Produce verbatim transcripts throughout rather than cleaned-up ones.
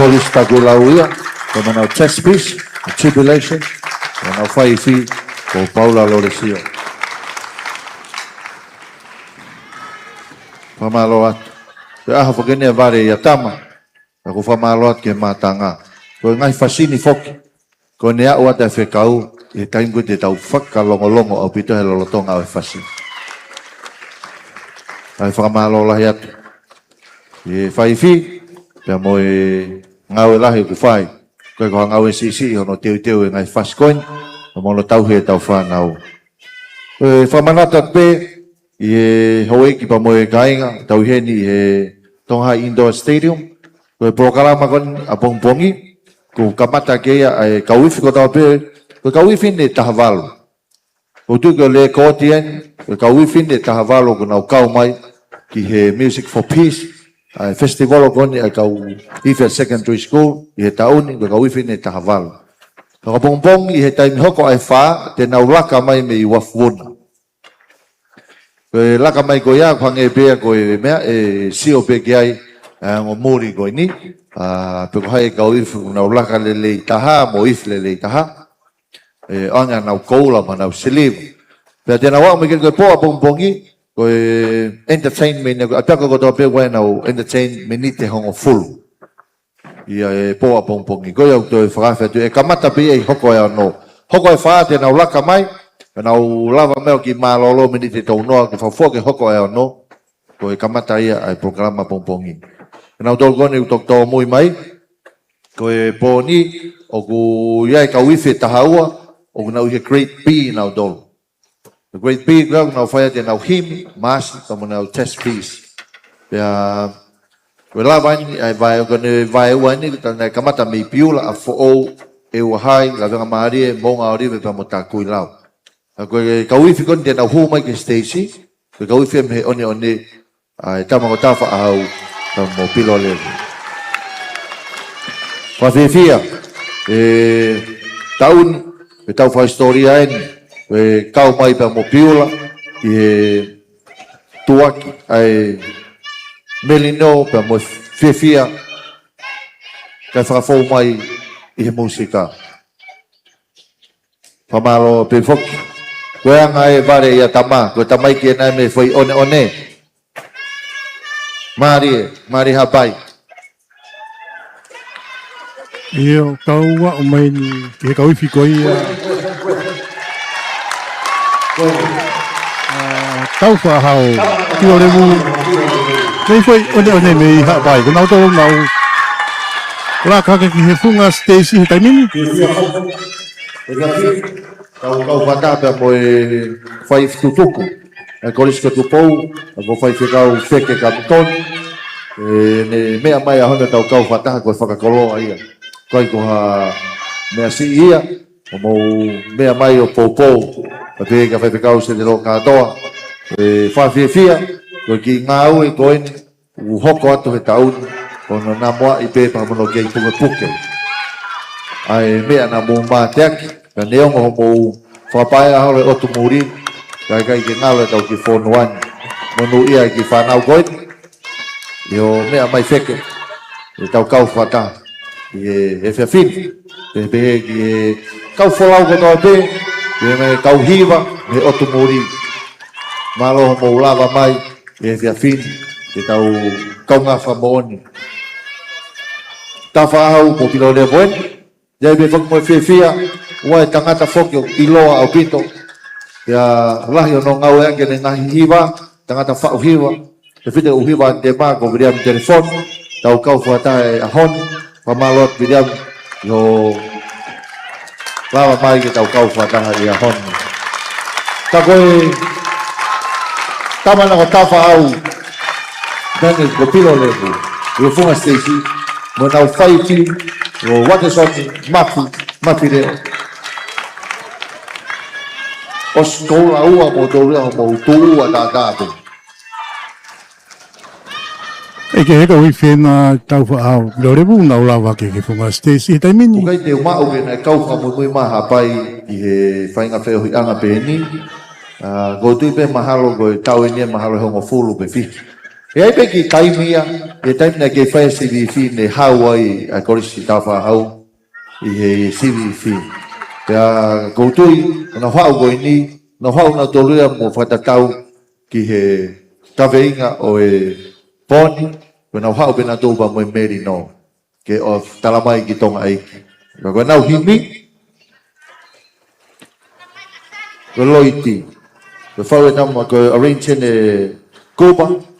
Kolisi Takuilau ia, ko ʻenau test piece, Tribulation, ko ʻenau faifi, ko Paula Lolesio. Fakamālō atu. Ko e ʻaho foki eni ʻa Vale ʻi Atama, ka ʻoku fakamālō atu ki he mātanga. Ko e ngaahi fasi ni foki, ko ʻene aʻu atu e fekau, ʻi he taimi ko ē te tau fakalongolongo ʻaupito he lolotonga ʻo e fasi. ʻAi fakamālō lahi atu ʻi he faifi, pea mo e ngāue lahi ʻoku fai. Ko e ko ha ngāue siʻisiʻi hono teuteu e ngaahi fasi ko eni, mo hono tauhi ʻetau fānau. Ko e fakamanatu atu pē ʻi he houʻeiki pea mo e kāinga, tau ʻi heni ʻi he Tonga High Indoor Stadium. Ko e polokalama ko eni ʻapongipongi, ʻoku kamata ʻaki ia ʻa e kau ifi kotoa pē, ko e kau ifi eni ʻe taha valu. ʻOku tuʻu ki he lēkooti eni, ko e kau ifi eni ʻe taha valu ʻoku nau kau mai ki he Music for Peace, ʻa e festival ko eni ʻa e kau ifi ʻa e secondary school ʻi he taʻu ni, ko e kau ifi eni ʻe taha valu. Ka ʻapongipongi ʻi he taimi hoko ʻa e fā, te nau laka mai mei Uafuna. Ko e laka mai ko ia, ʻoku hangē pē ia ko e meʻa ʻe sio pē ki ai ʻa e ongo muli ko eni, ʻa, pe ko hai e kau ifi ʻoku nau laka lelei taha, mo ifi lelei taha, ʻe ʻoange ʻenau koula mo ʻenau siliva. Pea te nau aʻu mai ki he pō ʻapongipongi, ko e entertainment, ʻa e pea ko e kotoa pē ʻoku ʻi ai ʻenau entertainment ʻi he hongofulu. ʻI he pō ʻapongipongi. Ko ia ʻoku toe fakafeʻatu ʻe kamata pē ia ʻi he hoko ʻa e ono. Hoko ʻa e fā te nau laka mai, pea nau lava mai ʻo kiʻi mālōlō miniti ʻe tolu noa, ke fakafoki e hoko ʻa e ono. Ko e kamata ia ʻa e polokalama ʻapongipongi. Ko kinautolu ko eni ʻoku toki tōmui mai, ko e pō ni, ʻoku ʻi ai e kau ifi ʻe taha ua, ʻoku nau ʻi he grade B kinautolu. Ko e grade B ko ia ʻoku nau fai atu ʻenau himi, maasi, pea mo ʻenau test piece. Pea, ko e lava eni, ʻa e vahe, ko ʻene vahe ua eni, ko ʻenau kamata mei Piula, ʻa Foʻou, ʻEua Hai, Lavengamālie, Moʻungaʻōlive, pea mo Takuilau. ʻA ko e kau ifi ko eni te nau hū mai ki he siteisi, ko e kau ifi mei he ʻOneʻone, ʻa e tama ko Tafaʻahau, pea mo Pilolevu. Fakafiefia, ʻi he taʻu ni, ʻi he tau fakahisitōlia eni, ʻe kau mai pea mo Piula, ʻi he tuʻuaki, ʻa e melino, pea mo e fiefia, kae fakafou mai ʻi he mūsika. Fakamālō pē foki. Ko e anga ē Vale ʻi Atama, ko e tamaiki ena mei he foʻi ʻOneʻone. Mālie, mālie Haʻapai. ʻIo, kau aʻu mai eni ki he kau ifi ko ia. ʻA, Taufaʻahau, Pilolevu, mei he foʻi ʻOneʻone mei Haʻapai. Ko nautolu nau laka hake ki he funga siteisi he taimi ni. Kau kau fakataha pea mo e fai tutuku ʻa e Kolisi ko Tupou, ʻa ko Faifekau Feke Kamitoni, ʻene meʻa mai ʻaho ni ʻo tau kau fakataha ko e fakakoloa ia. Ko ai ko ha meʻa siʻi ia, ʻo mou meʻa mai ʻo poupou, ʻa pē kia Faifekau Setelo Kātoa, ʻe fakafiefia, ko e kiʻi ngāue ko eni, ʻoku hoko atu he taʻu ni, ko hono namoaʻi pē pea mo hono kei pukepuke ʻa e meʻa naʻa mou mateaki, ka neongo hoʻomou fakapaea holo e ʻotu muli, ka ʻikai ke ngalo ʻetau kiʻi fonua ni. Monūʻia e kiʻi fānau ko eni, ʻi hoʻo meʻa mai Feke, ʻe tau kau fakataha ʻi he efiafi ni, pehē pē ki he kau folau kotoa pē, pehē mai kau hiva, mei he ʻotu muli. Mālō hoʻomou lava mai, ʻi he efiafi ni, ke tau kaungā fakamoʻoni. Tafaʻahau mo Pilolevu eni, ʻi ai pē foki mo e fiefia, ʻoku ʻi ai e tangata foki ʻoku ʻiloa ʻaupito. Pea lahi hono ngāueʻaki ʻene ngaahi hiva, tangata faʻu hiva, tefito ʻū hiva ʻa Tēmā ko Viliami Telefoni, tau kau fakataha he ʻaho ni, fakamālō atu Viliami, ʻi hoʻo lava mai ke tau kau fakataha he ʻaho ni. Ka ko e tama na ko Tafaʻahau, pea mo Pilolevu, ʻi he funga siteisi, mo ʻenau faifi, ko Uatesoni Mafi, Mafileʻo. ʻOsi koula ua mo tolu ia hoʻomou tuʻu ʻa tātā pē. ʻEke he kau ifi ena Taufaʻahau, Pilolevu, nau lava hake ki he funga siteisi he taimi ni. ʻOku ʻikai te u maʻu ke naʻe kau fakamuimui mai Haʻapai ʻi he faʻahinga feohiʻanga pehē ni. ʻA, ʻoku ou tui pē mahalo ko e taʻu eni ʻe mahalo ʻe hongofulu pe fiha. ʻE ʻi ai pē kiʻi taimi ia, ʻI he taimi naʻe kei fai e sivifi ne hau ai ʻa e Kolisi Tāufaʻāhau ʻi he sivifi. Pea ʻoku ou tui, ʻenau haʻu ko eni, ʻenau haʻu nautolu ia mo fakatatau ki he kaveinga ʻo e pō ni, ko ʻenau haʻu pē nautolu pea mo e melino ke ʻosi talamai ki Tonga ʻEiki. Ka ko ʻenau himi, ko Loiti. Ko e fau e tama, ko e arrange ʻe Kupa.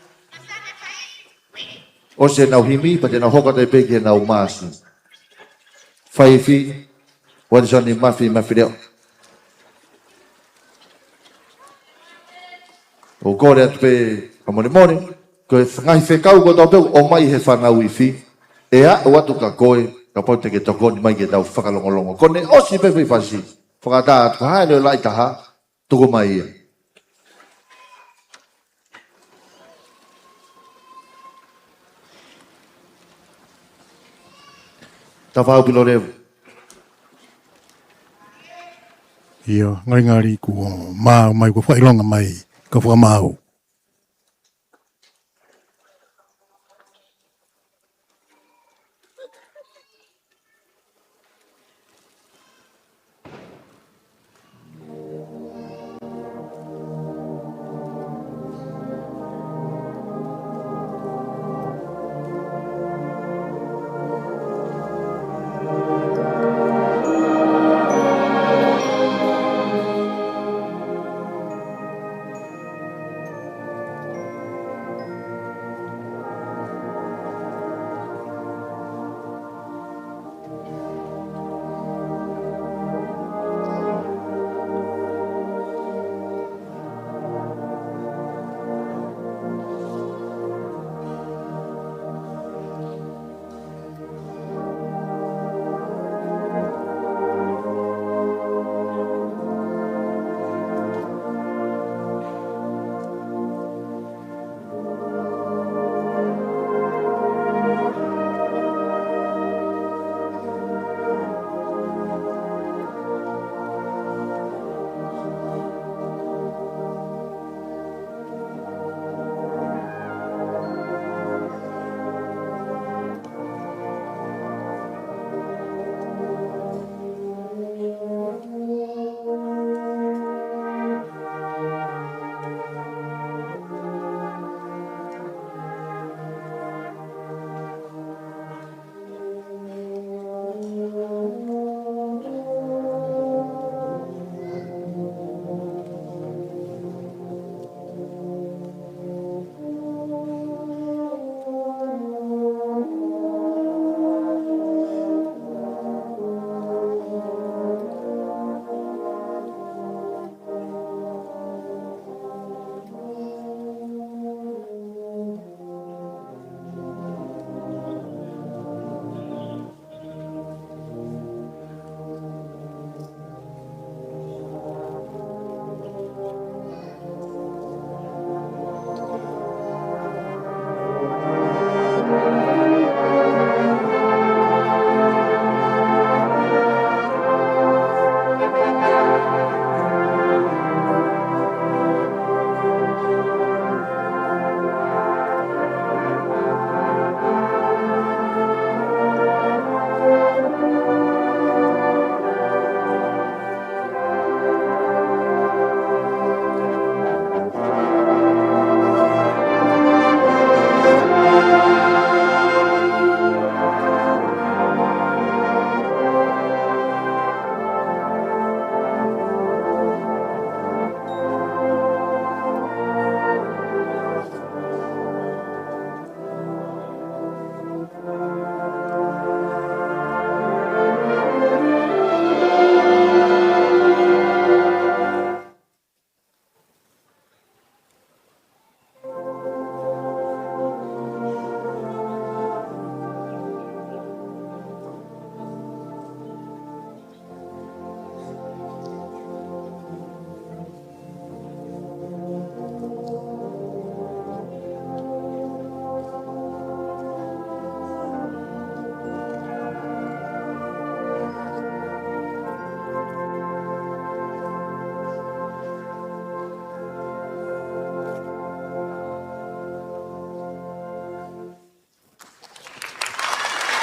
ʻOsi ʻenau himi, pea te nau hoko atu pē ki heʻenau maasi. Faifi, Watisoni Mafi, Mafileʻo. ʻOku ou kole atu pē, ka molemole, ko e ngaahi fekau kotoa pē ʻoku ʻomai he fānau ifi, ʻe aʻu atu kia koe, kapau te ke tokoni mai ke tau fakalongolongo. Ko ʻene ʻosi pē foʻi fasi, fakaʻatā atu, ka hā e leʻo laʻi taha, tuku mai ia. Tāufaʻāhau Pilolevu. ʻIo, ngalingali kuo maau mai, kuo fakaʻilonga mai, ka fakamaau.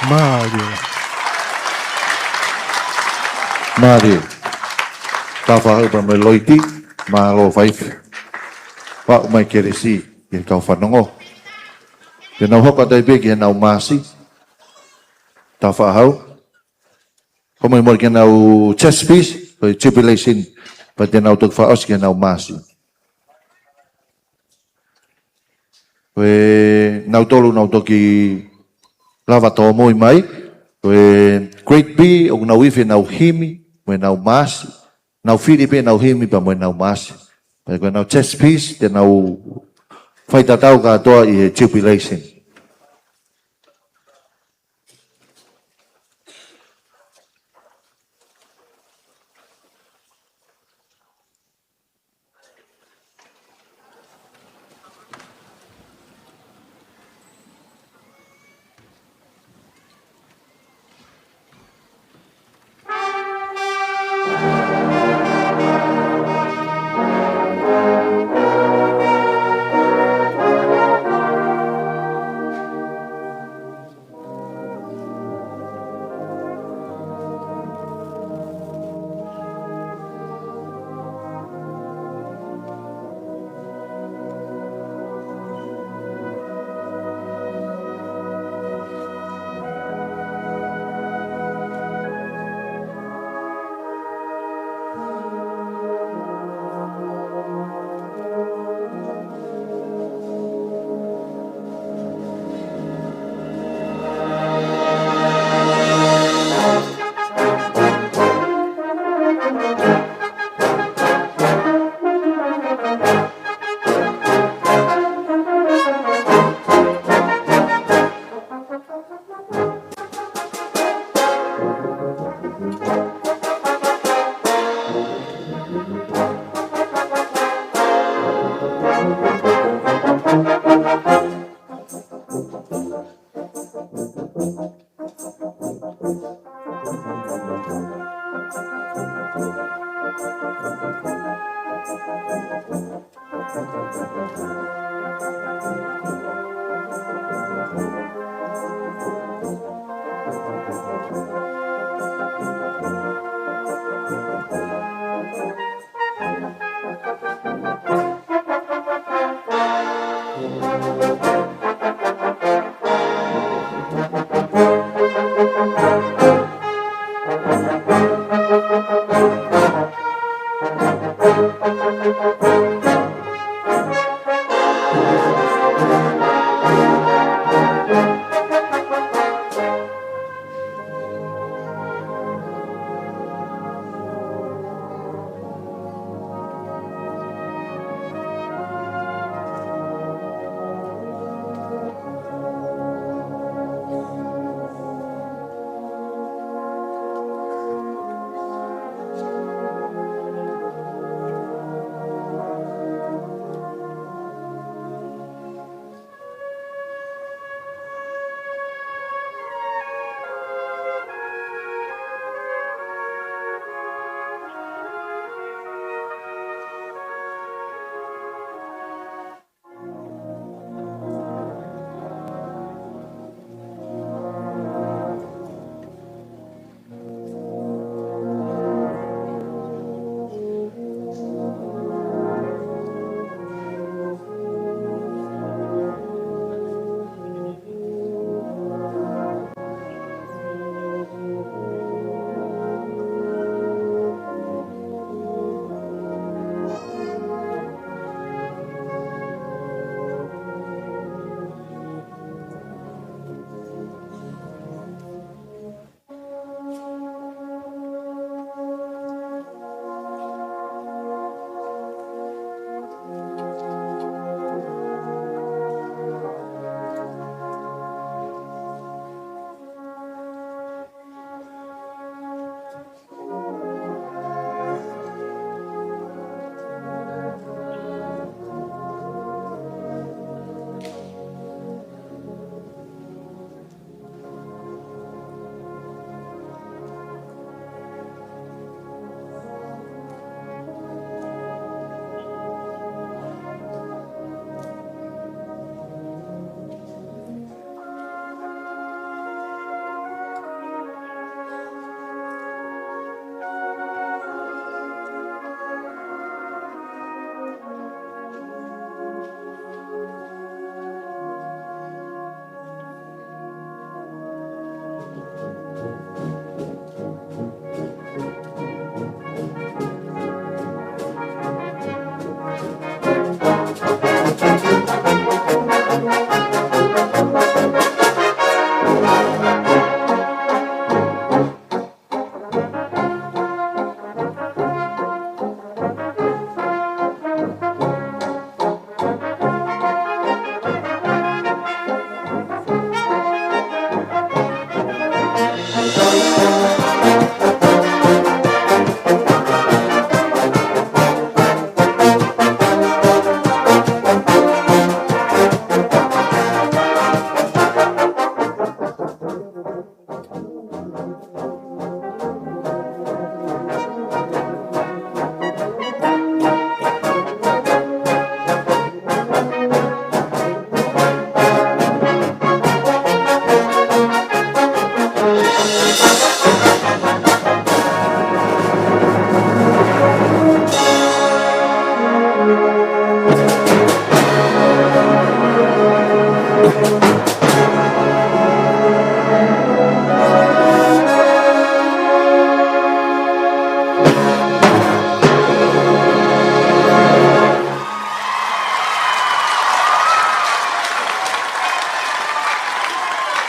Mālie. Mālie. Tau fakahoko pea mo e loiti, mālō faifekau. Faʻu mai kelesi ki he kau fanongo. Te nau hoko atu ai pē ki heʻenau maasi. Tau fakahoko mai mo ʻenau chest piece, ko e jubilation, pea te nau toki fakaʻosi ki heʻenau maasi. Ko e nau tolu nau toki lava tōmui mai, ko e grade B, ʻoku nau ifi ʻenau himi, mo ʻenau maasi, nau fili pē ʻenau himi pea mo ʻenau maasi. Pea ko ʻenau chest piece, te nau faitatau kātoa ʻi he jubilation.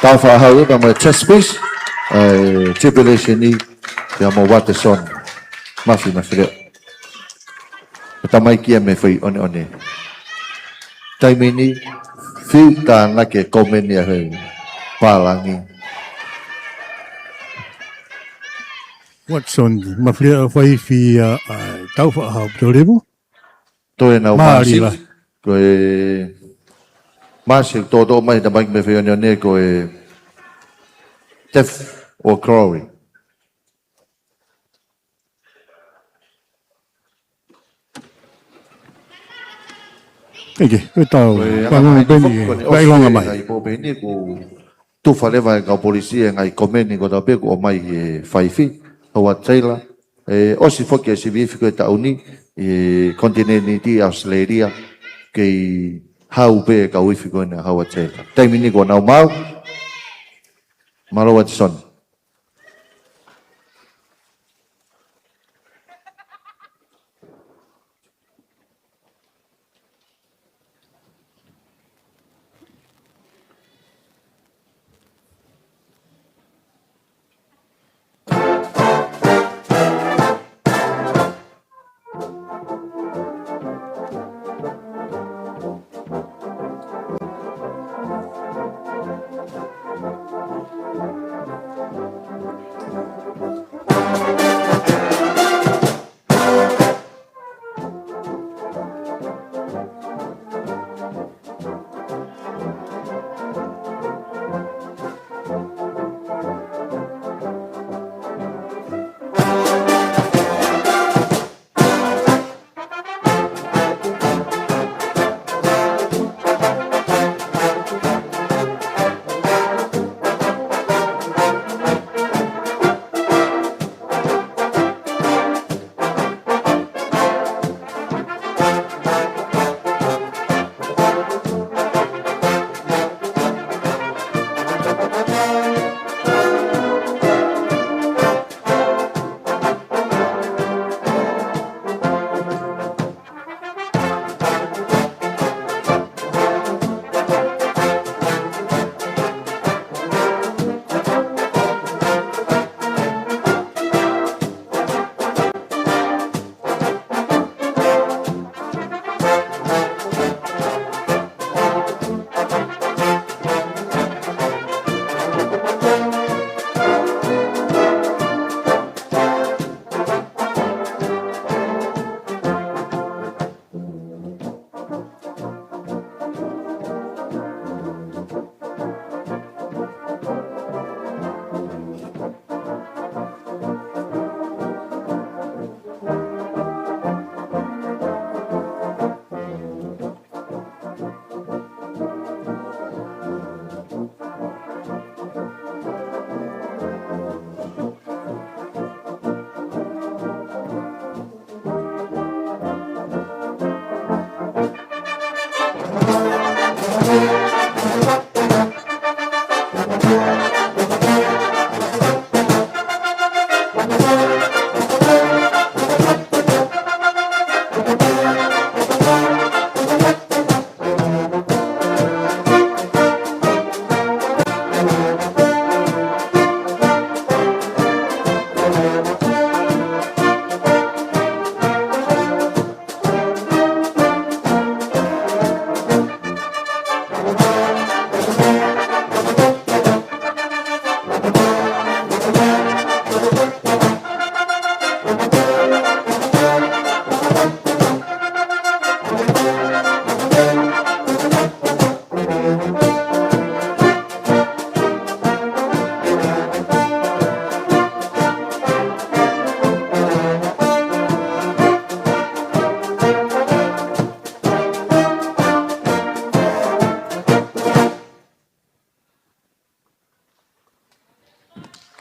Tau fakahau ʻe pea mo e chest piece, ʻa e tribulation ni, pea mo Watson Mafi Mafileʻo. Ko e tamaiki ia mei Fuiʻoneʻone. Taimi ni, fiu tānaki e komeni ʻa e pālangi. Watson Mafileʻo, faifi ia ʻa e Tau Fakahau Pito Levu. Toe nau māsi. Mālila. Ko e māsi ʻoku toʻotoʻo mai he tamaiki mei Fuiʻoneʻone ko e Death or Glory. ʻEke, ko e tau, ko e pango anga peni, foki ko ʻene ʻosi ʻilonga mai. Ngaahi pō peni ʻoku tufa leva e kau polisi e ngaahi komeni kotoa pē kuo ʻomai he faifi, Howard Taylor. ʻE ʻosi foki e sivi ifi ko e taʻu ni, ʻi he konitinēniti ʻAositelēlia, kei hau pē e kau ifi ko ena Howard Taylor. Taimi ni kuo nau maau, mālō Watson.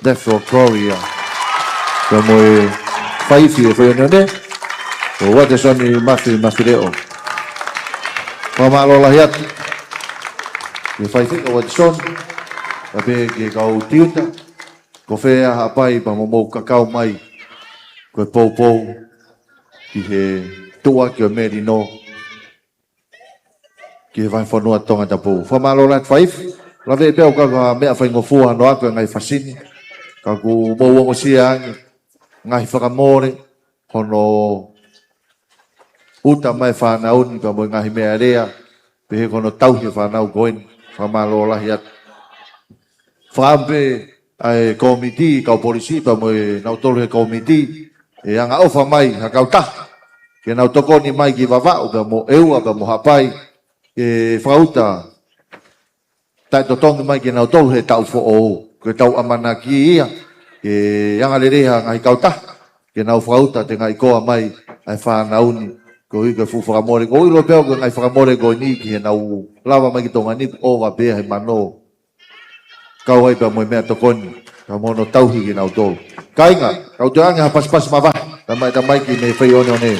Death or Glory ia. Pea mo e faifi e Fuiʻoneʻone, ko Watson Mafi Mafileʻo. Fakamālō lahi atu ki he faifi ko Watson, pea pehē ki he kau tiuta, ko fē ʻa Haʻapai pea mo hoʻomou kakau mai, ko e poupou ki he tuʻuaki ʻo e melino ki he vahefonua Tongatapu. Fakamālō lahi atu faifi, Lave pē au ka ko e meʻa faingofua hono ako e ngaahi fasi ni. Ka ʻoku mou ongosia ange ngaahi fakamole hono uta mai e fānau ni pea mo e ngaahi meʻa lea, pehē ko hono tauhi e fānau ko eni, fakamālō lahi atu. Fakaʻamu pē ʻa e kōmiti, kau polisi, pea mo e nautolu he kōmiti, ʻe angaʻofa mai ha kautaha ke nau tokoni mai ki Vavaʻu, pea mo ʻEua, pea mo Haʻapai, ke fakauta taʻetotongi mai kinautolu he taʻu foʻou. Ko ʻetau ʻamanaki ia, ke anga lelei ha ngaahi kautaha ke nau fakauta ʻa e ngaahi koa mai ʻa e fānau ni. Ko e ʻuhi ko e fuʻu fakamole, ko e ʻilo pē au ko e ngaahi fakamole ko eni ki heʻenau lava mai ki Tonga ni, ʻova pē ia he mano. Kau ai pea mo e meʻatokoni, pea mo hono tauhi kinautolu. Kāinga, kau toe ange ha pasipasi mavahe, tamai, tamai ki me fai one one.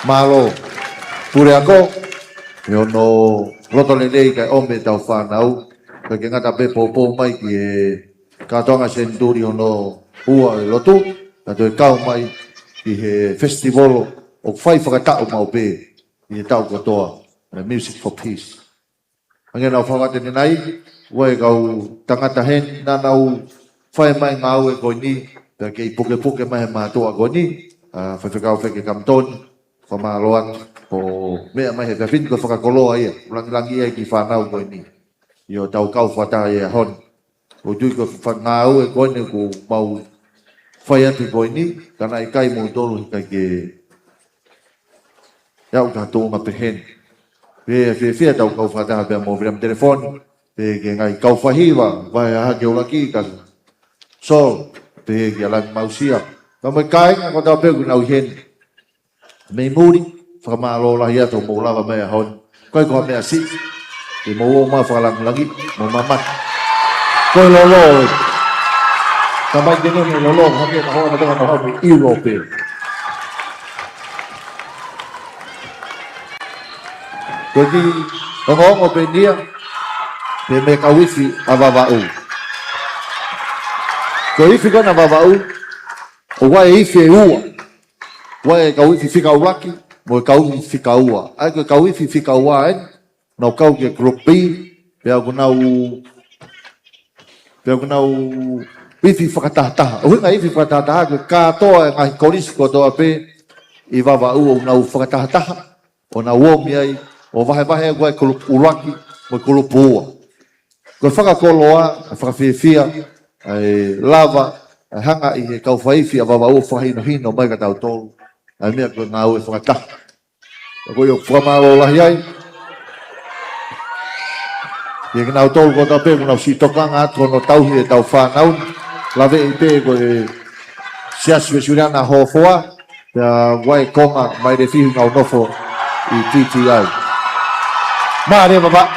Mālō. Puleako, ʻi hono loto lelei kae ʻomi ʻetau fānau, kae ʻikai ke ngata pē poupou mai ki he kātoanga senituli hono ua ʻo e lotu, ka toe kau mai ki he festival ʻoku fai fakataʻu maʻu pē ʻi he taʻu kotoa, the Music for Peace. Hangē naʻa ku fakatene nai, ʻoku ʻi ai e kau tangata heni naʻa nau fai mai e ngāue ko eni, pea kei pukepuke mai he mātuʻa ko eni, ʻa Faifekau Feke Kamitoni, fakamālō atu, ʻo meʻa mai he efiafi ni ko e fakakoloa ia, ʻoku langilangiʻia e kiʻi fānau ko eni. ʻI hotau kau fakataha he ʻaho ni. ʻOku ou tui ko e fa-, ngāue ko eni ʻoku mau fai atu ko eni, ka naʻe ʻikai moutolu he ʻikai ke ʻi ai ha tuʻunga pehē ni. Pea fiefia ʻetau kau fakataha pea mo Viliami Telefoni, pea ki he ngaahi kau faʻahiva, Vahe Hahake ʻUluaki, ka Sol, pea kia Langi Mausia. Pea mo e kāinga kotoa pē ʻoku nau ʻi heni. Mei muli, fakamālō lahi atu hoʻomou lava mai he ʻaho ni. ʻIkai ko ha meʻa siʻi, ke mou ō mai ʻo fakalangilangiʻi, mo mamata. Ko e lolo, tamai, ke ne mo e lolo, hake na hoa na tenga na hoa mei ʻIulope. Ko e kiʻi ongoongo pē eni ia, pea mei he kau ifi ʻa Vavaʻu. Ko e ifi ko ena ʻa Vavaʻu, ʻoku ʻi ai e ifi ʻe ua. ʻOku ʻi ai e kau ifi fika ʻuluaki, mo e kau ifi fika ua. ʻA ia ko e kau ifi fika ua eni, nau kau ki he Group B, pea ʻoku nau, pea ʻoku nau ifi fakatahataha. ʻUhinga ifi fakatahataha, ko e kātoa e ngaahi kolisi kotoa pē ʻi Vavaʻu ʻoku nau fakatahataha, ʻo nau ō mai ai, ʻo vahevahe ʻoku ʻi ai e kulupu ʻuluaki, mo e kulupu ua. Ko e fakakoloa, ʻa e fakafiefia, ʻa e lava, ʻa e hanga ʻe he kau faifi ʻa Vavaʻu ʻo fakahinohino mai kia tautolu ʻa e meʻa ko e ngāue fakataha. Ko ia ʻoku fakamālō lahi ai kia kinautolu kotoa pē ʻoku nau siʻi tokanga atu hono tauhi ʻetau fānau ni. Laveʻi pē ko e Siasi Uēsiliana Hofoa, pea ʻoku ʻi ai e konga mai Lefihi ʻoku nau nofo ʻi T T I. Mālō Vavaʻu.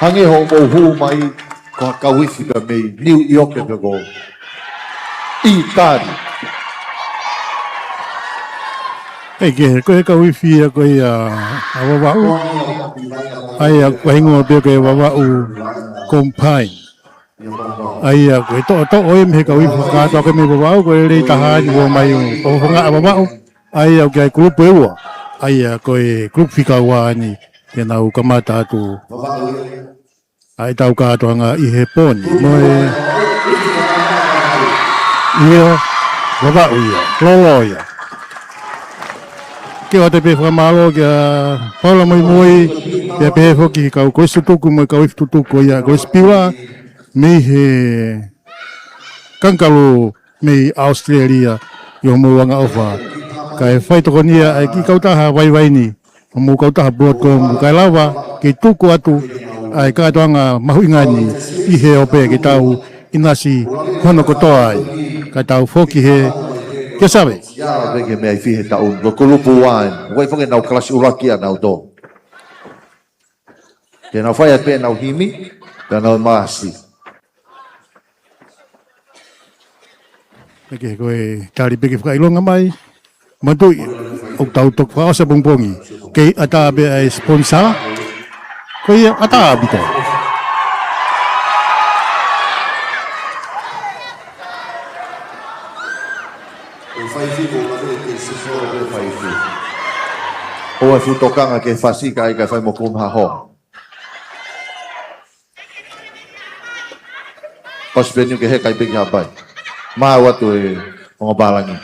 Hangē hoʻomou hū mai, ko e kau ifi pē mei Niu ʻIoke pē ko ʻItali. ʻEi, ko e kau ifi ia ko ia ʻa Vavaʻu. ʻA ia ko e hingoa pē ko e Vavaʻu Combine. ʻA ia ko e toʻotoʻo ia mei he kau ifi kātoa ko ē mei Vavaʻu, ko e lelei taha eni ʻoku ō mai ʻo fofongaʻi ʻa Vavaʻu. ʻA ia ʻoku ʻi ai e kulupu ʻe ua. ʻA ia ko e kulupu fika ua eni, ke nau kamata atu ʻa ʻetau kātoanga ʻi he pō ni. Mo e, ʻio, Vavaʻu ia, lolo ia. Ke ʻoatu pē fakamālō kia Paula Moimoi, pea pehē foki ki he kau kolisi tutuku mo e kau ifi tutuku ia, Kolisi Piula, mei he Kangaroo mei ʻAositelēlia, ʻi hoʻomou angaʻofa. Kae fai tokonia ʻa e kiʻi kautaha vaivai ni, hoʻomou kautaha Broadcom, kae lava ke tuku atu ʻa e kātoanga mahuʻinga ni ʻi he ope ke tau ʻinasi hono kotoa ai. Kae tau foki heni kia Save. Ia, pea ke meʻa ifi he taʻu ni, ko e kulupu ua eni. ʻOku ʻi ai foki ʻenau kalasi ʻuluaki ʻanautolu. Ke nau fai atu pē ʻenau himi, pea nau maasi. ʻEke, ko e tali pē ke fakaʻilonga mai. Manatuʻi, ʻoku tau toki fakaʻosi ʻapongipongi. Kei ʻatā pē ʻa e sponsor. Ko ia ʻatā ʻaupito. ʻO faifi ko la ke ke sifo ke faifi. ʻOua ʻe fuʻu tokanga ki he fasi kae ʻikai fai mo kumi ha hoa. ʻOsi pē niu ke heka ai pē ki Haʻapai. Maʻu atu e ongo pālangi.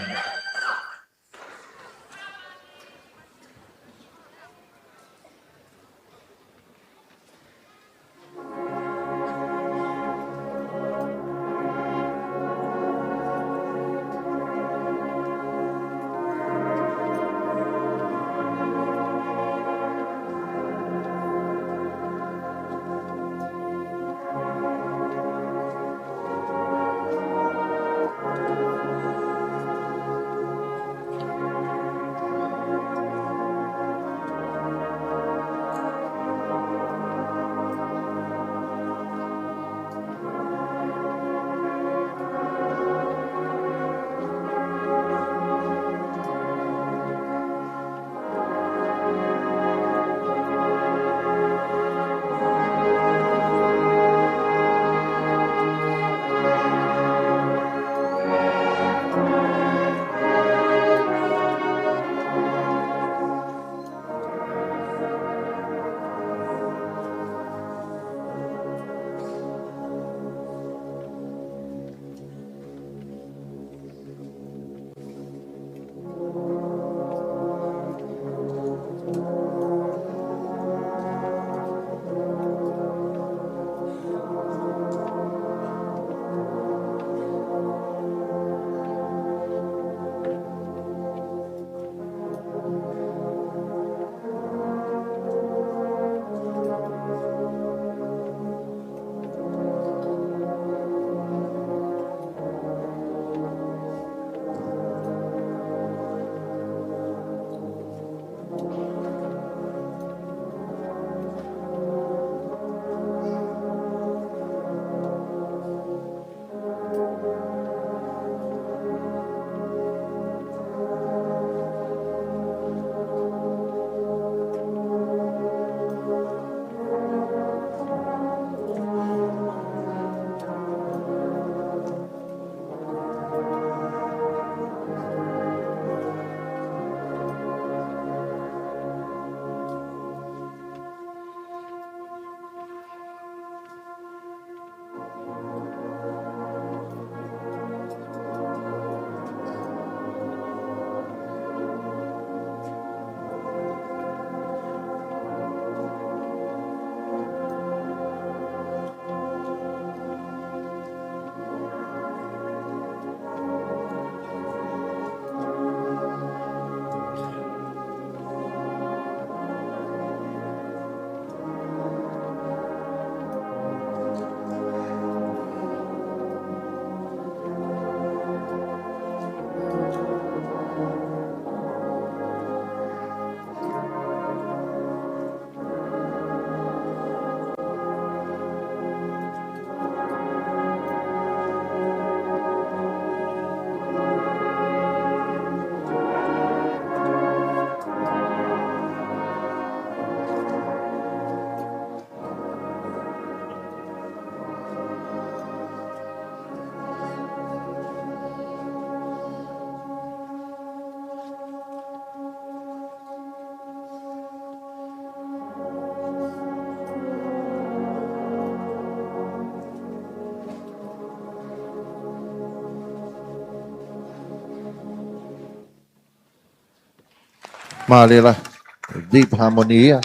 Mālō e deep harmony ia.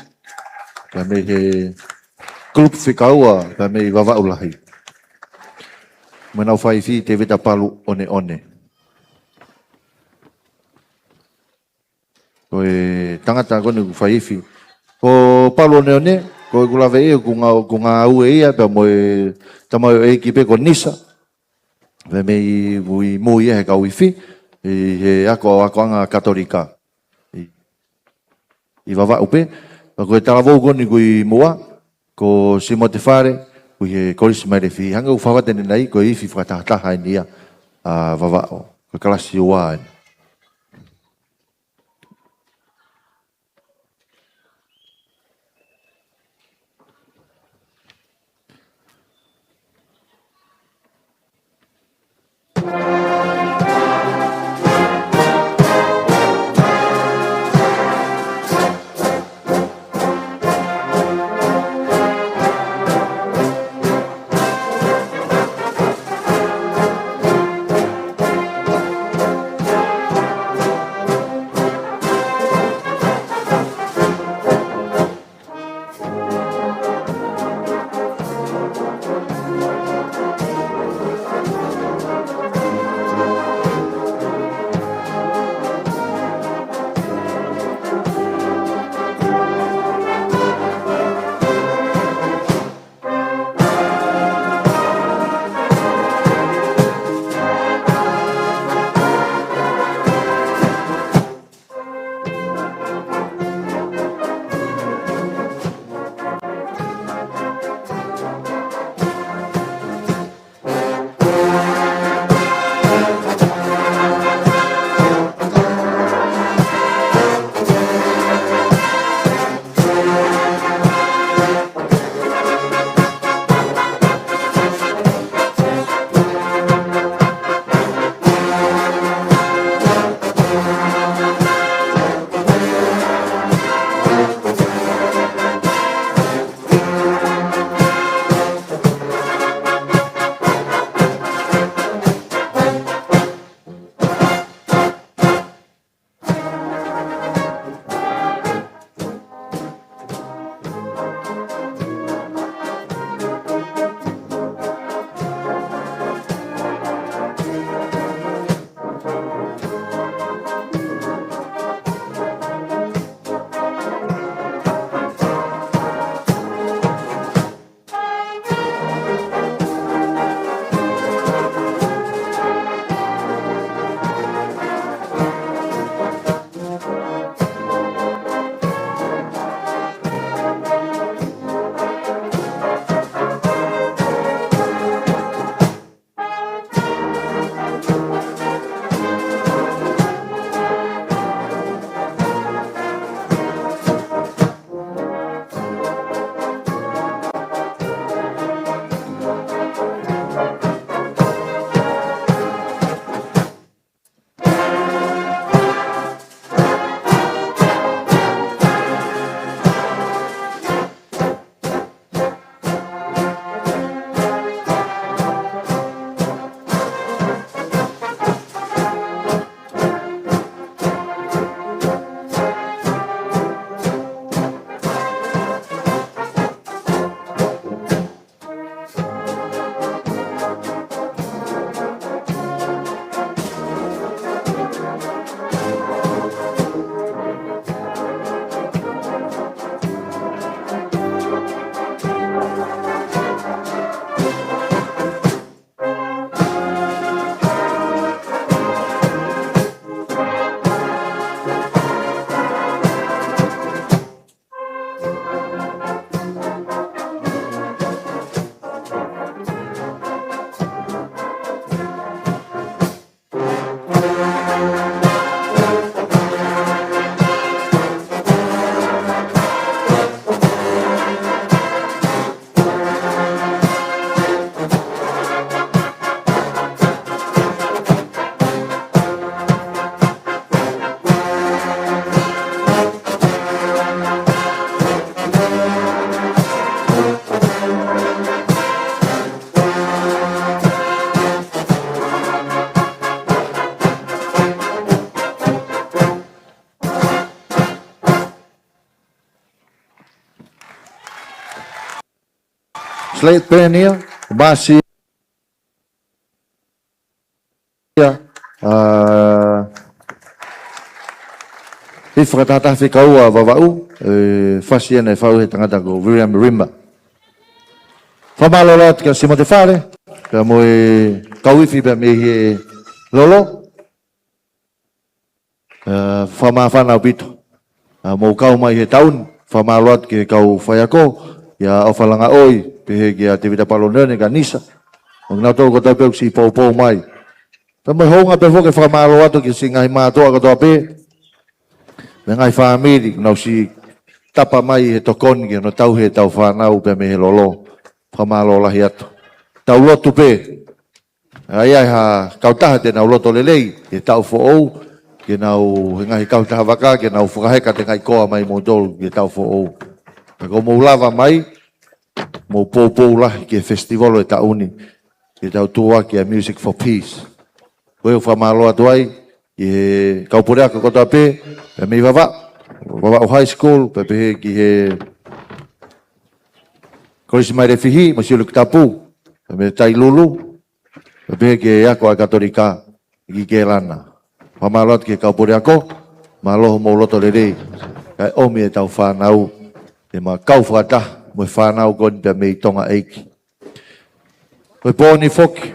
Pea mei he kulupu fika ua, pea mei Vavaʻu Lahi. Mo ʻenau faifi Tēvita Palu ʻOneʻone. Ko e tangata ko eni ʻoku faifi. Ko Palu ʻOneʻone, ko ʻeku lave ia, ʻoku ngā-, ʻoku ngāue ia, pea mo e tamaioʻeiki pē ko Nisa. Pea mei Vuimui ia he kau ifi, ʻi he ako, akoʻanga Katolika. ʻI, ʻi Vavaʻu pē, pea ko e talavou ko eni ʻoku ʻi muʻa, ko Simote Fale, ʻoku ʻi he Kolisi Mailefihi. Hangē ʻoku fakatene nai, ko e ifi fakatahataha eni ia, ʻa Vavaʻu. Ko e kalasi ua eni. Blackburn ia, Masi ia, ʻa, ʻi he fakatahataha fika ua Vavaʻu, ʻe, fasi ʻena ʻe fau he tangata ko William Rimmer. Fakamālō lahi atu kia Simote Fale, pea mo e kau ifi pea mei he lolo. ʻE, fakamāfana ʻaupito. ʻA, mou kau mai he taʻu ni, fakamālō atu ki he kau faiako, ʻia ʻOfa Langaʻoi, pehē kia Tevita Palonione, kia Nisa. Mo kinautolu kotoa pē ʻoku siʻi poupou mai. Pea mo e hounga pē foki ke fakamālō atu ki he siʻi ngaahi mātuʻa kotoa pē. Mo e ngaahi fāmili, nau siʻi tapa mai he tokoni ki hono tauhi ʻetau fānau pea mei he lolo. Fakamālō lahi atu. Tau lotu pē. ʻA ia ʻe ha kautaha te nau loto lelei, he taʻu foʻou, ke nau, he ngaahi kautaha vaka, ke nau fakaheka atu e ngaahi koa mai moutolu, he taʻu foʻou. Ka ko hoʻomou lava mai, mou poupou lahi ki he festival ʻo e taʻu ni, ke tau tuʻu ʻaki ʻa e Music for Peace. Ko ia ʻoku fakamālō atu ai, ki he kau puleako kotoa pē, pea mei Vavaʻu, Vavaʻu High School, pea pehē ki he Kolisi Mailefihi, mo Siuliki Tapu, pea mei Tailulu, pea pehē ki he ako ʻa e Katolika, ki Kelana. Fakamālō atu ki he kau puleako, mālō hoʻomou loto lelei, kae ʻomi ʻetau fānau, ke ma kau fakataha, mo e fānau ko eni pea mei Tonga ʻeiki. Ko e pō ni foki,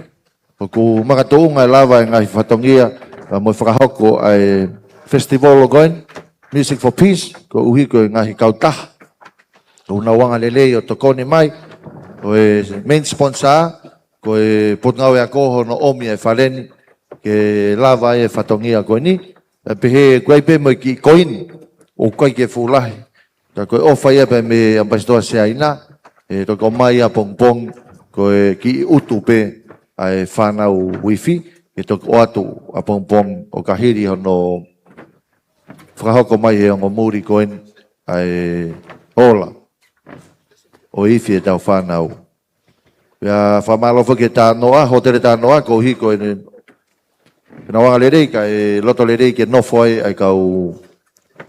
ʻoku makatuʻunga e lava e ngaahi fatongia, ʻa, mo e fakahoko ʻa e festival ko eni, Music for Peace, koeʻuhi ko e ngaahi kautaha. ʻOku nau anga lelei ʻo tokoni mai, ko e main sponsor, ko e Potungāue Ako hono ʻomi e fale ni, ke lava ai e fatongia ko eni, pea pehē ʻoku ʻi ai pē mo e kiʻi koini, ʻoku ʻikai ke fuʻu lahi, ka ko e ʻofa ia pea mei he ʻAmipasitoa Siaina, ʻe toki ʻomai ʻapongipongi, ko e kiʻi ʻutu pē ʻa e fānau ifi, ʻe toki ʻoatu ʻapongipongi ʻo ka hili hono fakahoko mai he ongo muli ko eni ʻa e ola ʻo e ifi ʻetau fānau. Pea fakamālō foki ki he Tānoʻa, Hōtele Tānoʻa, koeʻuhi ko ʻene ke nau anga lelei kae loto lelei ke nofo ai ʻa e kau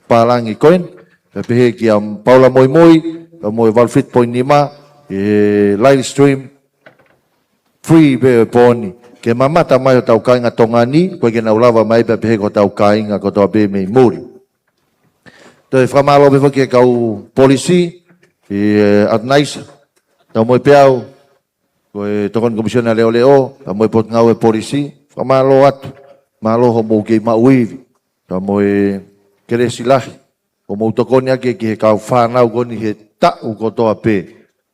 pālangi ko eni. Pea pehē kia Paula Moimoi, pea mo e valu fitu poini nima, he live stream, free pē ʻo e pō ni. Ke mamata mai hotau kāinga Tonga ni, ʻoku ʻikai ke nau lava mai pea pehē ki hotau kāinga kotoa pē mei muli. Toe fakamālō pē foki ki he kau polisi, ʻi, ʻe, Atenaisa, pea mo e peau, ko e Tokoni Komisiona Leʻoleʻo, pea mo e Potungāue Polisi, fakamālō atu, mālō hoʻomou kei maʻu ivi, pea mo e kelesi lahi, ʻoku mou tokoni ʻaki ki he kau fānau ko eni he taʻu kotoa pē,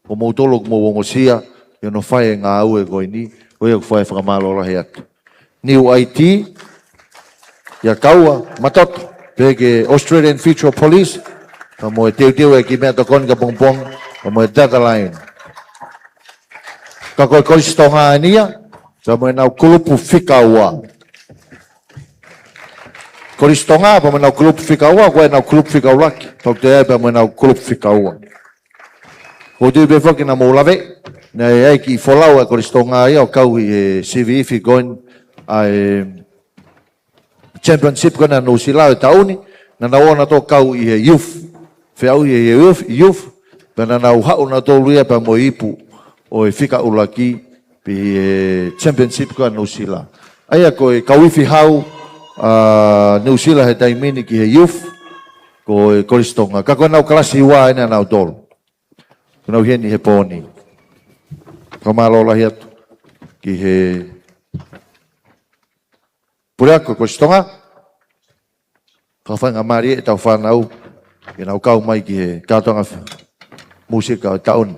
ko moutolu ʻoku mou ongosia, ʻi hono fai e ngāue ko eni, ko ia ʻoku fai e fakamālō lahi atu. Niu ʻAiti, ʻia Kaua Matoto, pehē ki he Australian Federal Police, pea mo e teuteu e kiʻi meʻatokoni ki ʻapongipongi, pea mo e data line. Ka ko e Kolisi Tonga eni ia, pea mo ʻenau kulupu fika ua. Kolisi Tonga, pea mo ʻenau kulupu fika ua, ko ʻenau kulupu fika ʻuluaki, pea ʻoku toe ʻi ai pea mo ʻenau kulupu fika ua. ʻOku ou tui pē foki naʻa mou lave, naʻe ʻi ai e kiʻi folau ʻa e Kolisi Tonga ia ʻo kau ʻi he sivi ifi ko eni ʻa e Championship ko ena ʻa Nuʻusila ʻo e taʻu ni, naʻa nau ō nautolu ʻo kau ʻi he youth. Feʻauhi ʻe he youth, youth, pea naʻa nau haʻu nautolu ia pea mo e ipu ʻo e fika ʻuluaki, pea ʻi he Championship ko ena ʻa Nuʻusila. ʻA ia ko e kau ifi hau ʻa Nuʻusila he taimi ni ki he youth, ko e Kolisi Tonga. Ka ko ʻenau kalasi ua ena ʻa nautolu. Ko ʻenau ʻi heni he pō ni. Fakamālō lahi atu ki he puleako Kolisi Tonga. Fakafaingamālie ʻetau fānau ke nau kau mai ki he kātoanga f-, mūsika ʻo e taʻu ni.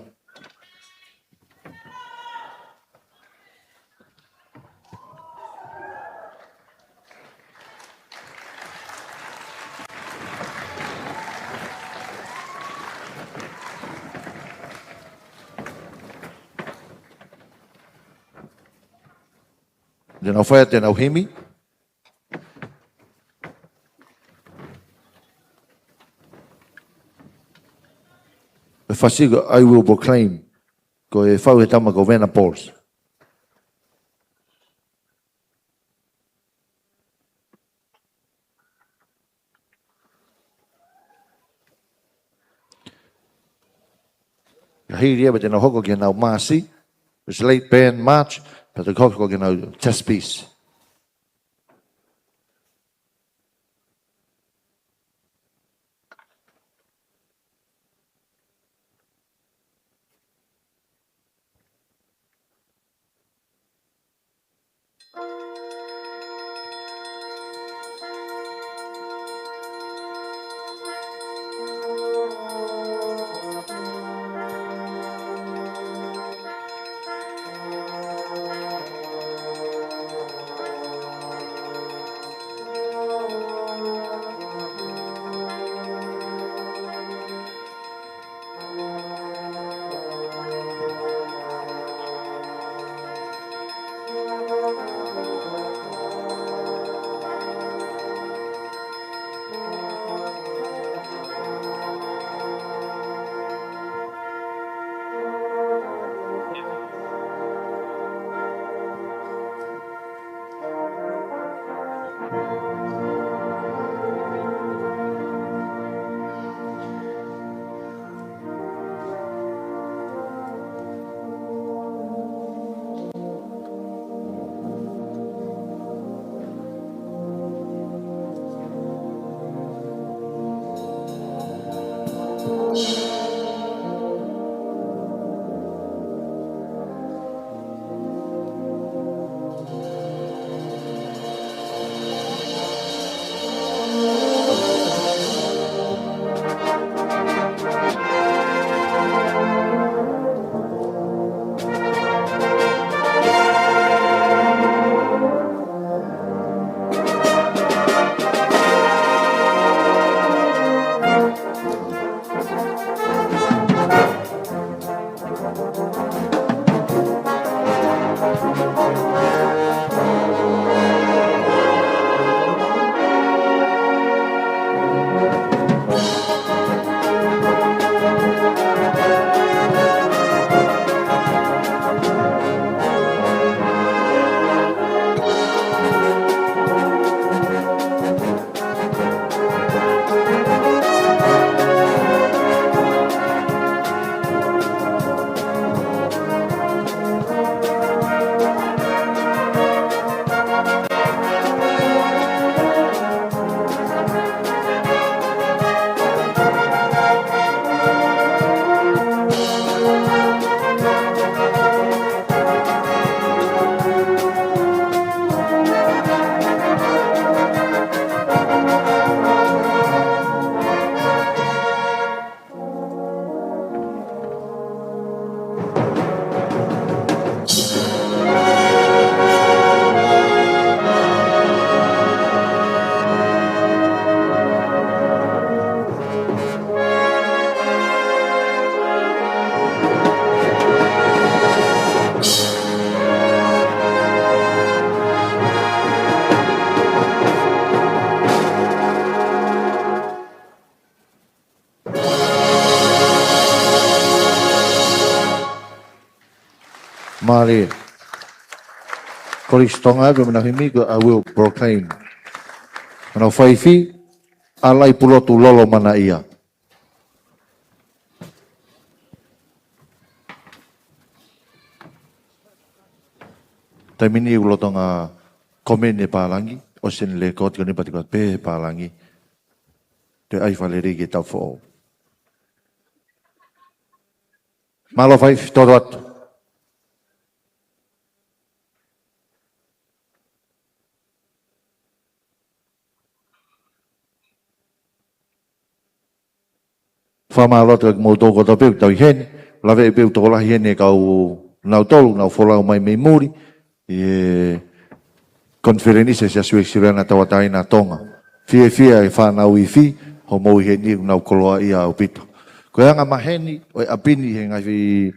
Te nau fai atu ʻenau himi. E fasi ko e I Will Proclaim, ko e fau he tama ko Vena Pauls. Ka hili ia pea te nau hoko ki heʻenau māsi, it's late band march, pea toki hoko ki heʻenau chess piece. Mālie. Kolisi Tonga, ko e meʻa naʻe himi ko e I Will Proclaim. Naʻa nau fai fī, ʻAlai Pulotu Lolo Manaia. Taimi ni ʻoku lolotonga komeni e pālangi, ʻosi eni e lēkooti ko eni pea tiko atu pē he pālangi. Toe ʻai fakalelei ki he taʻu foʻou. Mālō fai fitoto atu. Fakamālō atu kimoutolu kotoa pē ʻoku tau ʻi heni, lave pē ʻoku tokolahi heni e kau nautolu, nau folau mai mei muli, ʻi he konifelenisi ʻa e Siasi Uēsiliana Tauʻatāina ʻa Tonga. Fiefia e fānau ifi, hoʻomou ʻi heni ʻoku nau koloaʻia ʻaupito. Ko e anga maheni, ʻo e ʻapi ni he ngaahi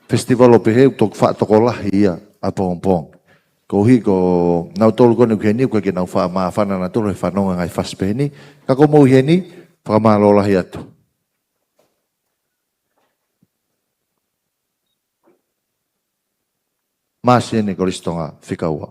festival ʻo pehē ʻoku toki faʻa tokolahi ia ʻapongipongi. Koeʻuhi ko nautolu ko eni ʻoku ʻi heni ʻoku ʻikai ke nau faʻa māfana nautolu he fanongo ngaahi fasi pehē ni, ka ko hoʻomou ʻi heni, fakamālō lahi atu. Māsi eni Kolisi Tonga fika ua.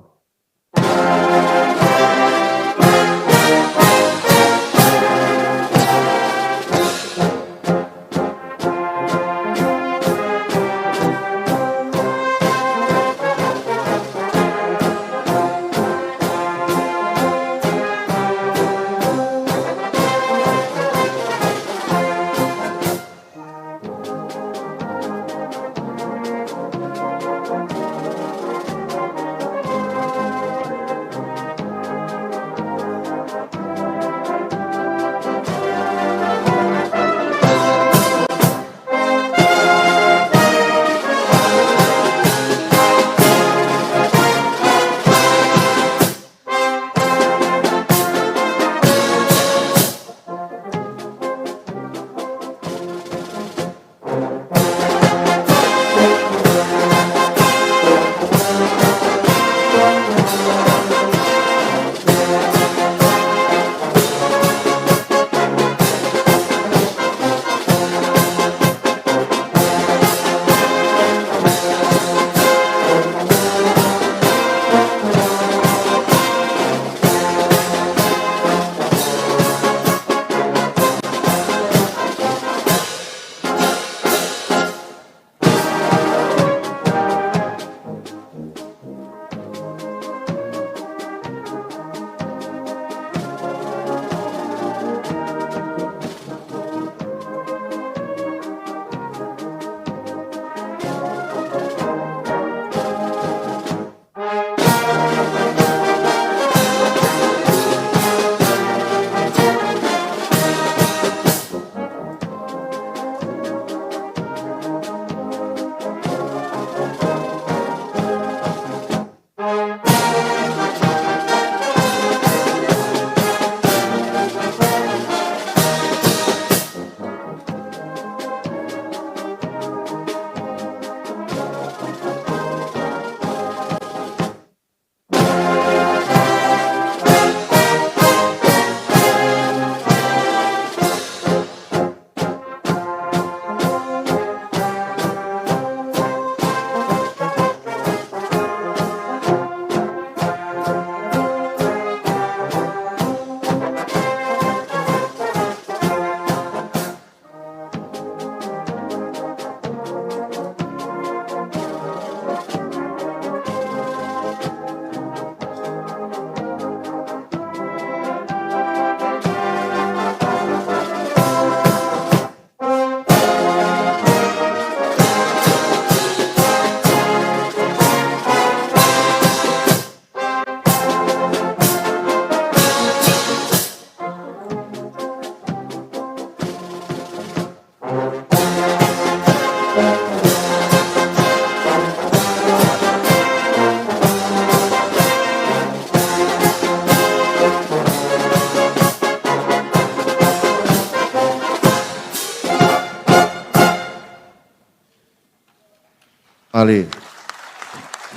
Mālie.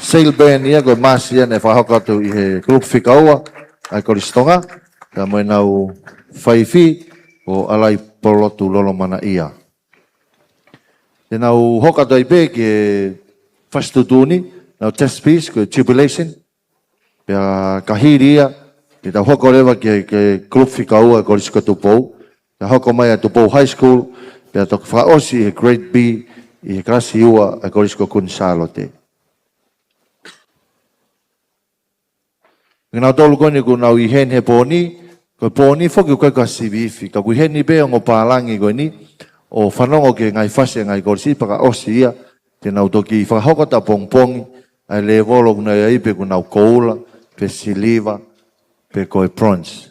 Sail Band ia, ko e masi ia naʻe fakahoko atu ʻi he kulupu fika ua ʻa e Kolisi Tonga, pea mo ʻenau faifi, ko ʻAlaipolotu Lolomanaʻia. Te nau hoko atu ai pē ki he fasi tuʻutuʻuni, ʻenau test piece, ko e Jubilation, pea ka hili ia, te tau hoko leva ki he, ki he kulupu fika ua ʻa e Kolisi ko Tupou, pea hoko mai ʻa Tupou High School, pea toki fakaʻosi he Grade B, ʻi he kalasi ua ʻa e Kolisi ko Kuini Sālote. Ko kinautolu ko eni ʻoku nau ʻi heni he pō ni, ko e pō ni foki ʻoku ʻikai ko ha sivi ifi, ka ʻoku ʻi heni pē ongo pālangi ko eni, ʻo fanongo ki he ngaahi fasi ʻa e ngaahi kolisi pea ka ʻosi ia, te nau toki fakahoko atu ʻapongipongi ʻa e lēvolo ʻoku nau ʻi ai pe ʻoku nau koula, pe siliva, pe ko e bronze.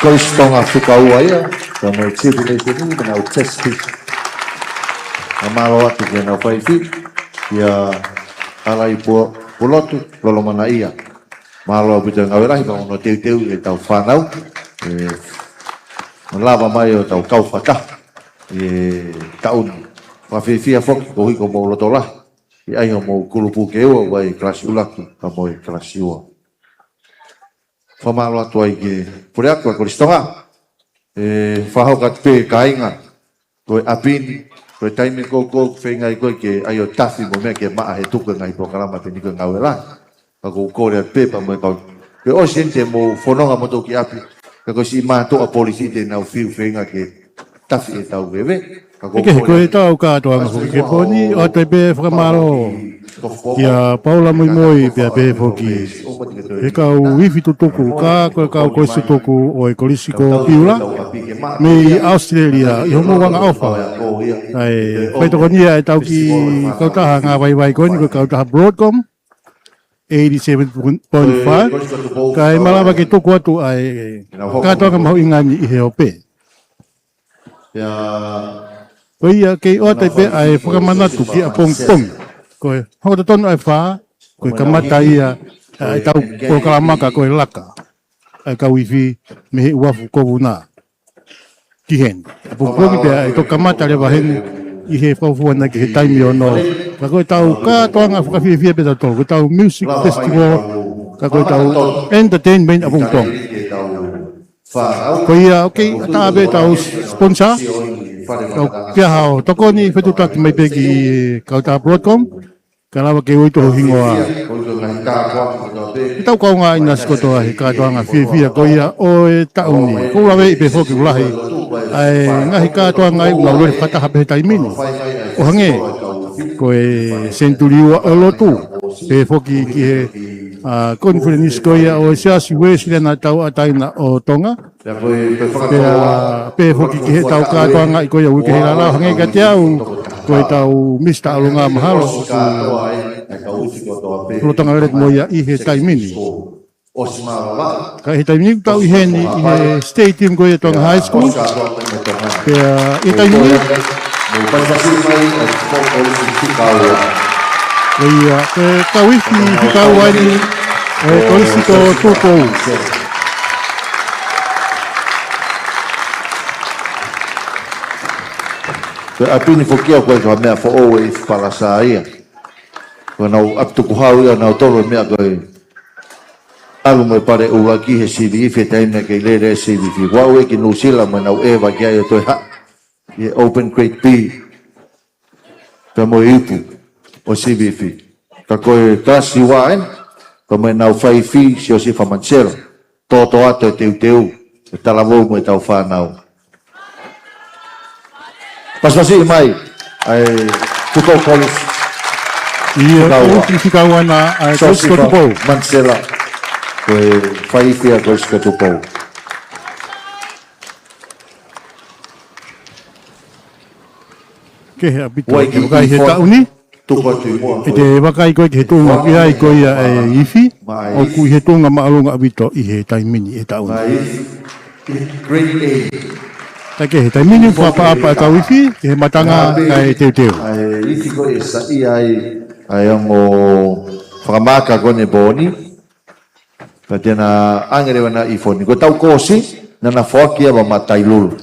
Kolisi Tonga Fukaua ia, ka mo e Chief Nation ni, mo nau test pitch. Ka mālō atu ki heʻenau faifi, kia Alai Pu-, Pulotu, Lolomana ia. Mālō ʻaupito e ngāue lahi, pea mo hono teuteu ʻetau fānau, ʻe, mo lava mai ʻo tau kau fakataha ʻi he taʻu ni. Fakafiefia foki, koeʻuhi ko hoʻomou loto lahi, ʻi ai hoʻomou kulupu ke ua, ʻa e kalasi ʻuluaki, pea mo e kalasi ua. Fakamālō atu ai ki he puleako ʻa e Kolisi Tonga. ʻE, fakahoko atu pē kāinga, ko e ʻapi ni, ko e taimi ʻoku ou feinga ai ko ē ke ʻai ʻo tafi mo e meʻa ke maʻa he tuku e ngaahi polokalama pē ʻeni ko e ngāue lahi. Ka ʻoku ou kole atu pē pea mo e kau. Ke ʻosi eni te mou fononga moutolu ki ʻapi, ka ko e siʻi mātuʻa polisi te nau fiu feinga ke tafi ʻetau veve. Ka ʻoku ou kole atu. ʻIo, ko ʻetau kātoanga foki ki he pō ni, ʻoatu ai pē fakamālō kia Paula Moimoi pea pehē foki he kau ifi tutuku, ka ko e kau kolisi tutuku ʻo e Kolisi ko Piula mei ʻAositelēlia, ʻi hoʻomou angaʻofa ʻa e faitokonia ʻetau kiʻi kautaha ngāvaivai ko eni ko e kautaha Broadcom, eighty-seven point five, kae malava ke tuku atu ʻa e kātoanga mahuʻinga ni ʻi he ope. Ko ia kei ʻoatu ai pē ʻa e fakamanatu ki ʻapongipongi. Ko e hoko totonu ʻa e fā, ko e kamata ia ʻa ʻetau polokalama ka ko e laka ʻa e kau ifi mei he uafu kovu na ki heni. ʻApongipongi pea ʻe toki kamata leva heni ʻi he fakafuofua na ki he taimi ono. Ka ko ʻetau kātoanga fakafiefia pē ʻatautolu, ko ʻetau music festival, ka ko ʻetau entertainment ʻapongipongi. Ko ia, ʻoku kei ʻatā pē ʻetau sponsor, kau pea hao tokoni, fetuʻutaki mai pē ki he kautaha Broadcom, ka lava ke ui atu ho hingoa. Ke tau kaungā ʻinasi kotoa he kātoanga fiefia ko ia ʻo e taʻu ni. ʻOku ou laveʻi pē foki ʻoku lahi ʻa e ngaahi kātoanga ʻoku nau lele fakataha pē he taimi ni. ʻO hangē ko e senituli ua ʻo e lotu, pehē foki ki he, ʻa, konifelenisi ko ia ʻo e Siasi Uēsiliana Tauʻatāina ʻo Tonga. Pea pehē foki ki heʻetau kātoanga ʻi ko ia uike he lālā, hangē kiate au, ko ʻetau Misa ʻAlungā Mahalo, ʻoku lolotonga lele mo ia ʻi he taimi ni. Ka ʻi he taimi ni ʻoku tau ʻi heni ʻi he stadium ko ia Tonga High School. Pea ʻi he taimi ni, ko ia, ko e kau ifi Fukaua ni ʻo e Kolisi ko Tupou. Ko e ʻapi ni foki ia ʻoku ʻikai ko ha meʻa foʻou e ifi Palasa ia. Ko ʻenau ʻapi tukuhau ia ʻonautolu, meʻa ko e ʻalu mo e pale ʻuluaki he sivi ifi he taimi naʻe kei lele e sivi ifi. Kuo aʻu ia ki Nuʻusila mo ʻenau ʻeva ki ai ʻo toe haʻu ʻi he Open Grade B pea mo e ipu ʻo e sivi ifi. Ka ko e kalasi ua eni, pea mo ʻenau faifi Siosifa Manisela, tōtōatu e teuteu, e talavou mo ʻetau fānau. Pasipasi mai ʻa e Tupou Kolisi. ʻIo, Fukaua. Kolisi Fukaua na ʻa e Kolisi ko Siosifa Tupou. Manisela, ko e faifi ʻa e Kolisi ko Tupou. Kehe ʻaupito ʻa e vakai he taʻu ni. Tuku atu ʻi muʻa. ʻE te vakai ko ē ki he tuʻunga ʻoku ʻi ai ko ia e ifi, ʻoku ʻi he tuʻunga māʻolunga ʻaupito ʻi he taimi ni he taʻu ni. Grade A. Ka ko e taimi ni ʻoku fakaʻapaʻapa ʻa e kau ifi ki he matanga kae teuteu. ʻA e ifi ko ē ʻe saiʻia ai ʻa e ongo fakamaaka ko eni ʻo e pō ni. Pea te na ʻange leva ʻena ʻīfoni. Ko ʻetau kōsi, naʻa na foaki ia ʻa Matailulu.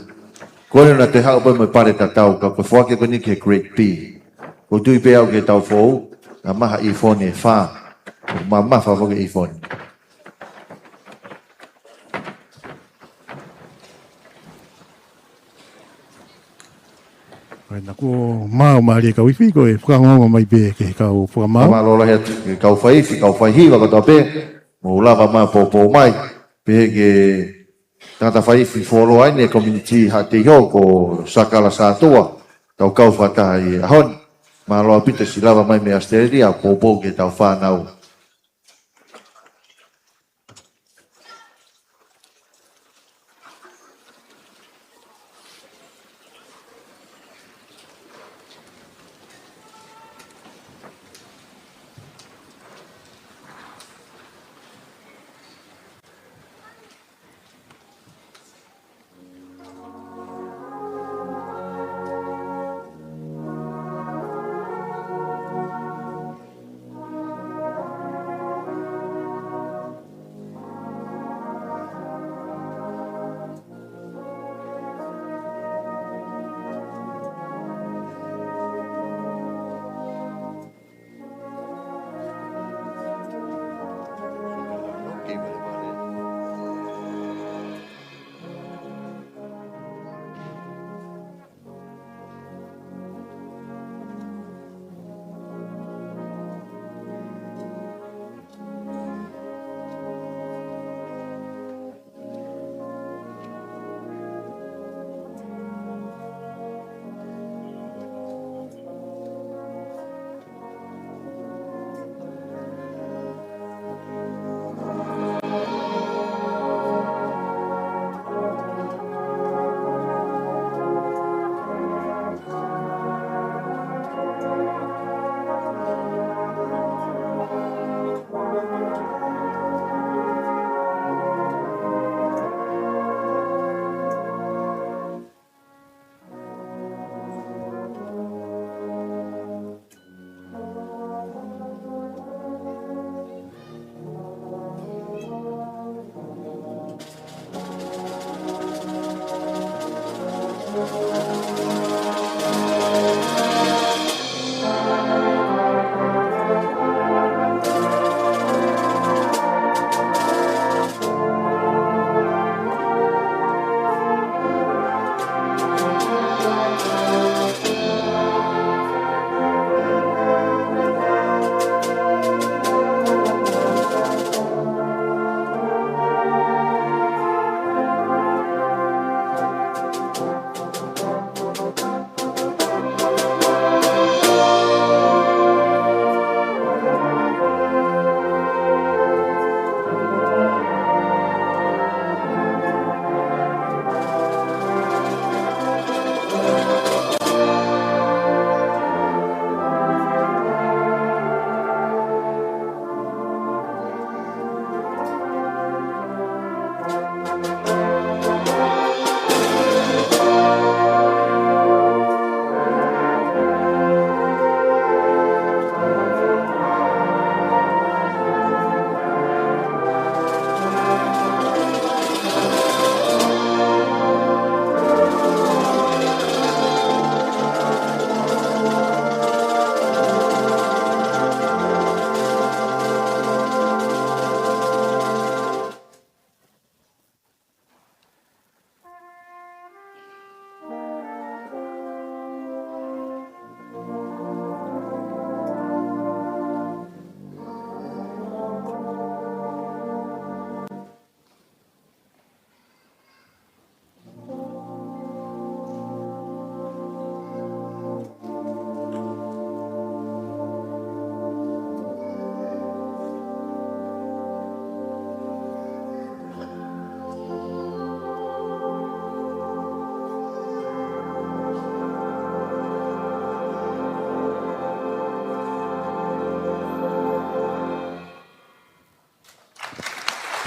Ko ʻene na te haʻu pē mo e pale tatau, ka ko e foaki ko eni ki he Grade B. ʻOku ou tui pē au ki heʻetau fou, naʻa maha ʻīfoni ʻe fā. Mamafa foki ʻīfoni. ʻAi, naʻa kuo maau mālie kau ifi, ko e fakaongoongo mai pē ki he kau fakamaau. Mālō lahi atu ki he kau faifi, kau faihiva kotoa pē, mou lava mai ʻo poupou mai, pehē ki he tangata faifi fuoloa eni e community Haʻateiho ko Sakala Sātua, tau kau fakataha ʻi he ʻaho ni. Mālō ʻaupito siʻi lava mai mei Australia, poupou ki heʻetau fānau.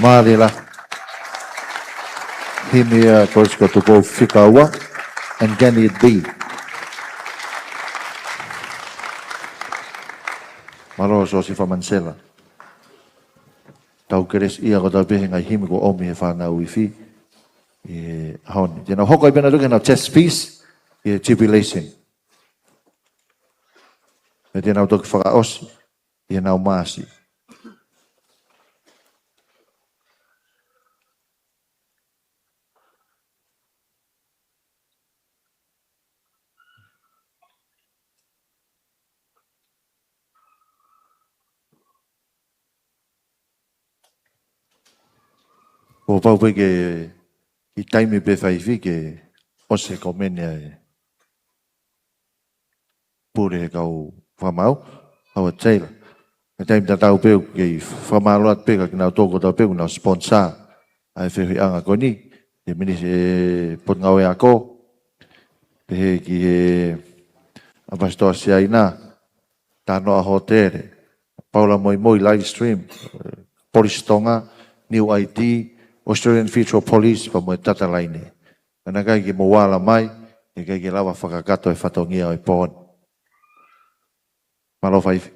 Mālie lā. Himi ʻa Kolisi ko Tupou fika ua. And can it be? Mālō Siosifa Manisela. Tau kelesiʻia kotoa pē he ngaahi himi kuo ʻomi he fānau ifi ʻi he ʻaho ni. Te nau hoko ai pē ʻenau toki ʻenau chest piece ʻi he jubilation. Pea te nau toki fakaʻosi ʻi heʻenau maasi. Kuo pau pē ke ʻi taimi pē faifi ke ʻosi e komeni ʻa e pule he kau fakamaau, Howard Taylor. He taimi tatau pē ʻoku kei fakamālō atu pē kia kinautolu kotoa pē ʻoku nau sponsor ʻa e feohiʻanga ko eni, ʻe Minisi-, ʻe Potungāue Ako, pehē ki he ʻApasitoa Siaina, Tanoa Hōtele, Paula Moimoi Live Stream, Police Tonga, New I D, Australian Federal Police, pea mo e Tatalaine. Ka naʻe ʻikai ke mou ala mai, ʻe ʻikai ke lava fakakakato e fatongia ʻo e pō ni. Mālō faifi.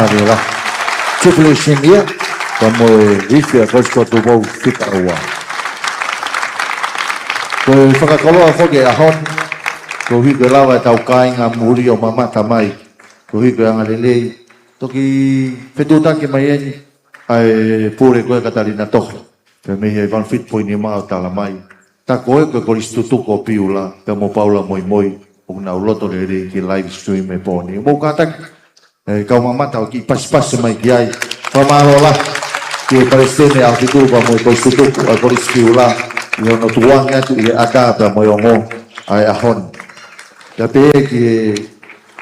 Tēlā. Jubilee Senior, pea mo e ifi ʻa e Kolisi ko Tupou fika ua. Ko e fakakoloa foki ʻa e ʻaho ni, koeʻuhi ko e lava ʻetau kāinga muli ʻo mamata mai, koeʻuhi ko e angalelei, toki fetuʻutaki mai eni ʻa e pule ko ē ʻa Katalina Tohi, pea mei he valu fitu poini nima ʻo tala mai. Tā ko ē ko e Kolisi Tutuku ʻo Piula, pea mo Paula Moimoi, ʻoku nau loto lelei ke live stream he pō ni. Mou kātaki, ʻe, kau mamata ʻo kiʻi pasipasi mai ki ai. Fakamālō lahi ki he Palesiteni ʻa e Aho Tutuku pea mo e Kolisi Tutuku ʻa e Kolisi Piula, ʻi hono tukuange atu ʻi he ʻatā pea mo e ongo ʻa e ʻaho ni. Pea pehē ki he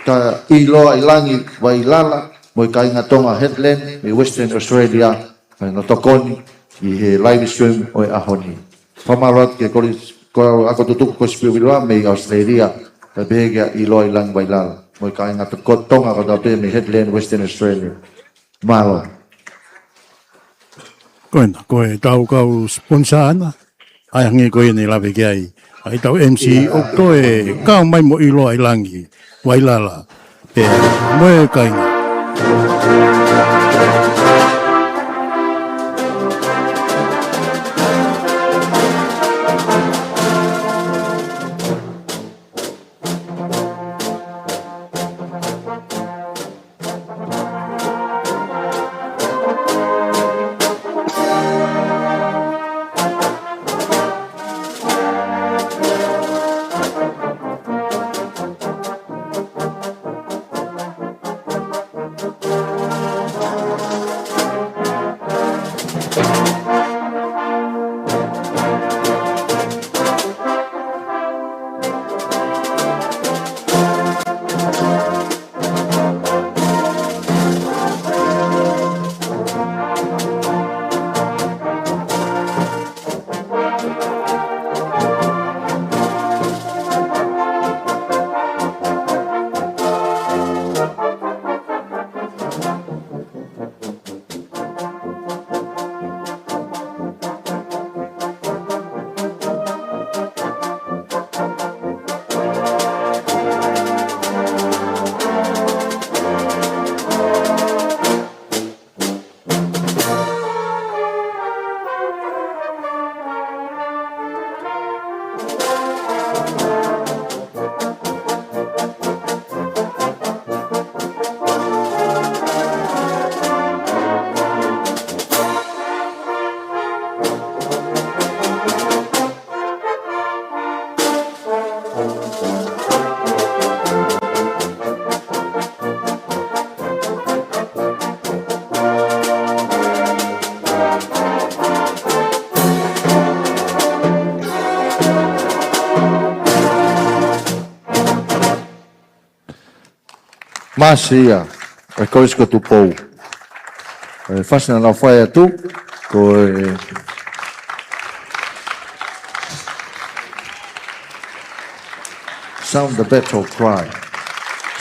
ka ʻiloa ʻi langi Vailala, mo e kāinga Tonga Heartland, mei Western Australia, ʻa ia ʻoku nau tokoni ʻi he live stream ʻo e ʻaho ni. Fakamālō atu ki he Kolisi, ko e Ako Tutuku Kolisi Piula mei Australia, pea pehē kia ʻiloa ʻi langi Vailala, mo e kāinga Tonga kotoa pē mei Heartland, Western Australia. Mālō. Ko ena, ko e tau kau sponsor ʻana, ʻa ia hangē ko ia naʻe lave ki ai ʻa ʻetau M C, ʻoku toe kau mai mo ʻiloa ʻi langi Vailala, pea mo e kāinga. Māsi ia, ʻa e Kolisi ko Tupou. ʻE, fasi naʻa nau fai atu, ko e Sound the Battle Cry.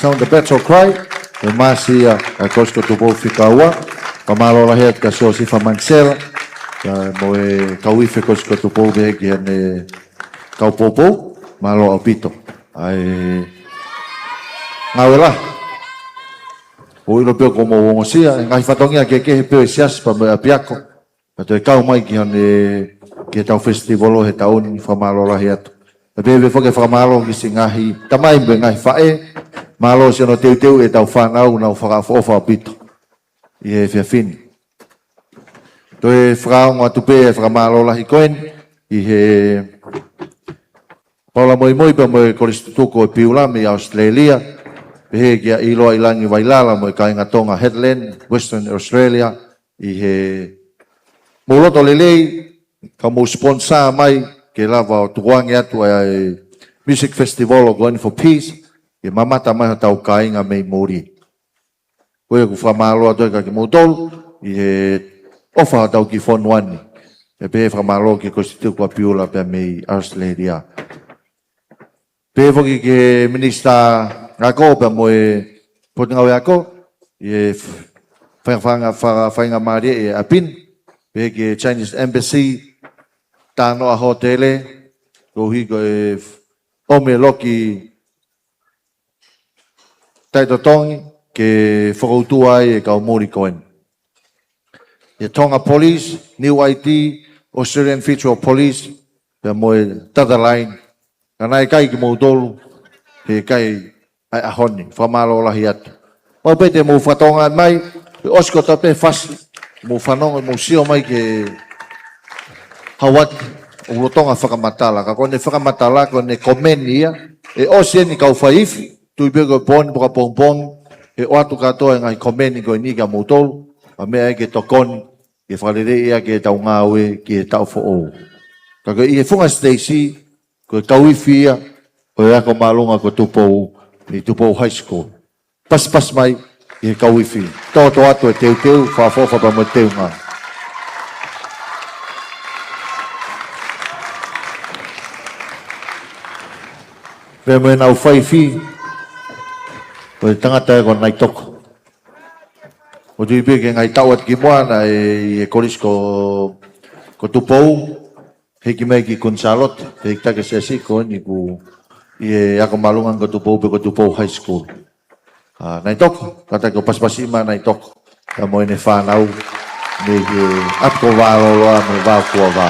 Sound the Battle Cry, ʻe, māsi ia, ʻa e Kolisi ko Tupou fika ua. Fakamālō lahi atu kia Siosifa Manisela, ʻa, mo e kau ifi Kolisi ko Tupou pehē ki heʻene kau poupou, mālō ʻaupito. ʻA e ngāue lahi. ʻOku ʻilo pē ʻoku mou ongosia, ʻa e ngaahi fatongia kehekehe pē ʻo e siasi pea mo e ʻapiako. Pea toe kau mai ki hane, ki heʻetau festival ʻo e taʻu ni, fakamālō lahi atu. Pea pehē foki e fakamālō ki siʻi ngaahi tamai mo e ngaahi faʻē, mālō siʻono teuteu ʻetau fānau, nau fakaʻofoʻofa ʻaupito ʻi he efiafi ni. Toe fakaongo atu pē e fakamālō lahi ko eni, ʻi he Paula Moimoi pea mo e Kolisi Tutuku ʻo Piula mei Australia, pehē kia ʻiloa ʻi langi Vailala mo e kāinga Tonga Heartland, Western Australia, ʻi he mou loto lelei, ka mou sponsor mai, ke lava ʻo tukuange atu ʻa e Music Festival ʻo ko eni for Peace, ke mamata mai hotau kāinga mei muli. Ko ia ʻoku fakamālō atu ai kia kimoutolu, ʻi he ʻofa hotau kiʻi fonua ni. ʻE pehē fakamālō ki he Kolisi Tutuku ʻa Piula pea mei Australia. Pehē foki ki he Minisitā Ako pea mo e Potungāue Ako, ʻi he f-, fainga-, fainga-, fa-, faingamālie ʻi he ʻapi ni. Pehē ki he Chinese Embassy, Tānoʻa Hōtele, koeʻuhi ko e f-, ʻomi e loki taʻetotongi, ke fakautua ai e kau muli ko eni. ʻI he Tonga Police, Niu ʻAiti, Australian Federal Police, pea mo e Tatalaine, ka naʻe ʻikai kimoutolu, he ʻikai ʻa e ʻaho ni, fakamālō lahi atu. Mau pē te mou fakatokangaʻi mai, ʻe ʻosi kotoa pē fasi, mou fanongo, mou sio mai ki he Hauati, ʻoku lolotonga fakamatala, ka ko ʻene fakamatala, ko ʻene komeni ia, ʻe ʻosi eni kau fai ifi, tui pē ko e pō ni pe ko e pongipongi, ʻe ʻoatu kātoa e ngaahi komeni ko eni kia moutolu, ʻa e meʻa ia ke tokoni, ke fakaleleiʻi ʻaki ʻetau ngāue ki he taʻu foʻou. Ka ko e ʻi he funga siteisi, ko e kau ifi ia, ʻo e ako māʻolunga ko Tupou, ʻi Tupou High School. Pasipasi mai, ʻi he kau ifi. Tōtōatu e teuteu, fakaʻofoʻofa pea mo e teunga. Pea mo ʻenau fai ifi, ko e tangata ia ko Naitoko. ʻOku tui pē ki he ngaahi taʻu atu ki muʻa naʻe ʻi he kolisi ko, ko Tupou, hiki mai ki Kuini Sālote, te hiki taki e siasi ko eni ʻoku ʻi he ako māʻolunga ko Tupou pe ko Tupou High School. ʻA, Naitoko, kātaki ʻo pasipasi mai Naitoko, pea mo ʻene fānau, mei he ʻapi ko Vāloloa, mei Vākuavā.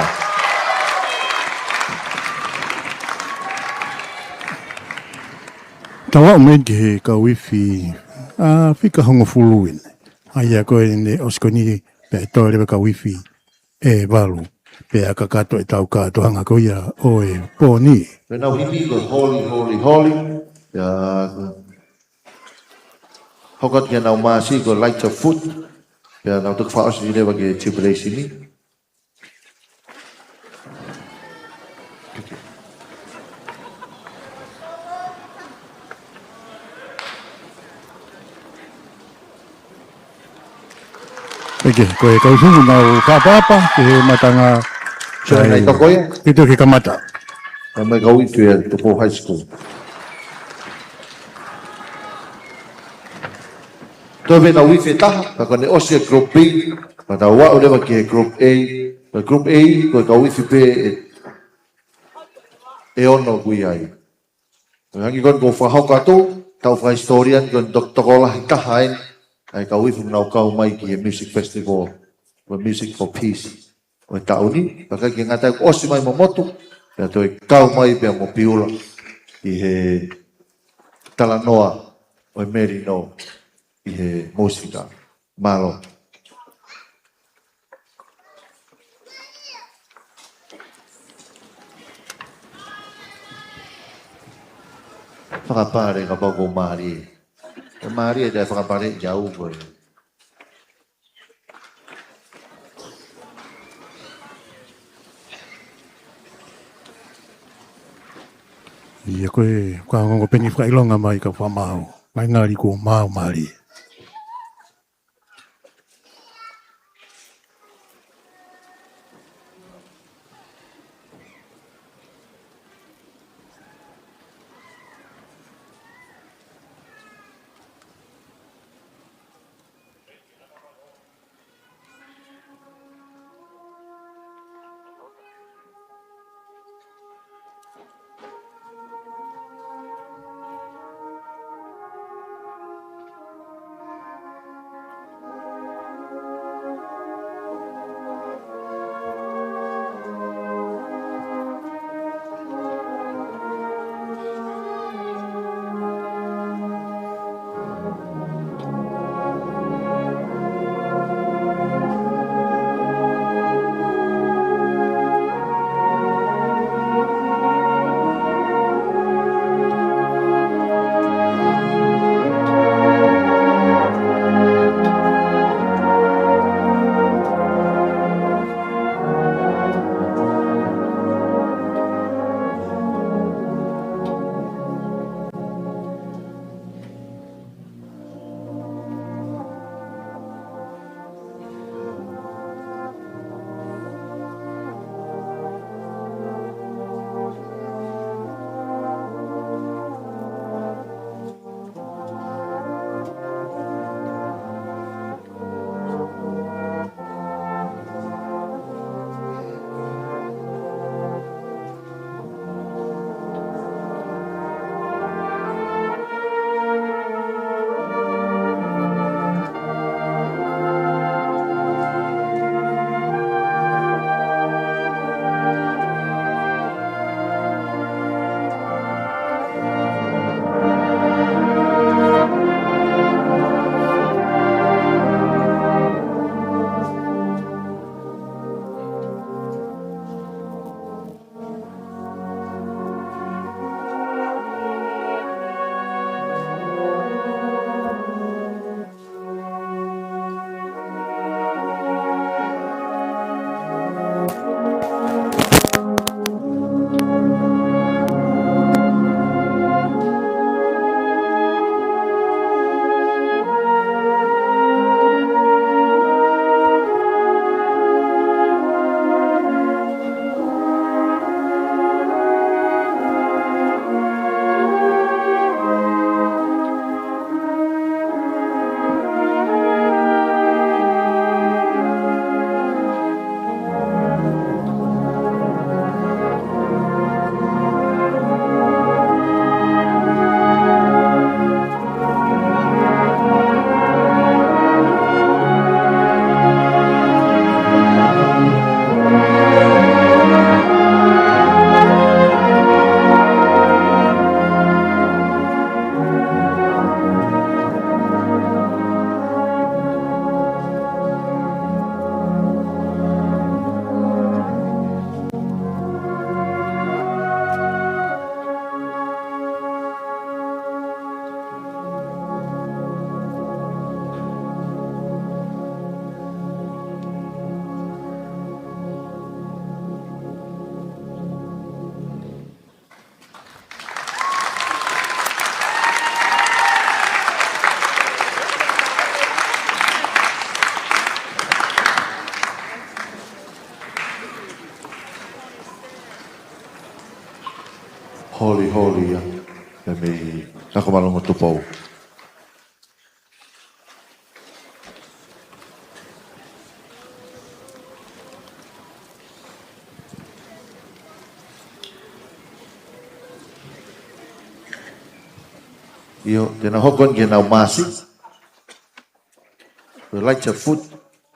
Tau aʻu mai ki he kau ifi, ʻa, fika hongofulu eni. ʻA ia ko eni ʻosi ko eni pea toe leva kau ifi ʻe valu. Pea kakato ʻetau kātoanga ko ia ʻo e pō ni. Pea nau himi ko e Holi, Holi, Holi. Pea hoko atu ki heʻenau māsi ko e Light of Foot. Pea nau toki fakaʻosi leva ki he jubilation ni. ʻEke, ko e kau ifi nau fakaʻapaʻapa ki he matanga. Sio, ʻai, Naitoko ia. Kito ke kamata. Ka mai kau ifi ʻa Tupou High School. Toe pē ʻenau ifi ʻe taha, ka ko ʻene ʻosi e Group B, ka tau aʻu leva ki he Group A, ko e Group A, ko e kau ifi pē ʻe, ʻe ono ʻoku ʻi ai. Ko e hangē ko eni kuo fakahoko atu, tau fakahisitōlia ni ko eni tok-, tokolahi taha eni, ʻa e kau ifi naʻa nau kau mai ki he Music Festival, ko e Music for Peace. ʻO e taʻu ni, pea ʻikai ke ngata ai kuo ʻosi mai mo motu, pea toe kau mai pea mo Piula, ʻi he talanoa ʻo e melino, ʻi he mūsika. Mālō. Fakapale kapau ʻoku mālie. ʻE mālie ʻe fakapale ia au ko e. ʻIa ko e, ka ongo pē eni fakaʻilonga mai ka fakamaau. Mai ngali kuo maau mālie. Holi, holi ia. Pea mei Nakumalongo Tupou. ʻIo, te nau hoko eni ke nau maasi. Ko e Light of Foot,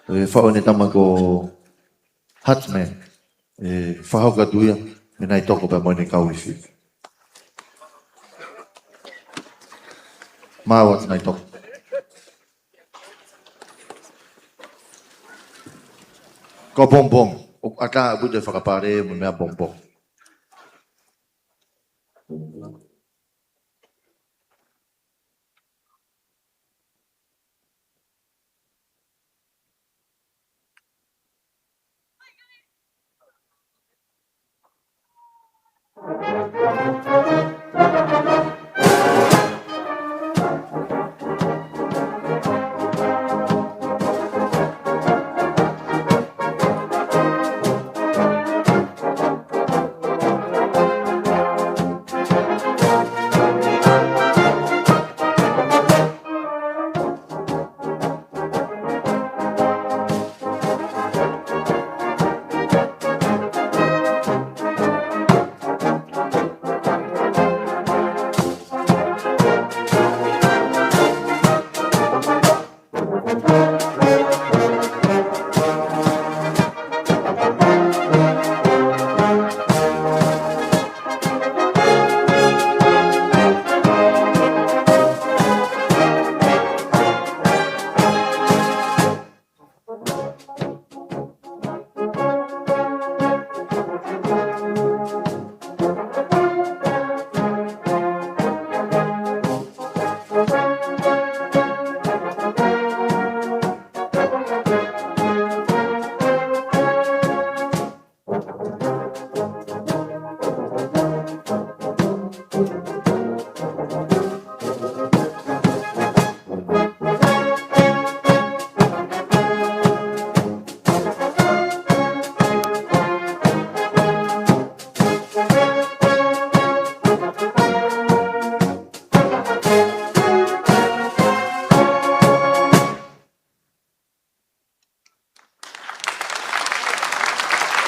ʻe faʻu ʻe he tama ko Hartman, ʻe fakahoko atu ia, mei Naitoko pea mo ʻene kau ifi. Maau atu Naitoko. Ko Bongbong, ʻoku ʻatā ʻaupito e fakapale mo e meʻa Bongbong.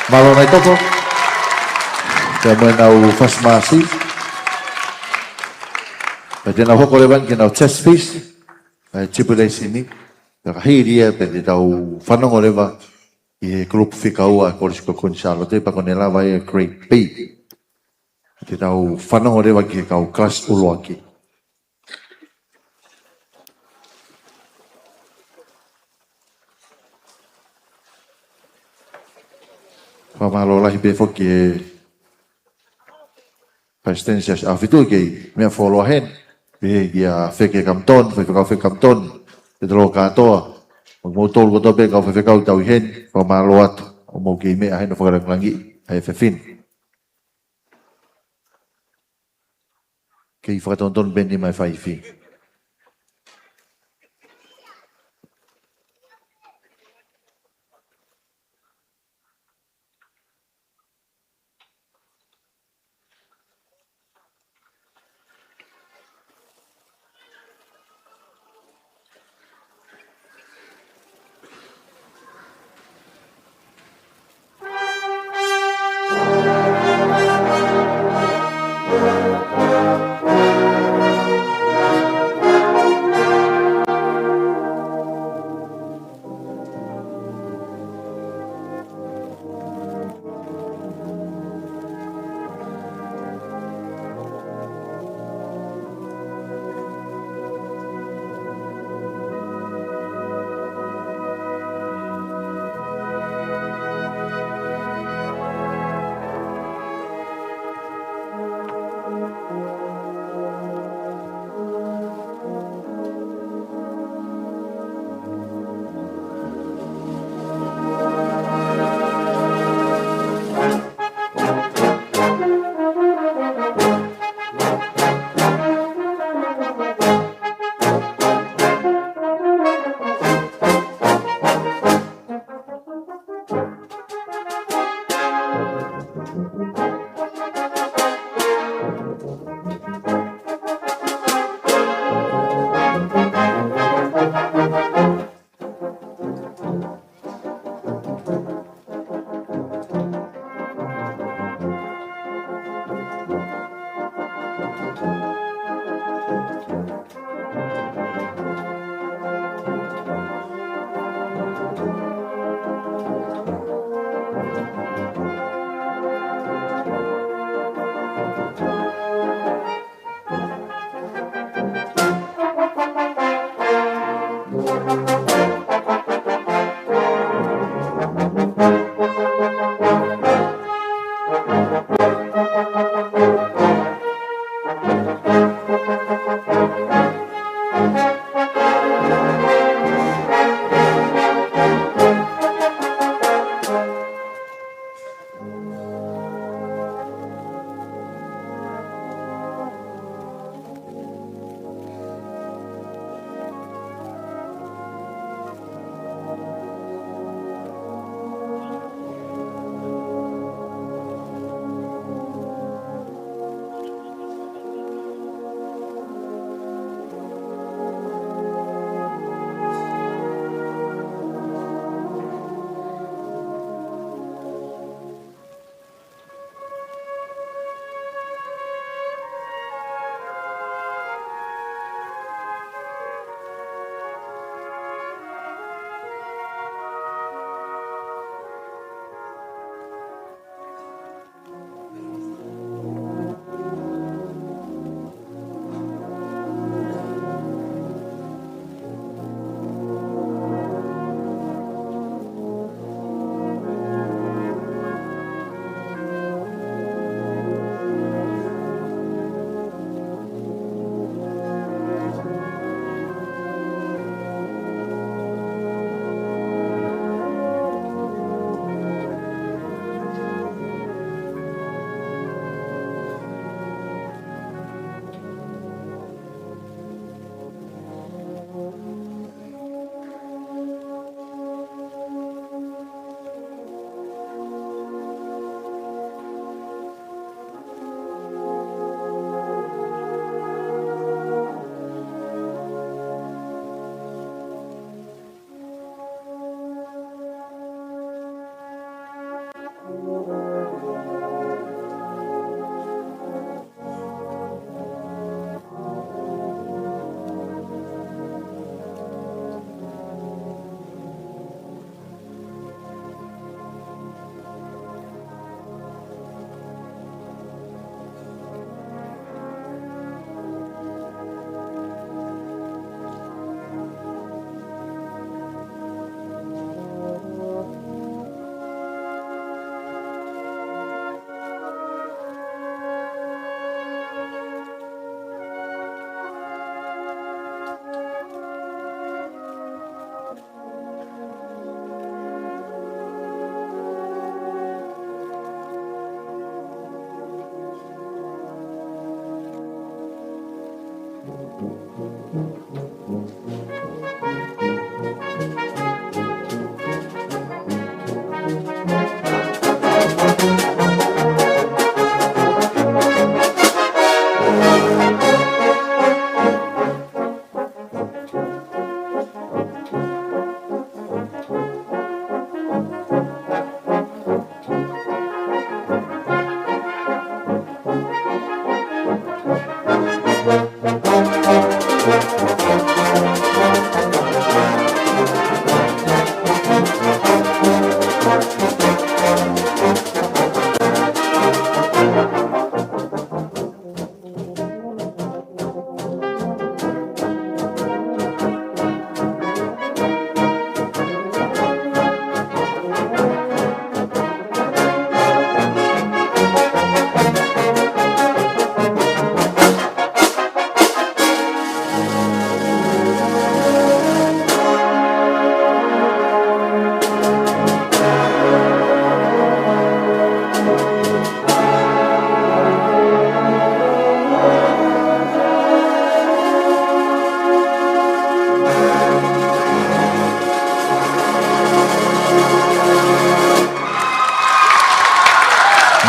Mālō Naitoko. Pea mo ʻenau fasi maasi. Pea te nau hoko leva ke nau chest piece. Pea tipulation ni. Pea ka hili ia, pea te tau fanongo leva ʻi he group fika ua ʻa e Kolisi ko Kuini Sālote, pea ko ʻene lava ia grade B. Te tau fanongo leva ki he kau kalasi ʻuluaki. Fakamālō lahi pē foki e Palesitenisī ʻa e ʻAhofitu ki he meʻa fuoloa heni. Pehē kia Feke Kamtoni, Faifekau Feke Kamtoni, Petelo Kātoa, mo kimoutolu kotoa pē kau faifekau ʻoku tau ʻi heni, fakamālō atu, ʻoku mou kei meʻa heni ʻo fakalāngilangiʻi ʻa e efiafi ni. Kei fakatonutonu pē nima e faifi.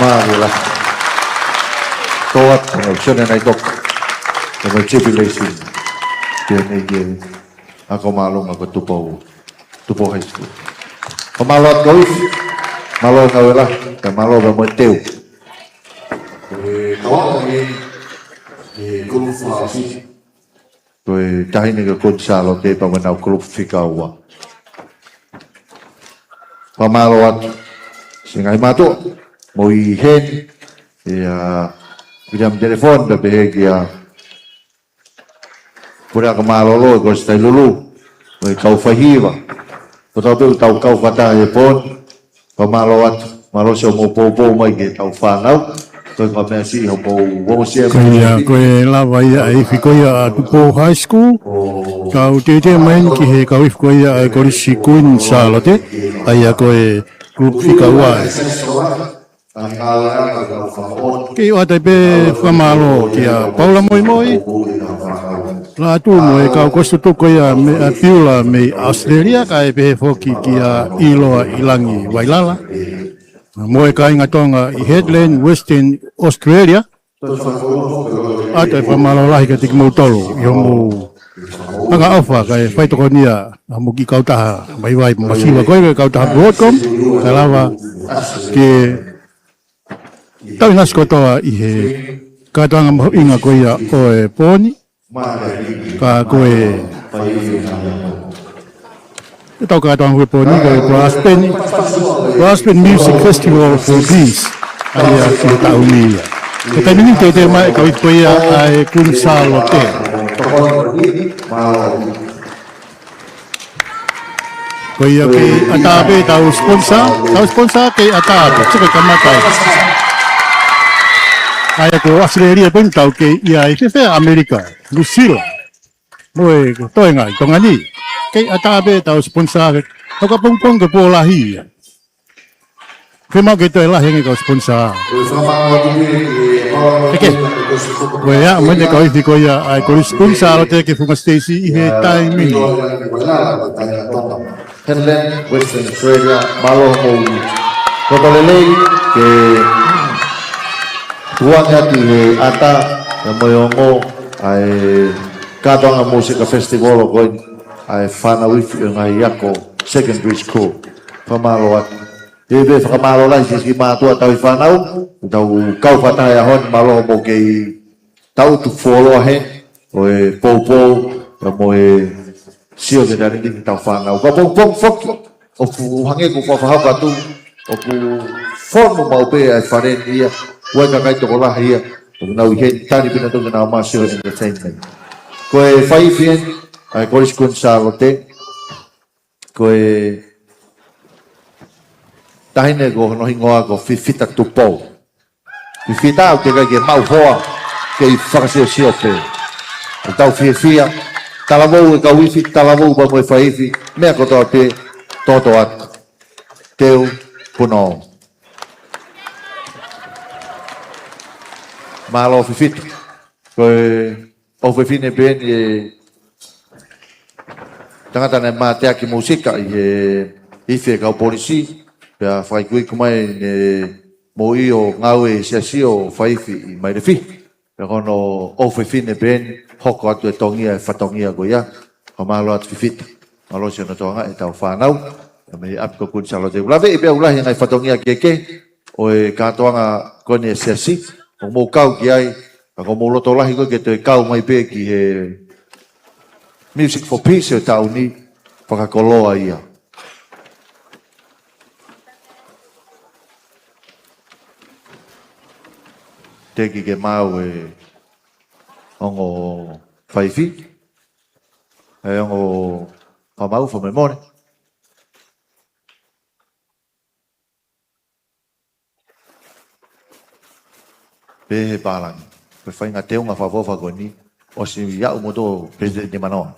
Mālie lahi. Tō atu Kau Sione Naitoka, ko e maʻu jubilation. Ke ne ke ako māʻolunga ko Tupou, Tupou High School. Ko mālō atu kau ifi, mālō e ngāue lahi, kae mālō pē mo e teu. Ko e kau ako eni, e kulupu fā ʻosi. Ko e taʻahine ko Koni Sālote pea mo ʻenau kulupu fika ua. Fakamālō atu siʻi ngaahi mātuʻa, mo e heni, ʻia Viliami Telefoni, pea pehē kia Puleako Mālōlō, ʻe Kositailulu, mo e kau faihiva. Ko tau pē ʻoku tau kau fakataha he pō ni, fakamālō atu, mālō siʻomou poupou mai ki heʻetau fānau, ko e kau meʻa siʻi hoʻomou ongosia. Ko ia, ko e lava ia ʻa e ifi ko ia ʻa Tupou High School, kau teuteu mai eni ki he kau ifi ko ia ʻa e Kolisi Kuini Sālote, ʻa ia ko e kulupu fika ua. Kei ʻoatu ai pē fakamālō kia Paula Moimoi Lātū mo e kau kositutuku ia mei ʻa Piula mei ʻAositelēlia, kae pehē foki kia ʻIloa ʻIlangi Vailala, mo e kāinga Tonga ʻi Heartland, Western Australia. ʻOatu e fakamālō lahi kiate kimoutolu ʻi hoʻomou fakaʻofa kae faitokonia ʻa hoʻomou kiʻi kautaha vaivai masiva ko e kautaha Broadcom, kae lava ke tau ʻinasi kotoa ʻi he kātoanga mahuʻinga ko ia ʻo e pō ni. Ka ko e, ʻetau kātoanga ko e pō ni ko e Brass Band, Brass Band Music Festival for Peace, ʻa ia ki he taʻu ni ia. Ko e taimi ni teuteu mai e kau ifi ko ia ʻa e Kuini Sālote. Ko ia kei ʻatā pē ʻetau sponsor, ʻetau sponsor kei ʻatā pē, sio ki he kamata. ʻA ia ko ʻAositelēlia pē eni ʻoku tau kei ʻi ai, fēfē ʻAmelika, Nuʻusila, mo e toenga ʻi Tonga ni. Kei ʻatā pē ʻetau sponsor, ʻoku pongipongi ko e pō lahi ia. Ke mau ke toe lahi ange kau sponsor. Eke. Ko ia, mo e kau ifi ko ia ʻa e Kolisi Kuini Sālote ki he funga siteisi ʻi he taimi ni. Heartland, Western Australia, mālō hoʻomou loto lelei ke tuku ange atu he ʻatā, ʻa e mo e ongo, ʻa e kātoanga mūsika festival ko eni, ʻa e fānau ifi ʻo e ngaahi ako secondary school. Fakamālō atu. ʻE pē fakamālō lahi siʻi mātuʻa tauhi fānau, tau kau fakataha he ʻaho ni, mālō hoʻomou kei tau tuku fuoloa heni, ʻo e poupou, pea mo e sio ki he taleniti ʻetau fānau. Ka pongipongi foki, ʻoku hangē ko e fakahoko atu, ʻoku fonu maʻu pē ʻa e fale ni ia, ʻoku ʻi ai e kakai tokolahi ia, ʻoku nau ʻi heni, tali pē nautolu ke nau ō mai ʻo sio he entertainment. Ko e faifi eni ʻa e Kolisi Kuini Sālote, ko e taʻahine ko hono hingoa ko Fifita Tupou. Fifita, ʻoku teʻeki ai ke maʻu hoa, kei fakasiosio pē. ʻOku tau fiefia, talavou e kau ifi, talavou pea mo e faifi, meʻa kotoa pē, toto atu. Teu, punou. Mālō Fifita. Ko e ʻofefine pē eni e tangata naʻe mateaki mūsika ʻi he ifi e kau polisi, pea fakaikuiku mai ne moʻui ʻo ngāue he siasi ʻo faifi ʻi Mailefi. Pea ko hono ʻofefine pē eni, hoko atu e tongia, e fatongia ko ia. Fakamālō atu Fifita. Mālō siʻono tokangaʻi ʻetau fānau. Mei he ʻapi ko Kuini Sālote. Laveʻi pē ʻoku lahi e ngaahi fatongia kehekehe ʻo e kātoanga ko eni e siasi ʻoku mou kau ki ai, ka ko hoʻomou loto lahi ko ē ke toe kau mai pē ki he Music for Peace ʻo e taʻu ni, fakakoloa ia. Teʻeki ke maʻu e ongo faifi, e ongo fakamāʻopoʻopo mo e mole. Pehē pālangi. Ko e faʻahinga teunga fakaʻofoʻofa ko eni, ʻosi aʻu moutolu Palesiteni Manoa.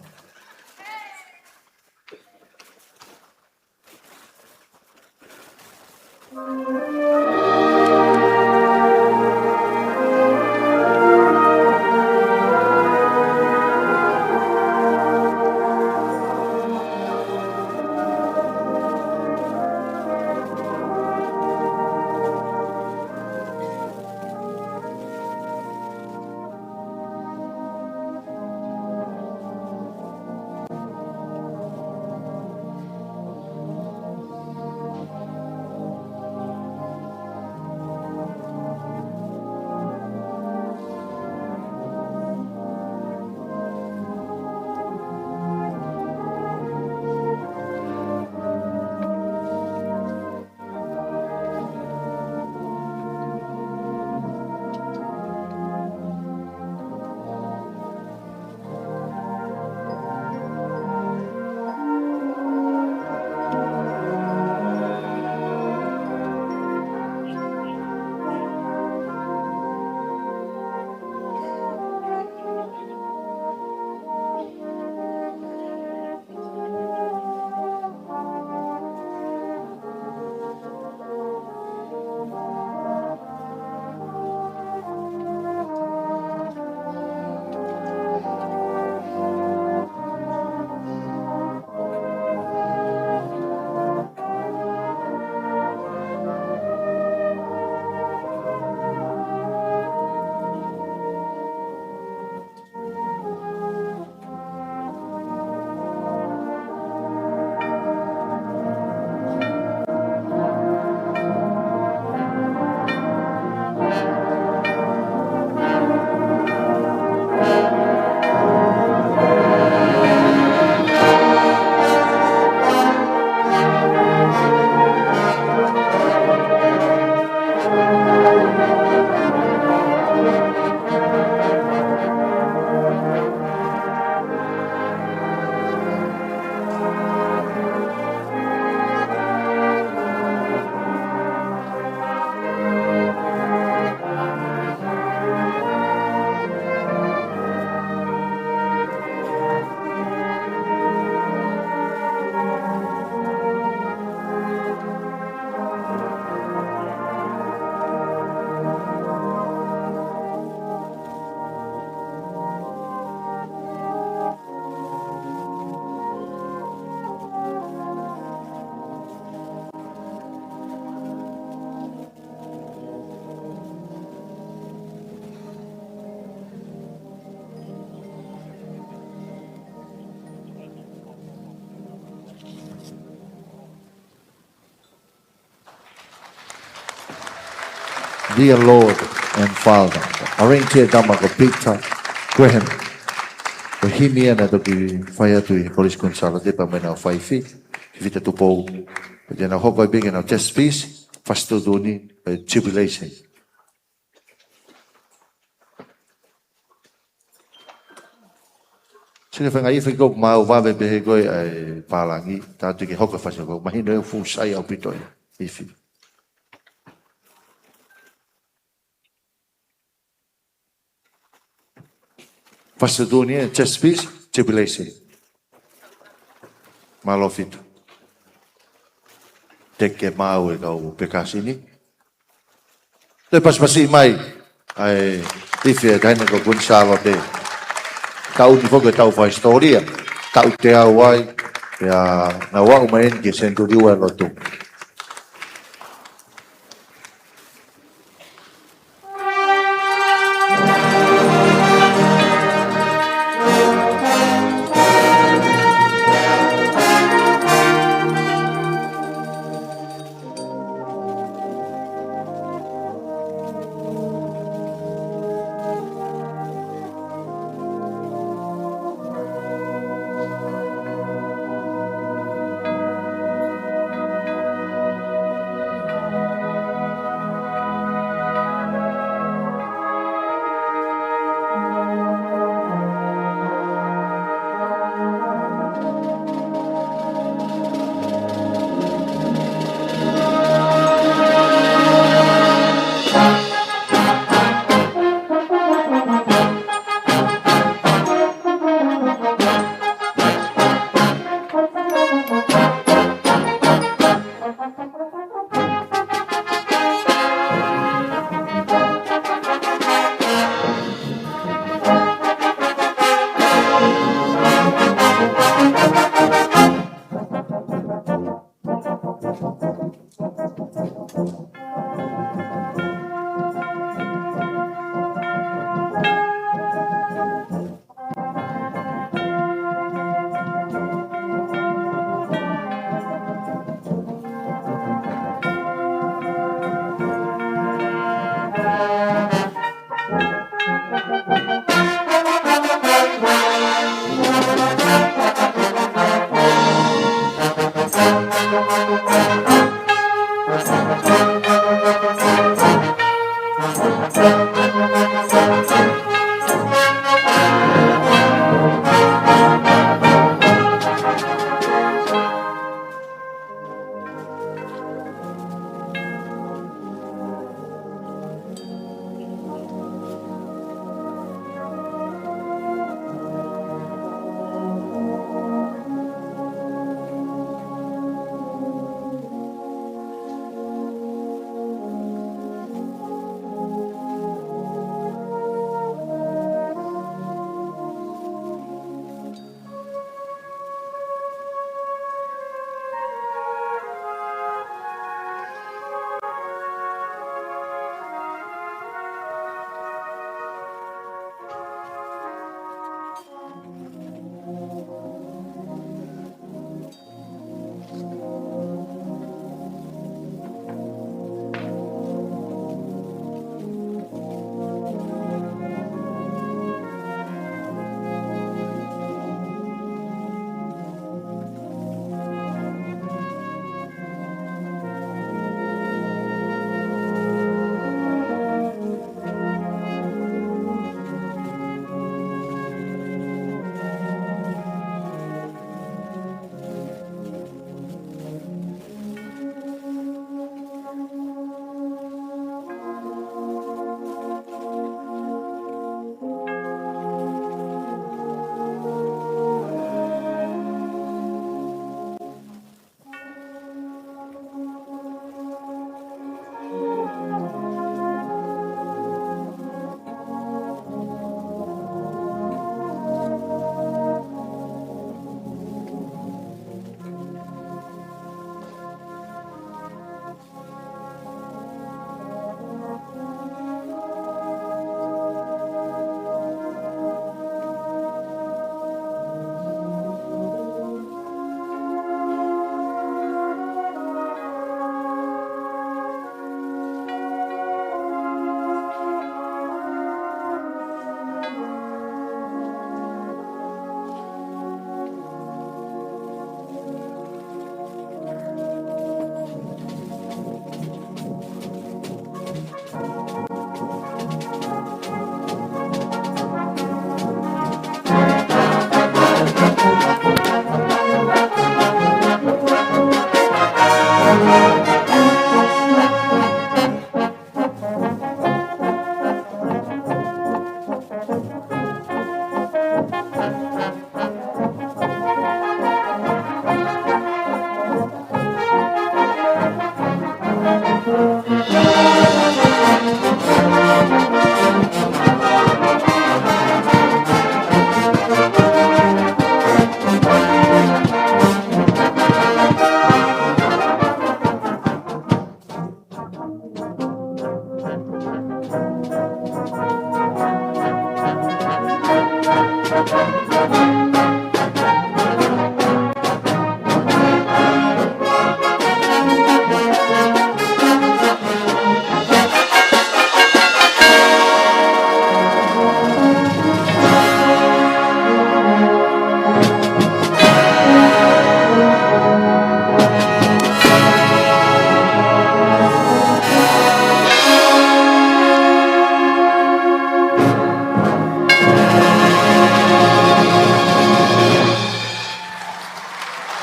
Dear Lord and Father. Arrange here, tama ko Peter Graham. Ko e himi ia naʻe toki fai atu ʻi he Kolisi Kuini Sālote pea mo ʻenau faifi, Fifita Tupou. Pea te nau hoko ai pē ki heʻenau chest piece, fasi tuʻutuʻuni, ʻa e Jubilation. Sio ki he faʻahinga ifi ko ē ʻoku mau vave pehē ko ē ʻa e pālangi, tā atu ke hoko e fasi ko ē, mahino ʻoku fuʻu sai ʻaupito e ifi. Fasi tuʻutuʻuni e chest piece, Jubilation. Mālō Fita. Teke maʻu e kau pekasini. Toe pasipasi mai ʻa e ifi ʻa e Taʻahine ko Kuini Sālote. Taʻu ni foki ʻoku tau fai hisitōlia. Taʻu teau ai, pea nau aʻu mai eni ki he senituli ua ʻo e lotu.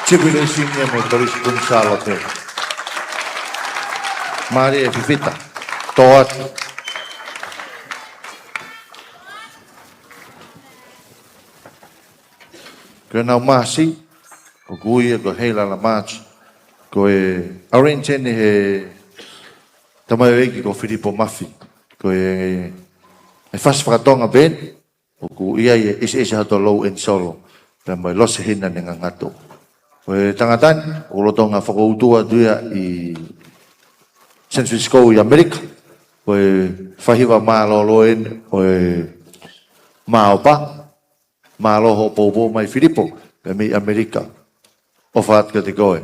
Chief Relations ia mo e Kolisi Kuini Sālote. Mālie e fifita. Tō atu. Ko ʻenau māsi, ʻoku ui ia ko Heilala March, ko e arrange eni he tamaioʻeiki ko Filipo Mafi, ko e, e fasi fakatonga pē eni, ʻoku ʻi ai e ʻiseʻise ha toe low end solo, pea mo e Lose Hina ne Ngangatu. Ko e tangata ni, ʻoku lolotonga fakautu atu ia ʻi San Francisco ʻi ʻAmelika, ko e faihiva mālōlō eni ʻo e Maopa, mālō hoʻo poupou mai Filipo, pea mei ʻAmelika, ʻofa atu kiate koe.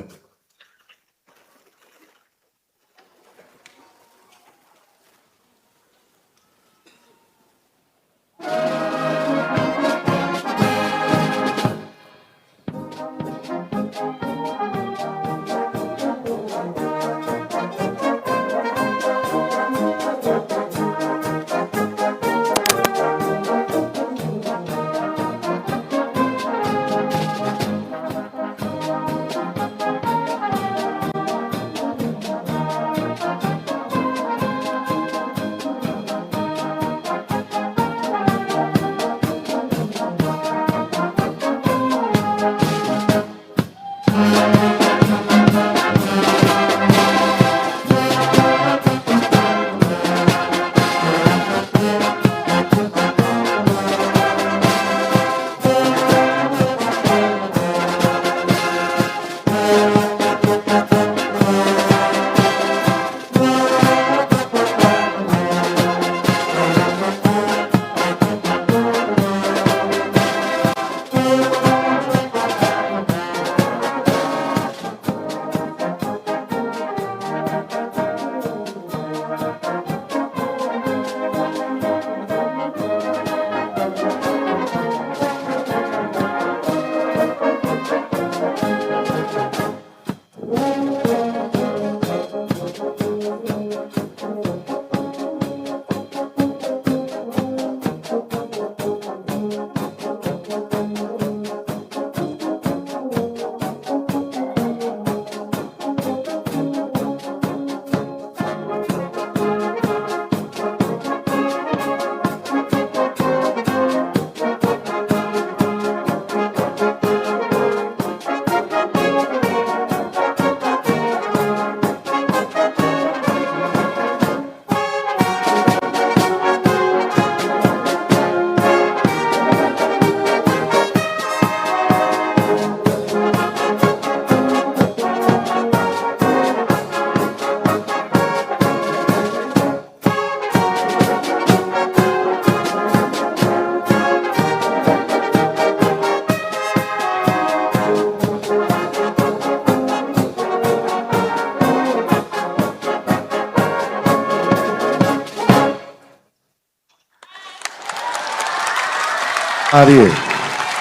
Mālie,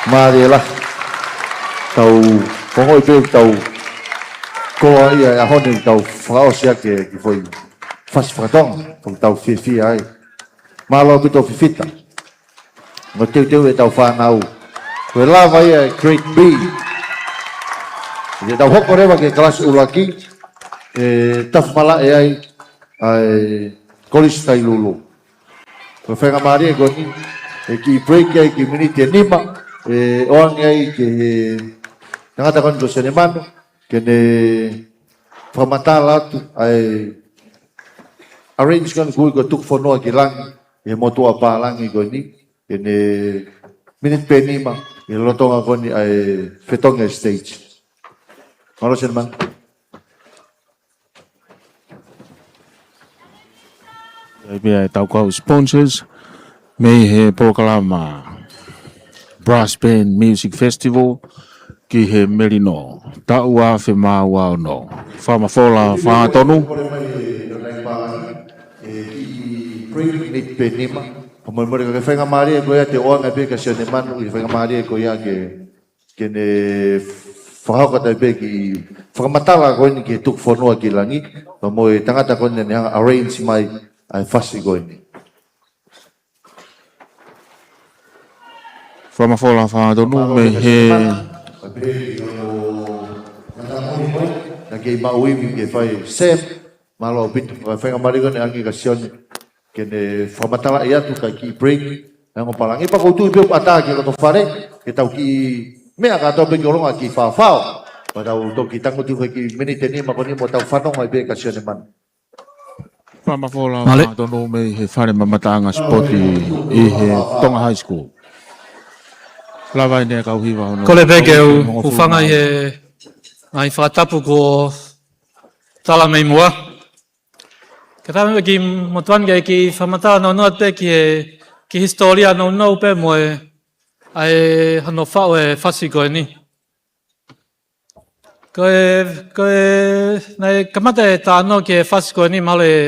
mālie lahi. Tau ongoʻi pē tau koloa ia e ʻaho ni, tau fakaʻosi ʻaki e kiʻi foʻi fasi fakatonga, ʻoku tau fiefia ai. Mālō ʻaupito fifita. Mo teuteu ʻetau fānau. Ko e lava ia e Grade B. ʻI heʻetau hoko leva ki he kalasi ʻuluaki, ʻe tafu malaʻe ai ʻa e Kolisi Tailulu. Ko e faingamālie ko eni, ʻe kiʻi break ai kiʻi miniti ʻe nima, ʻe ʻoange ai ki he tangata ko eni ko Selemano, ke ne fakamatala atu ʻa e arrange ko eni ʻoku ui ko e Tuku Fonua ki Langi, ʻi he motuʻa pālangi ko eni, ke ne miniti pē ʻe nima, ʻi he lolotonga ko eni ʻa e fetongi e stage. Mālō Selemano. ʻI ai pē ʻetau kau sponsors mei he polokalama Brass Band Music Festival ki he Melino, taʻu ua afe mā ua ono. Fakamafola, fakatonu. Pea mole mole ka ke faingamālie ko ia te oanga pē ka Sione Manu ʻi he faingamālie ko ia ke, ke ne fakahoko atu pē ki fakamatala ko eni ki he tuku fonua ki langi, pea mo e tangata ko eni ne hanga arrange mai ʻa e fasi ko eni. Fakamafola, fakatonu mei he. Na kei maʻu ivi ke fai Sam, mālō ʻaupito, ka faingamālie ko eni ange ka Sione, ke ne fakamatalaʻi atu ka ki break, ʻa e ongo palangi, pea ʻoku ou tui pē ʻoku ʻatā ki he koto fale, ke tau kiʻi meʻa kātoa pē ki ʻolunga kiʻi faofao. Pea tau toki tangutu ki he kiʻi miniti ʻe nima ko eni mo tau fanongo ai pē ka Sione Manu. Fakamafola, fakatonu mei he fale mamataʻanga sipoti ʻi he Tonga High School. Lava ʻeni ʻa e kau hiva hono. Kole pē ke u hūfanga ʻi he ngaahi fakatapu kuo tala mei muʻa. Ka tau mei ki motuan ke kiʻi fakamatala nounou pē ki he, ki he hisitōlia nounou pē mo e, ʻa e hono faʻu e fasi ko eni. Ko e, ko e, naʻe kamata e talanoa ki he fasi ko eni mahalo ʻe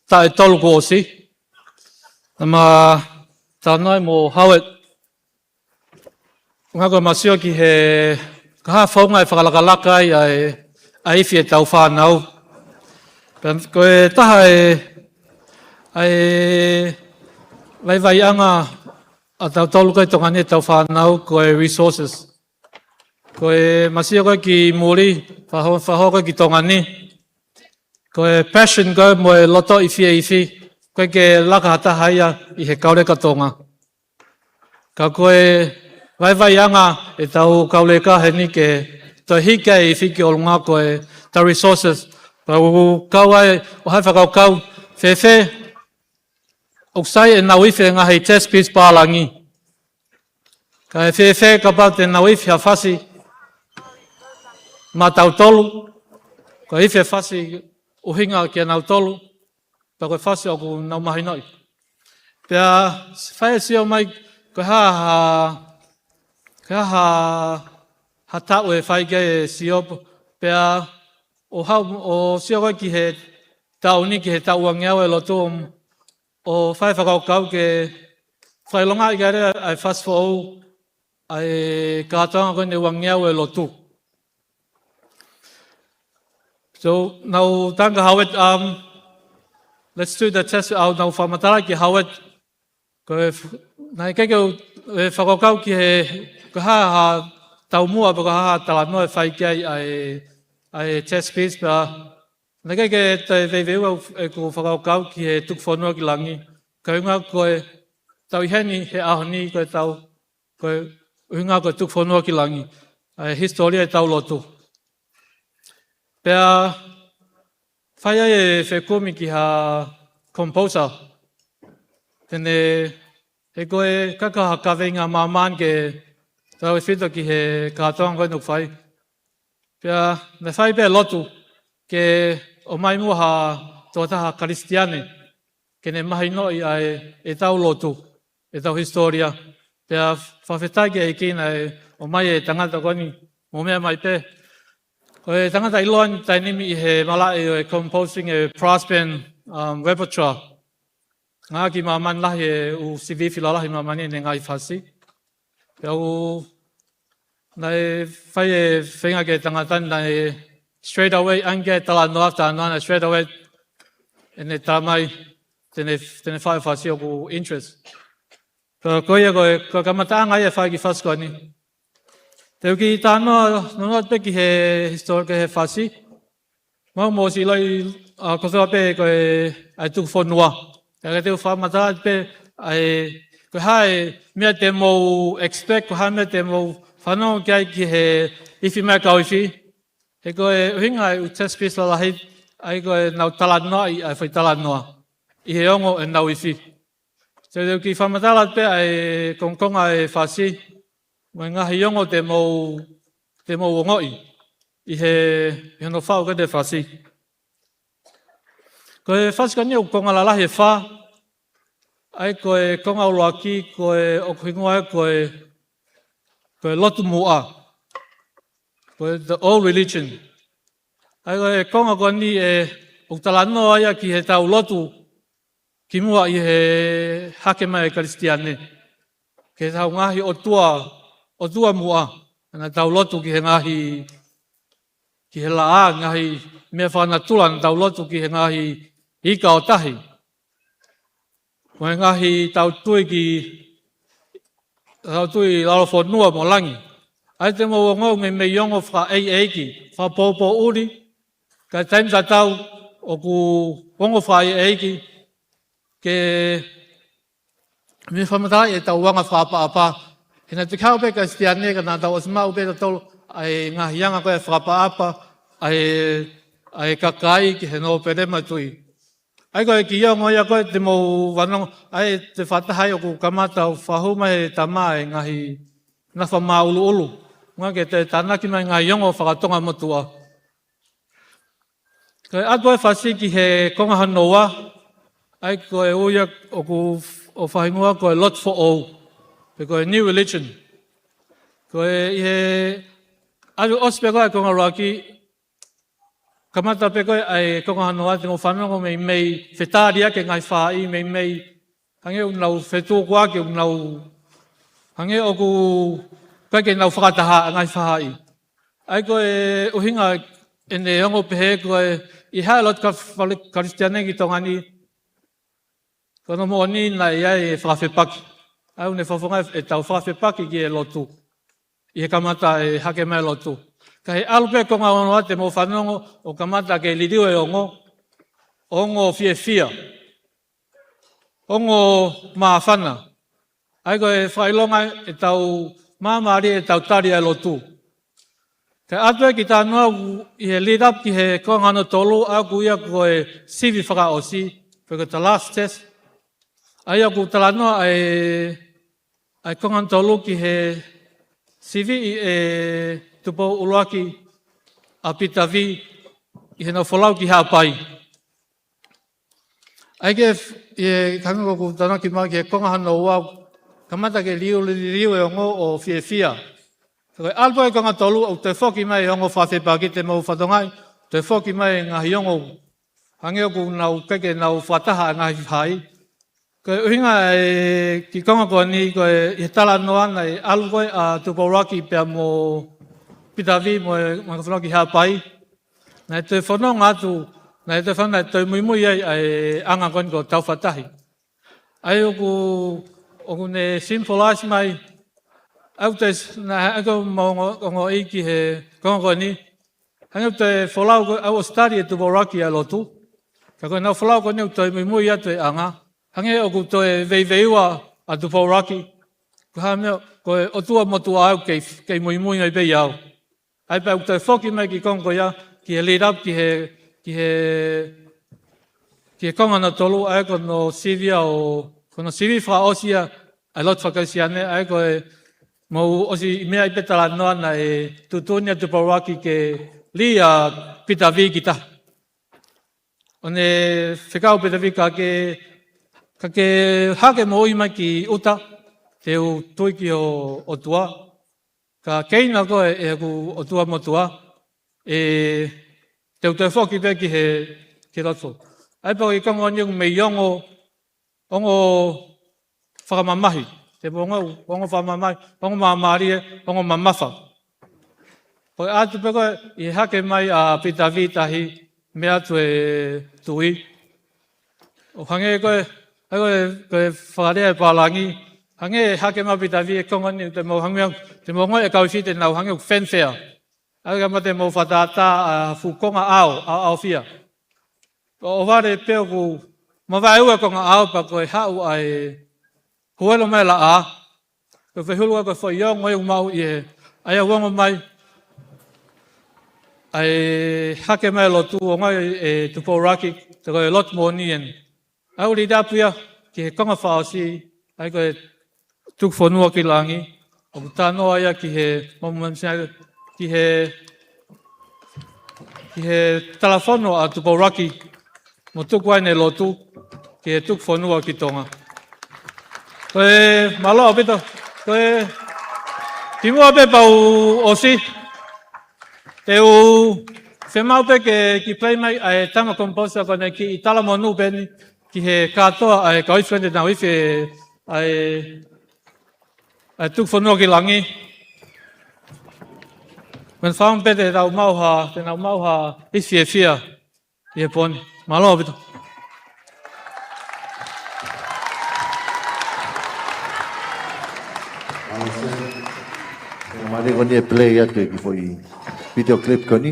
taʻu ʻe tolu kuo ʻosi. Naʻá ma talanoa mo Howard. ʻUhinga ko e ma sio ki he, ko e hā e founga ʻe fakalakalaka ai ʻa e, ʻa e ifi ʻetau fānau. Pea ko e taha e, ʻa e vaivaiʻanga ʻa tautolu ko ē Tonga ni ʻetau fānau ko e resources. Ko e ma sio ko ē ki muli, faho-, fakahoko ko ē ki Tonga ni. Ko e passion ko ē mo e loto ʻi fē ifi, ʻoku ʻikai ke laka ha taha ia ʻi he kau leka Tonga. Ka ko e vaivaiʻanga ʻetau kau leka heni ke toe hiki ai e ifi ki ʻolunga ko ʻetau resources. Pea ʻoku kau ai ʻo haʻu e fakakaukau, fēfē ʻoku sai ʻenau ifi he ngaahi test piece pālangi. Kae fēfē kapau te nau ifi ha fasi maʻa tautolu, ko e ifi e fasi ʻuhinga kia nautolu, pea ko e fasi ʻoku nau mahinoʻi. Pea fai e sio mai, ko e hā ha, ko e hā ha, ha taʻu ʻe fai ki ai e sio, pea ʻo haʻu, ʻo sio ko ē ki he taʻu ni, ki he taʻu uangeau e lotu, ʻo fai e fakakaukau ke fakaʻilongaʻi ki ai ʻa e fasi foʻou, ʻa e kātoanga ko eni uangeau e lotu. So, naʻá ku tala kia Howard, um, let's do the test, ʻa ʻenau fakamatala kia Howard. Ko e f-, naʻe ʻikai ke u, e fakakaukau ki he, ko e hā ha taumuʻa, pe ko e hā ha talanoa ʻe fai ki ai ʻa e, ʻa e test piece, pea naʻe ʻikai ke toe veiveiua ʻeku fakakaukau ki he tuku fonua ki langi. Ka ʻuhinga ko e tau ʻi heni he ʻaho ni ko e tau, ko e ʻuhinga ko e tuku fonua ki langi. ʻA e hisitōlia ʻetau lotu. Pea fai ai e fekumi ki ha composer. Te ne, he ko e kaka ha kaveinga māmani ke tau e fito ki he kātoanga ko ē ʻoku fai. Pea naʻe fai pē lotu ke ʻomai muʻa ha tokotaha Kalisitiane ke ne mahinoʻi ʻa e, ʻetau lotu, ʻetau hisitōlia. Pea fakafetaʻi ki he ʻEiki naʻe ʻomai e tangata ko eni mo meʻa mai pē. Ko e tangata ʻiloa ʻi he taimi ni ʻi he malaʻe ʻo e composing e brass band, um, repertoire. Ngāueʻaki ʻi māmani lahi e ʻū sivi ifi lalahi ʻi māmani ʻene ngaahi fasi. Pea ʻoku naʻe fai e feinga ki he tangata ni naʻe straight away, ʻange e talanoa, talanoa naʻe straight away ʻene tala mai, te ne, te ne fai e fasi ʻoku interest. Pea ko ia ko e, ko e kamataʻanga ia e fai e kiʻi fasi ko eni. Te u kiʻi talanoa nounou pē ki he hisitōlia ki he fasi. Mau mou ʻosi ʻiloʻi, ʻa, ko e fē pē ko e, ʻa e tuku fonua. Ka te u fakamatala pē, ʻa e, ko e hā e meʻa te mou expect, ko e hā e meʻa te mou fanongo ki ai ki he ifi mai e kau ifi. He ko e ʻuhinga e ʻū test piece lalahi, ʻa ia ko ʻenau talanoaʻi ʻa e foʻi talanoa ʻi he ongo ʻenau ifi. Te u kiʻi fakamatala pē ʻa e kongokonga e fasi, mo e ngaahi ongo te mou, te mou ongoʻi ʻi he, ʻi hono faʻu ko ē e fasi. Ko e fasi ko eni ʻoku konga lalahi ʻe fā, ʻa ia ko e konga ʻuluaki, ko e ʻoku hingoa ia ko e ko e lotu muʻa. Ko e the old religion. ʻA ia ko e konga ko eni ʻoku talanoa ia ki heʻetau lotu kimuʻa ʻi he hake mai e Kalisitiane. Ki heʻetau ngaahi ʻotua, ʻotua muʻa. Naʻa tau lotu ki he ngaahi, ki he laʻā, ngaahi meʻa fakanatula, naʻa tau lotu ki he ngaahi ika ʻo tahi. Mo e ngaahi tau tui ki, tau tui lalofonua mo langi. ʻA ia te mou ongoʻi meimei ongo fakaʻeiʻeiki, fakapoupouʻi, ka ʻi he taimi tatau ʻoku ongo fakaʻeiʻeiki, ke meimei fakamatalaʻi ʻetau anga fakaʻapaʻapa. He naʻe toki haʻu pē Kalisitiane ka naʻa tau ʻosi maʻu pē tautolu ʻa e ngaahi anga ko ē fakaʻapaʻapa, ʻa e, ʻa e kakai ki he nōpele mo e tuʻi. ʻA ia ko e kiʻi ongo ia ko ē te mou fanongo, ʻa ia te fakataha ai ʻoku kamata ʻo fakahū mai he tama e ngaahi nafa māʻuluʻulu. Ngā ke te tānaki mai ngaahi ongo fakatonga motuʻa. Ko e ʻatu e fasi ki he konga hono ua, ʻa ia ko e ui ia ʻoku ʻo faʻahinga ko e lotu foʻou, pe ko e new religion. Ko e ʻi he ʻalu ʻosi pē ko ē konga ʻuluaki, kamata pē ko ē ʻa e konga hono ua te mou fanongo meimei fetaliaki e ngaahi faʻahi meimei hangē ʻoku nau fetukuaki ʻoku nau hangē ʻoku ʻikai ke nau fakataha e ngaahi faʻahi. ʻA ia ko e ʻuhinga ʻene ongo pehē ko e ʻi he lotu ka-, fale-, Kalisitiane ki Tonga ni, ko hono moʻoni naʻe ʻi ai e fakafepaki. ʻA ia ʻoku ne fakafofongaʻi ʻetau fakafepaki ki he lotu. ʻI he kamata e hake mai lotu. Ka he ʻalu pē konga hono ua te mou fanongo ʻo kamata ke liliu e ongo. Ongo fiefia. Ongo māfana. ʻA ia ko e fakaʻilonga ʻetau māmālie ʻetau tali ʻa e lotu. Ka ʻatu e kiʻi talanoa ʻi he lead up ki he konga hono tolu ʻa ia ko e sivi fakaʻosi, pe ko e the last test. ʻA ia ʻoku talanoa ʻa e, ʻa e konga hono tolu ki he sivi ʻe Tupou ʻUluaki ʻa Pita Vī ʻi heʻenau folau ki Haʻapai. ʻA ia ke f-, ʻi he kanu ʻoku talanoa ki mai ki he konga hono ua, kamata ke liu, liu e ongo ʻo fiefia. Ko e ʻalu pē konga tolu ʻoku toe foki mai e ongo fakafepaki te mou fanongo ai, toe foki mai e ngaahi ongo. Hangē ʻoku nau ʻikai ke nau fakataha e ngaahi faʻahi. Ko e ʻuhinga e kiʻi konga ko eni ko e ʻi he talanoa naʻe ʻalu ko ē ʻa Tupou ʻUluaki pea mo Pita Vī mo e ngaahi folau ki Haʻapai. Naʻe toe fononga atu, naʻe toe fononga, naʻe toe muimui ai ʻa e anga ko eni ko e tau fakataha. ʻA ia ʻoku, ʻoku ne symbolize mai, ʻa ia ʻoku te s-, naʻe ʻai ko e mo ongo, ongoʻi ki he konga ko eni. Hangē ʻoku toe folau ko ē ʻa e study ʻe Tupou ʻUluaki ʻa e lotu. Ka ko ʻenau folau ko eni ʻoku toe muimui atu e anga. Hangē ʻoku toe veiveiua ʻa Tupou ʻUluaki. Ko e hā e meʻa, ko e ʻotua motuʻa au kei, kei muimui ai pē au. ʻA ia pea ʻoku toe foki mai kiʻi konga ko ia, ki he lead up, ki he, ki he, ki he konga hono tolu, ʻa ia ko hono sivi ia ʻo, ko hono sivi fakaʻosi ia ʻa e lotu faka-Kalisitiane, ʻa ia ko e mou ʻosi meaʻi pē talanoa naʻe tuʻutuʻuni ʻa Tupou ʻUluaki ke lī ʻa Pita Vī ki tahi. ʻO ne fekau Pita Vī ka ke, ka ke hake moʻui mai ki ʻuta, te u tui ki ho ʻOtua. Ka keina koe ʻe hoku ʻotua motuʻa, ʻe te u toe foki pē ki he, ki he lotu. ʻA ia pea ko e konga ni ʻoku meimei ongo, ongo fakamamahi. Te mou ongo, ongo fakamamahi, ongo māmālie, ongo mamafa. Ko e ʻatu pē ko ē ʻi he hake mai ʻa Pita Vī tahi, meʻa atu e tuʻi. ʻO hangē ko e, hangē ko e, ko e fakalea ʻa e pālangi. Hangē hake mai Pita Vī he konga ni te mou hangē, te mou ongoʻi e kau Fisi te nau hangē ʻoku fanfare. ʻA ia ka mate mou fakatātā ʻa e fuʻu konga ʻao, ʻaoʻaofia. ʻO, ʻo vale pē ʻoku mavaeua e konga ʻao pea ko e haʻu ʻa e huelo mai laʻā. Ko e fehulu ko e foʻi ongo ʻoku maʻu ʻi he, ʻa ia ʻoku ongo mai, ʻa e hake mai lotu ongo ʻe Tupou ʻUluaki, te ko e lotu moʻoni eni. ʻA ia ʻoku lead up ia ki he konga fakaʻosi, ʻa ia ko e tuku fonua ki langi, ʻoku talanoa ia ki he, mo, mo, ki he, ki he talafono ʻa Tupou ʻUluaki, mo tuku ai ʻene lotu, ki he tuku fonua ki Tonga. Ko e mālō ʻaupito, ko e, Kimuʻa pē pea u ʻosi, te u fiemaʻu pē ke kiʻi play mai ʻa e tama composer ko eni, kiʻi talamonū pē eni ki he kātoa ʻa e kau ifi ko eni te nau ifi ʻa e, ʻa e Tuku Fonua ki Langi. Meʻa fāmili pē te nau maʻu ha, te nau maʻu ha ifi fiefia ʻi he pō ni. Mālō ʻaupito. Mālō ko eni e play atu e kiʻi foʻi video clip ko eni.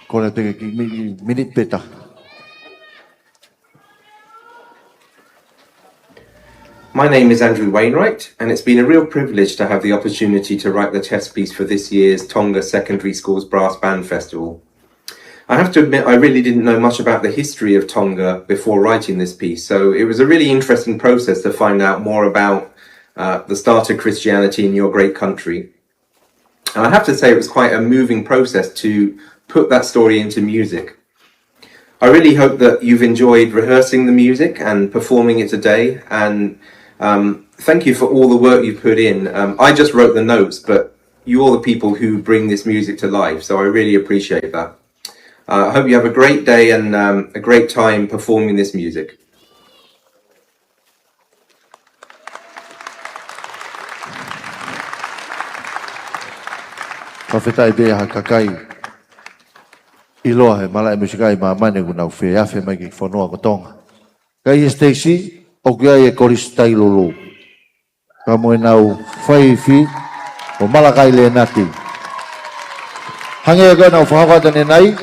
Kole atu ke kiʻi mi-, miniti pē taha. My name is Andrew Wainwright, and it's been a real privilege to have the opportunity to write the chess piece for this year's Tonga Secondary Schools Brass Band Festival. I have to admit, I really didn't know much about the history of Tonga before writing this piece, so it was a really interesting process to find out more about, uh, the start of Christianity in your great country. And I have to say, it was quite a moving process to put that story into music. I really hope that you've enjoyed rehearsing the music and performing it today, and, um, thank you for all the work you put in. Um, I just wrote the notes, but you're the people who bring this music to life, so I really appreciate that. Uh, I hope you have a great day and, um, a great time performing this music. Fakafetaʻi pē ha kakai ʻiloa he malaʻe musika ʻi māmani kuo nau feafe mai ki he fonua ko Tonga. Kae ʻi he siteisi, ʻoku ʻi ai e Kolisi Tailulu. Ka mo ʻenau faifi, ko Malakai Lēnati. Hangē ko ʻenau fakahoko atu ʻanenai,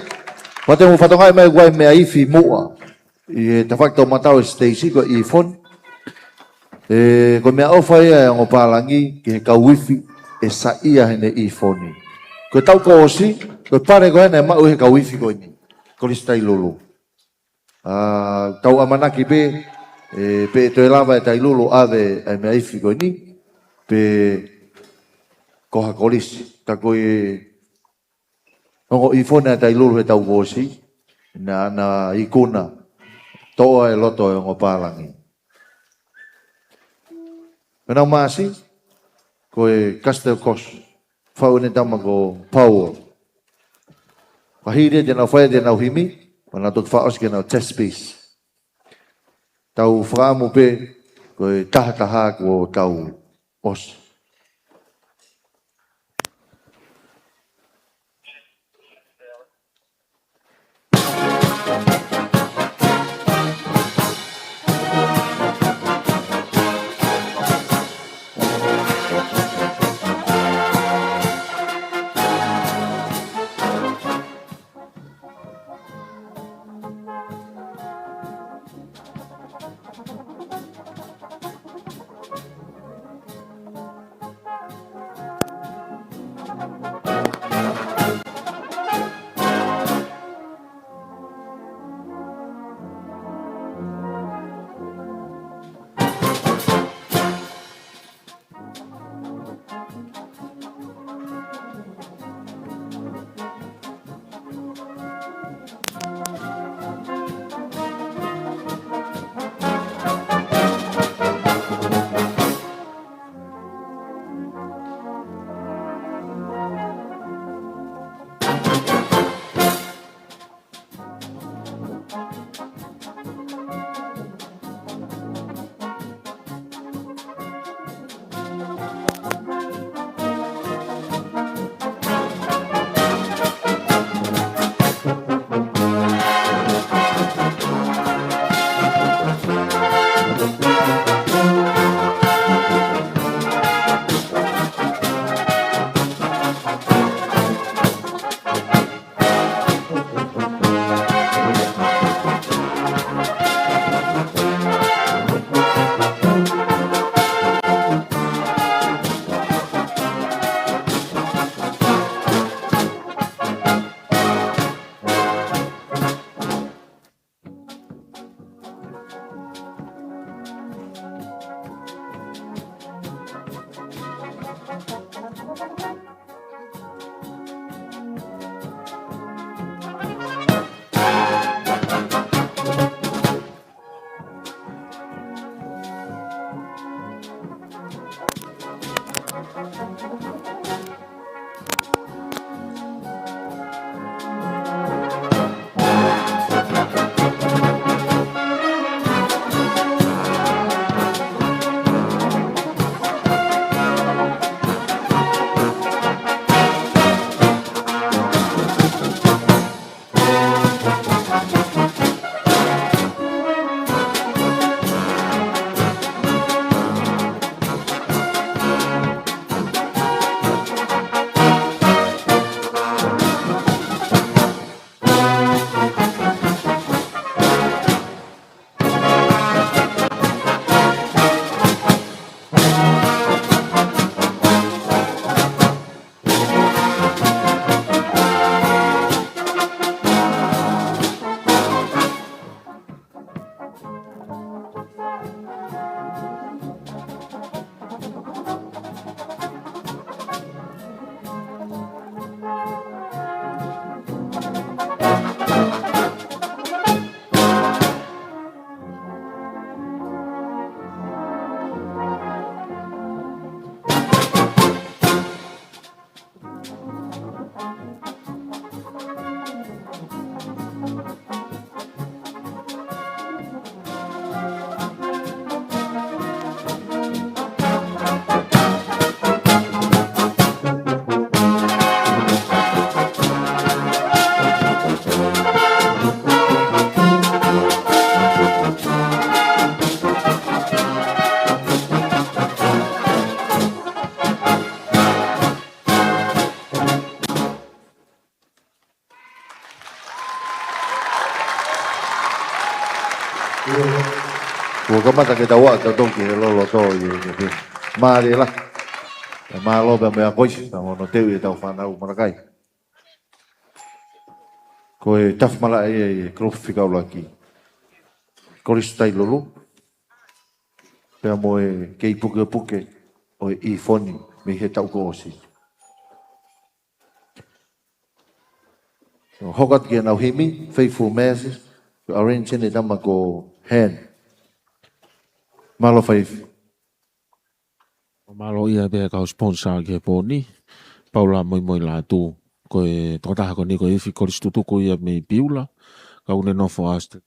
pea te mou fakatokangaʻi mai ʻoku ʻi ai e meʻa ifi muʻa ʻi he tafaʻaki toʻomataʻu e siteisi ko e earphone. ʻE, ko e meʻaʻofa ia ʻa e ongo pālangi ki he kau ifi ʻe saiʻia heʻene earphone. Ko e taʻu kuo ʻosi, ko e pale ko ē naʻe maʻu ʻe he kau ifi ko eni, Kolisi Tailulu. ʻA, tau ʻamanaki pē, ʻe, pe ʻe toe lava e Tailulu ʻo ʻave ʻa e meʻa ifi ko eni, pe ko ha kolisi. Ka ko e ongo earphone ʻa e Tailulu he taʻu kuo ʻosi, naʻa na ikuna toʻo e loto e ongo pālangi. Ko ʻenau māsi, ko e Castel Coast, fau ʻene tama ko Paul. Ka hili te nau fai ʻenau himi, pea nau toki fakaʻosi ki heʻenau chess piece. Tau fakaʻamu pē, ko e taha taha kuo tau ʻosi. Mata ke tau ʻa tau toki he loloto ʻi he, he, he. Mālie la. E mālō pea mo e akoʻi, tau ono teu ʻi he tau fānau Malakai. Ko e tafi malaʻe ia ʻi he kolofi fika ʻuluaki. Kolisi Tailulu. Pea mo e kei pukepuke ʻo e ʻifoni mei he taʻu kuo ʻosi. Hoko atu ki heʻenau himi, Faithful Message, ko e arranger ʻe he tama ko Han. Mālō Faith. Mālō ia pē kau sponsor ki he pō ni, Paula Moimoilatu, ko e tokotaha ko eni ko e ifi kolisi tutuku ia mei Piula, ka ʻoku ne nofo ʻAositelēlia.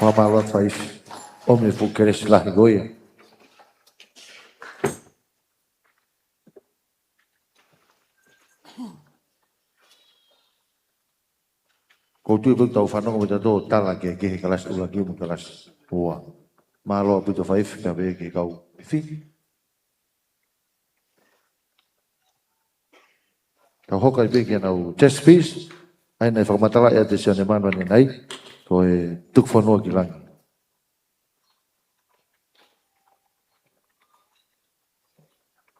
Fakamālō atu Faifi. ʻOmi e fuʻu kelesi lahi ko ia. Ko u tui pē ʻoku tau fanongo mo tautolu tala kehekehe kalasi ʻuluaki mo kalasi ua. Mālō ʻaupito Faifi kae pehē ki he kau fefine. Tau hoko ai pē ki heʻenau chess piece, ʻa ia naʻe fakamatalaʻi ʻe Sione Manu ʻanenai, ko e Tukufonua ki Langi.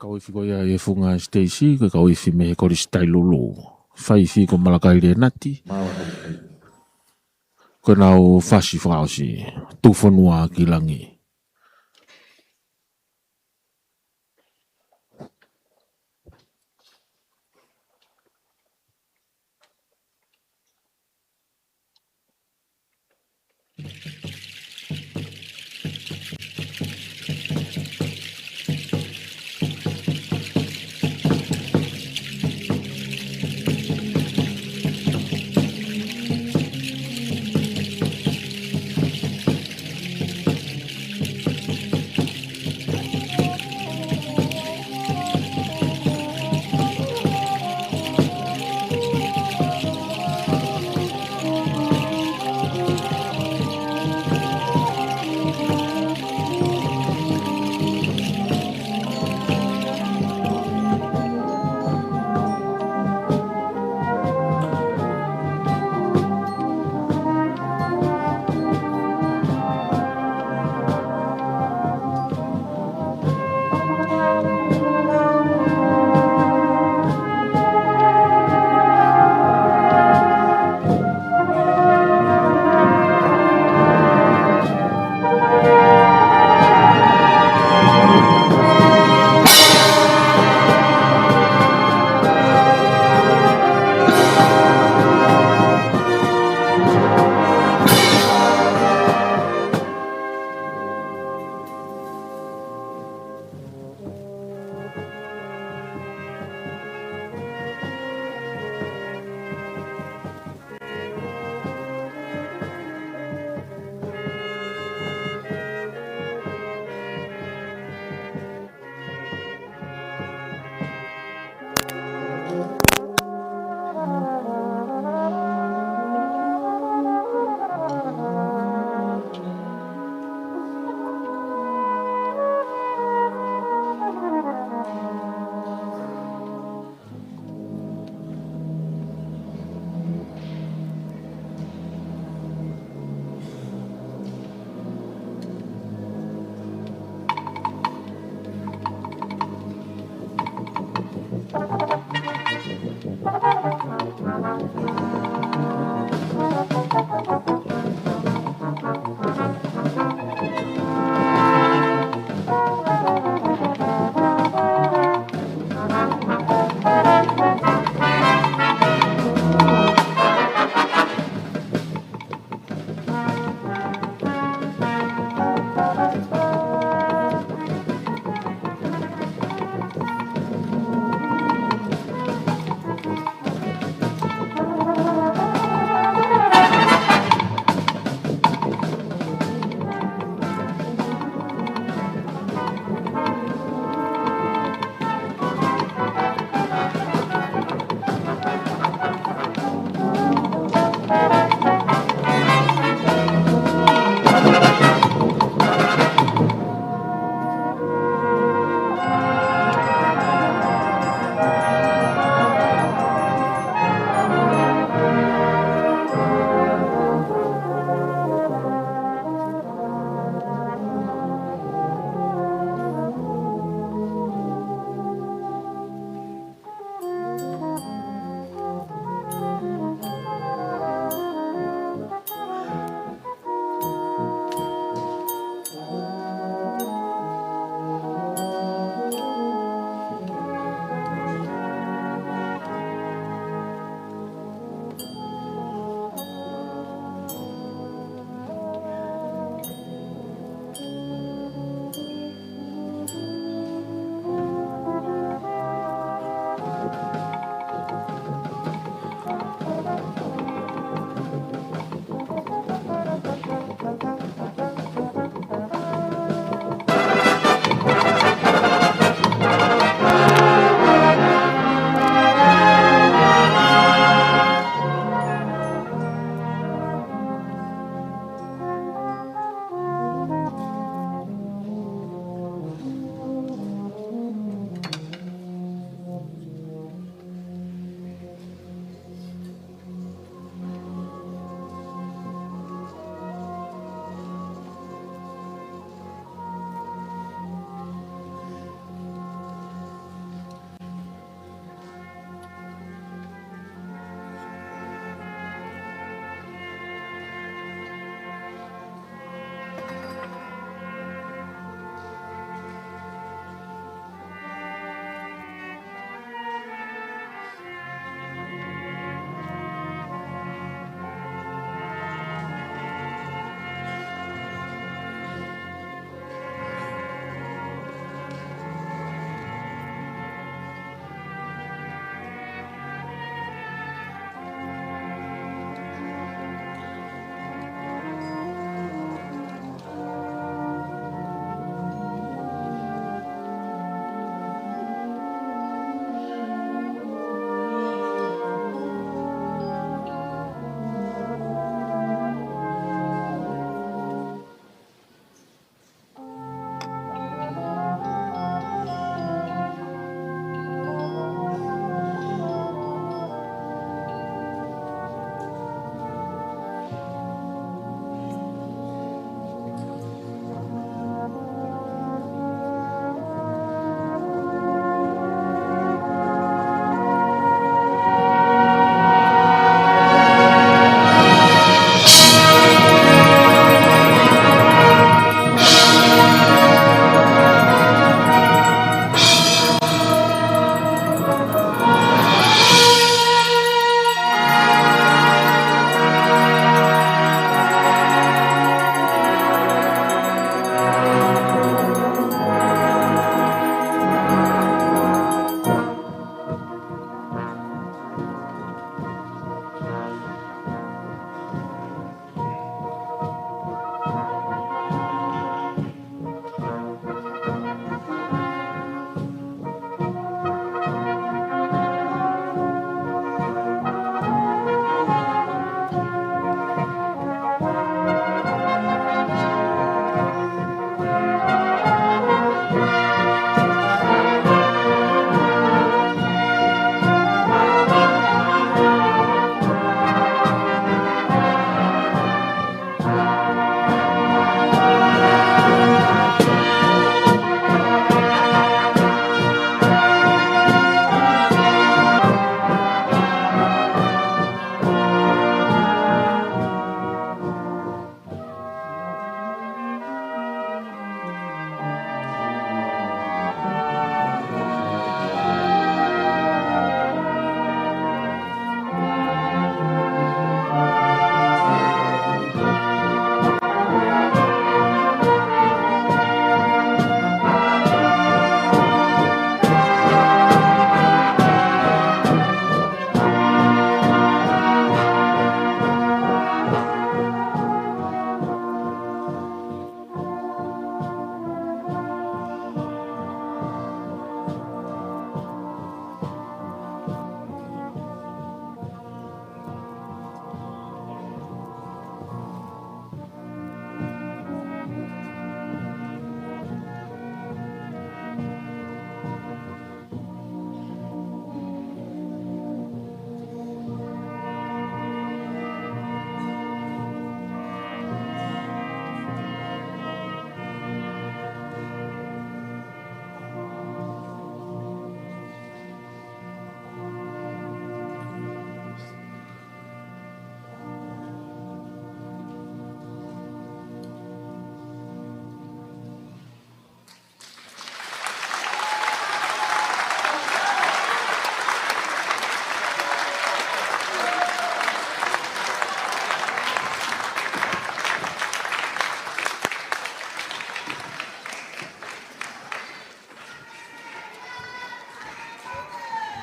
Kau ifi ko ia ʻi he funga Stacy, ko e kau ifi mei he Kolisi Tailulu. Faifi ko Malakai Lenati. Mālō. Ko ʻenau fasi fakaʻosi, Tukufonua ki Langi.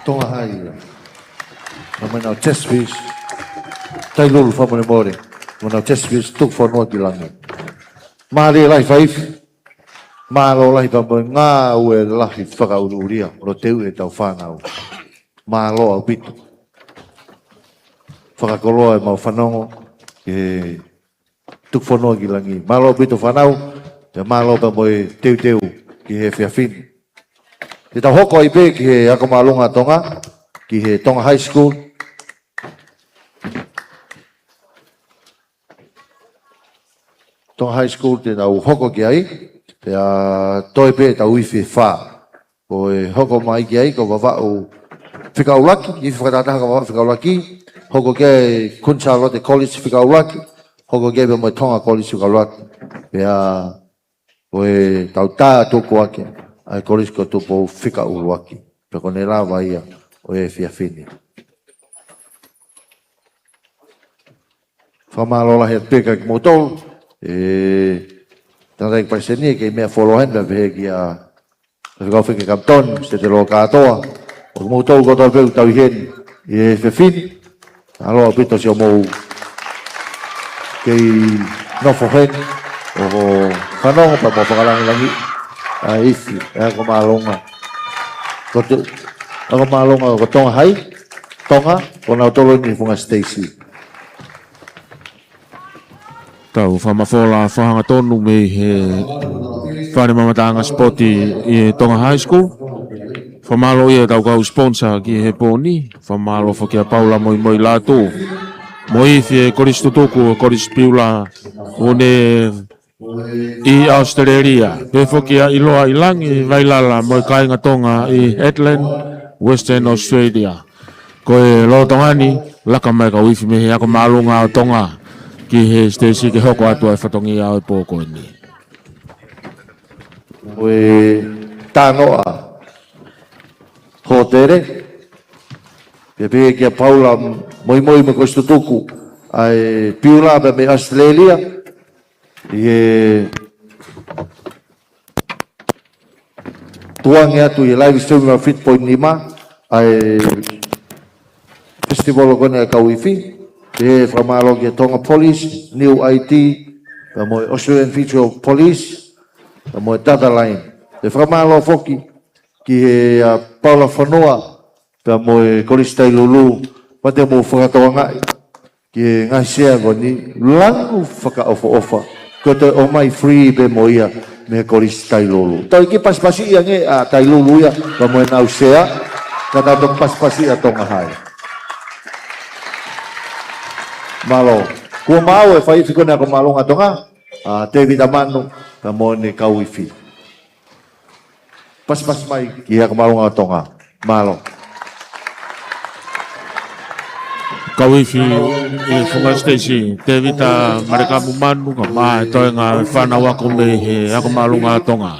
Tonga High ia. Naʻa mo ʻenau test piece. Tailulu fakamolemole. Mo ʻenau test piece, Tukufonua ki Langi. Mālie lahi faifi. Mālō lahi pea mo e ngāue lahi fakaʻuliʻulia. Mo e teu ʻetau fānau. Mālō ʻaupito. Fakakoloa ʻemau fanongo. Ke Tukufonua ki Langi. Mālō ʻaupito fānau, pea mālō pea mo e teuteu ki he efiafi ni. Te tau hoko ai pē ki he ako māʻolunga Tonga, ki he Tonga High School. Tonga High School te tau hoko ki ai, pea toe pē tau ifi ʻe fā. Ko e hoko mai ki ai, ko Vavaʻu fika ʻuluaki, ifi fakatātā ko Vavaʻu fika ʻuluaki, hoko ki ai Kuini Sālote College fika ʻuluaki, hoko ki ai pea mo e Tonga College fika ʻuluaki. Pea ko e tau tā tuku ake, ʻa e Kolisi ko Tupou fika ʻuluaki. Pea ko ʻene lava ia ʻo e efiafi ni. Fakamālō lahi atu pē kia kimoutolu, ē, tangataʻeiki palesiteni, kei meʻa fuoloa heni, pea pehē kia Faifekau Feke Kapitoni, Setelo kātoa, ʻo kimoutolu kotoa pē ʻoku tau ʻi heni, ʻi he efiafi ni, mālō ʻaupito siʻomou kei nofo heni, ʻo fanongo pea mo fakalāngilangiʻi ʻa e ifi, ʻa e ako māʻolunga. Ko te, ako māʻolunga ko Tonga High, Tonga, ko nautolu eni Funga Stacy. Tau fakamafola fakahangatonu mei he Fale Mamataʻanga Sipoti ʻi Tonga High School. Fakamālō ia ʻetau kau sponsor ki he pō ni. Fakamālō foki kia Paula Moimoi Lātū. Mo e ifi ʻa e Kolisi Tutuku, Kolisi Piula, ʻo ne ʻi ʻAositelēlia. Pehē foki kia ʻIloa ʻi Langi, Vailala, mo e kāinga Tonga ʻi Heartland, Western Australia. Ko e lolotonga ni, laka mai e kau ifi mei he ako māʻolunga ʻo Tonga ki he siteisi ke hoko atu ʻa e fatongia ʻo e pō ko eni. Ko e tānoʻa hōtele, pea pehē kia Paula Moimoi mo e Kolisi Tutuku, ʻa e Piula pea mei ʻAositelēlia, ʻi he tukuange atu ʻi he live stream ʻa e fitu poini nima, ʻa e festival ko eni ʻa e kau ifi, pea fakamālō ki he Tonga Police, Niu ʻAiti, pea mo e Australian Federal Police, pea mo e Data Line. Pea fakamālō foki ki he, ʻa, Paula Fonua, pea mo e Kolisi Tailulu, pea te mou fakatokangaʻi ki he ngaahi sea ko eni, lanu fakaʻofoʻofa. Ko e toe ʻomai free pē mo ia mei he Kolisi Tailulu. Tau kiʻi pasipasi ia nge ʻa Tailulu ia, pea mo ʻenau sea, ka tau toki pasipasi ʻa Tonga High. Mālō. Kuo maʻu e faifi ko eni ako māʻolunga Tonga, ʻa Tēvita Manu, pea mo ʻene kau ifi. Pasipasi mai ki he ako māʻolunga ʻo Tonga. Mālō. Kau ifi ʻi Funga Stacy, Tēvita Malekamu Manu, kae ʻumaʻā e toenga e fānau ako mei he ako māʻolunga ʻo Tonga.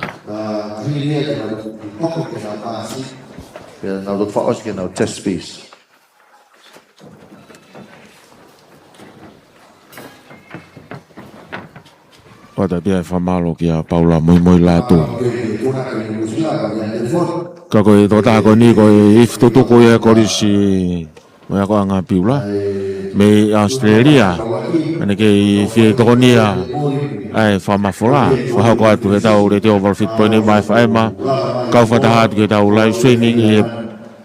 Pea nau toki fakaʻosi ke nau test piece. Pata pia e fakamālō kia Paula Moimoi Lātū. Ka ko e tokotaha ko eni ko e ifi tutuku ia e Kolisi mo e Akoʻanga Piula mei ʻAositelēlia. ʻA ʻene kei fie tokonia ʻa e fakamafola, fakahoko atu he ʻetau Letiō valu fitu poini nima F M, kau fakataha atu ki heʻetau live streaming ʻi he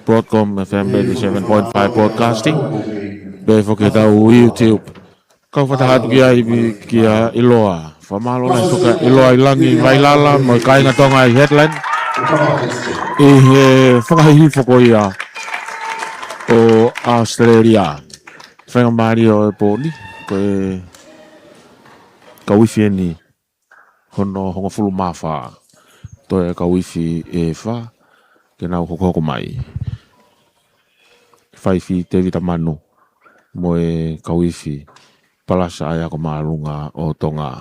Broadcom F M eighty-seven point five Broadcasting, pea foki ʻetau YouTube. Kau fakataha atu ki ai, kia ʻIloa. Fakamālō lahi foki kia ʻIloa ʻi Langi, Vailala, mo e kāinga Tonga ʻi Heartland, ʻi he fakahihifo ko ia ʻo ʻAositelēlia. Faingamālie ʻo e pō ni, ko e kau ifi eni hono hongofulu mā fā. Toe kau ifi ʻe fā ke nau hokohoko mai. Faifi Tēvita Manu mo e kau ifi Palasa ʻa e Ako Māʻolunga ʻo Tonga.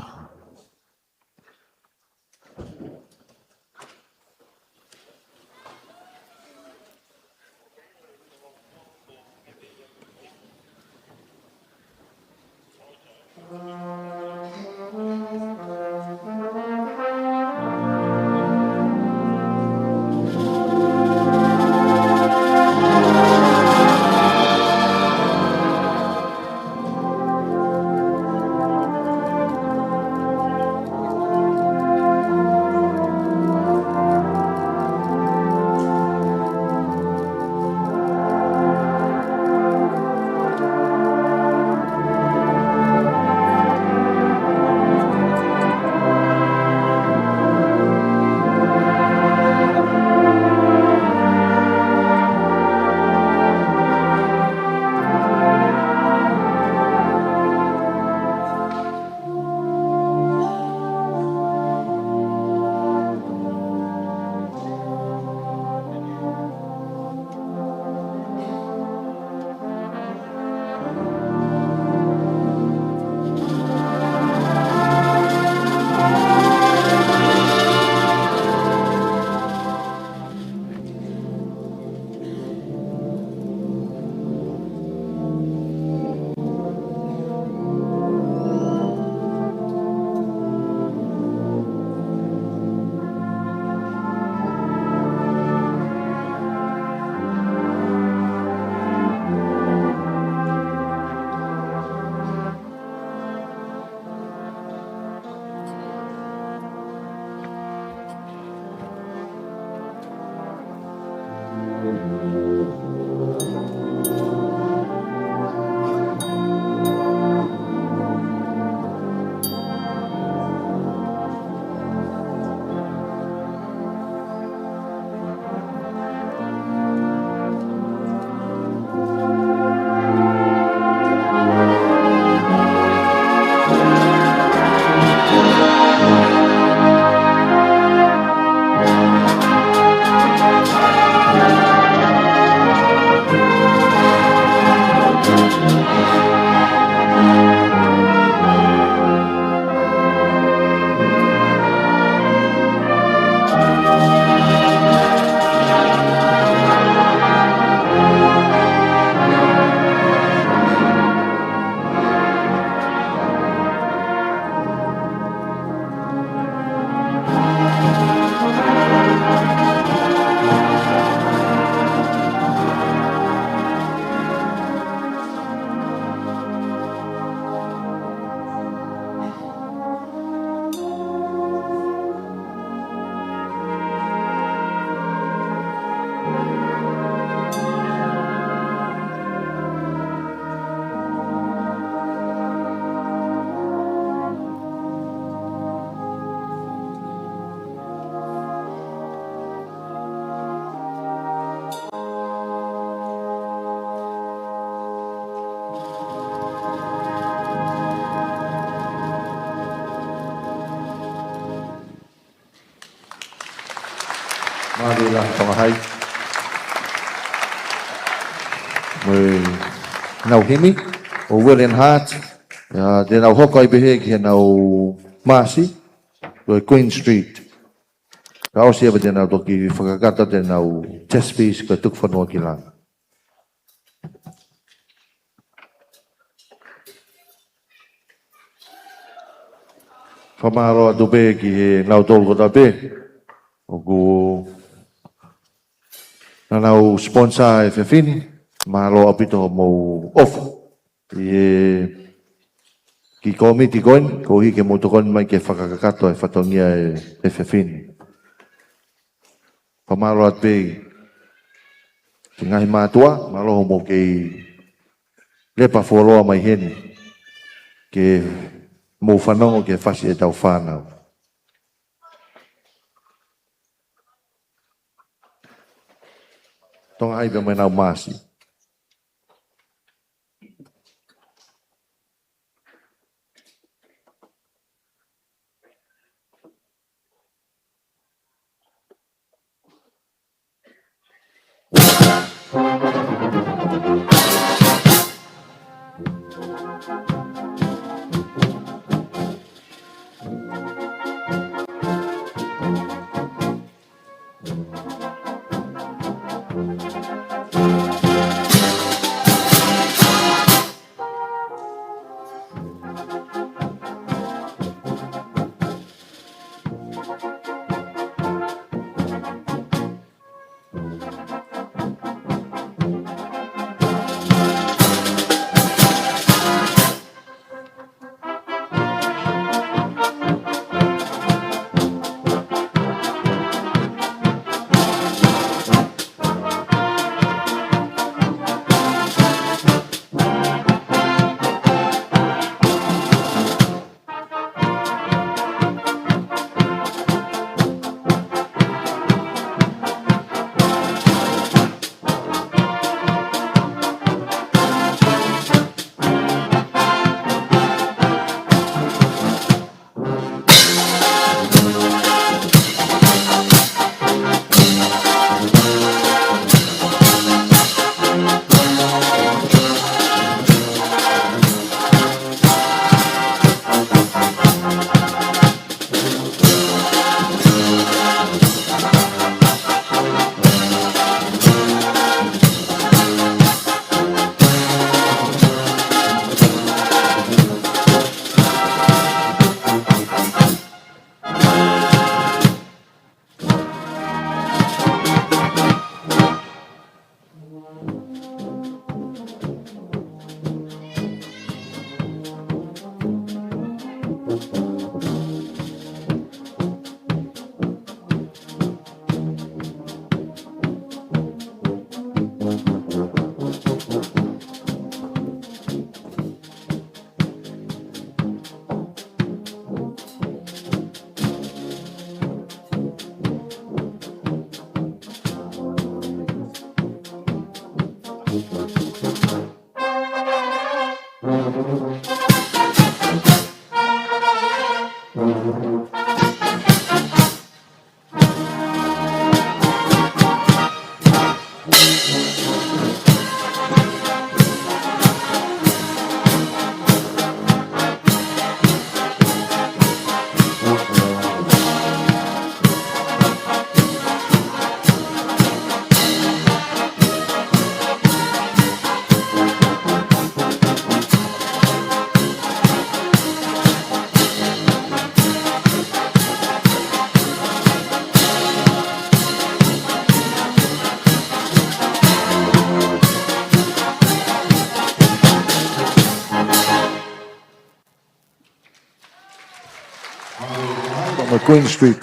Mālō e Tonga High. Mo e nau himi, ʻo William Hart, ʻa ia te nau hoko ai pē heni ki heʻenau maasi, ko e Queen Street. Ka ʻosi ia pea te nau toki fakakakato ʻenau test piece ko e Tuku Fonua ki Langi. Fakamālō atu pē ki heʻenau tolu kotoa pē ʻoku nau sponsor e efiafi ni, mālō ʻaupito hoʻomou ʻofa ʻi he kiʻi kōmiti ko eni, koeʻuhi ke mou tokoni mai ke fakakakato e fatongia e efiafi ni. Fakamālō atu pē ki he ngaahi mātuʻa, mālō hoʻomou kei lepa fuoloa mai heni, ke mou fanongo ki he fasi ʻetau fānau. Tonga High pea mo ʻenau maasi. Mo Queen Street.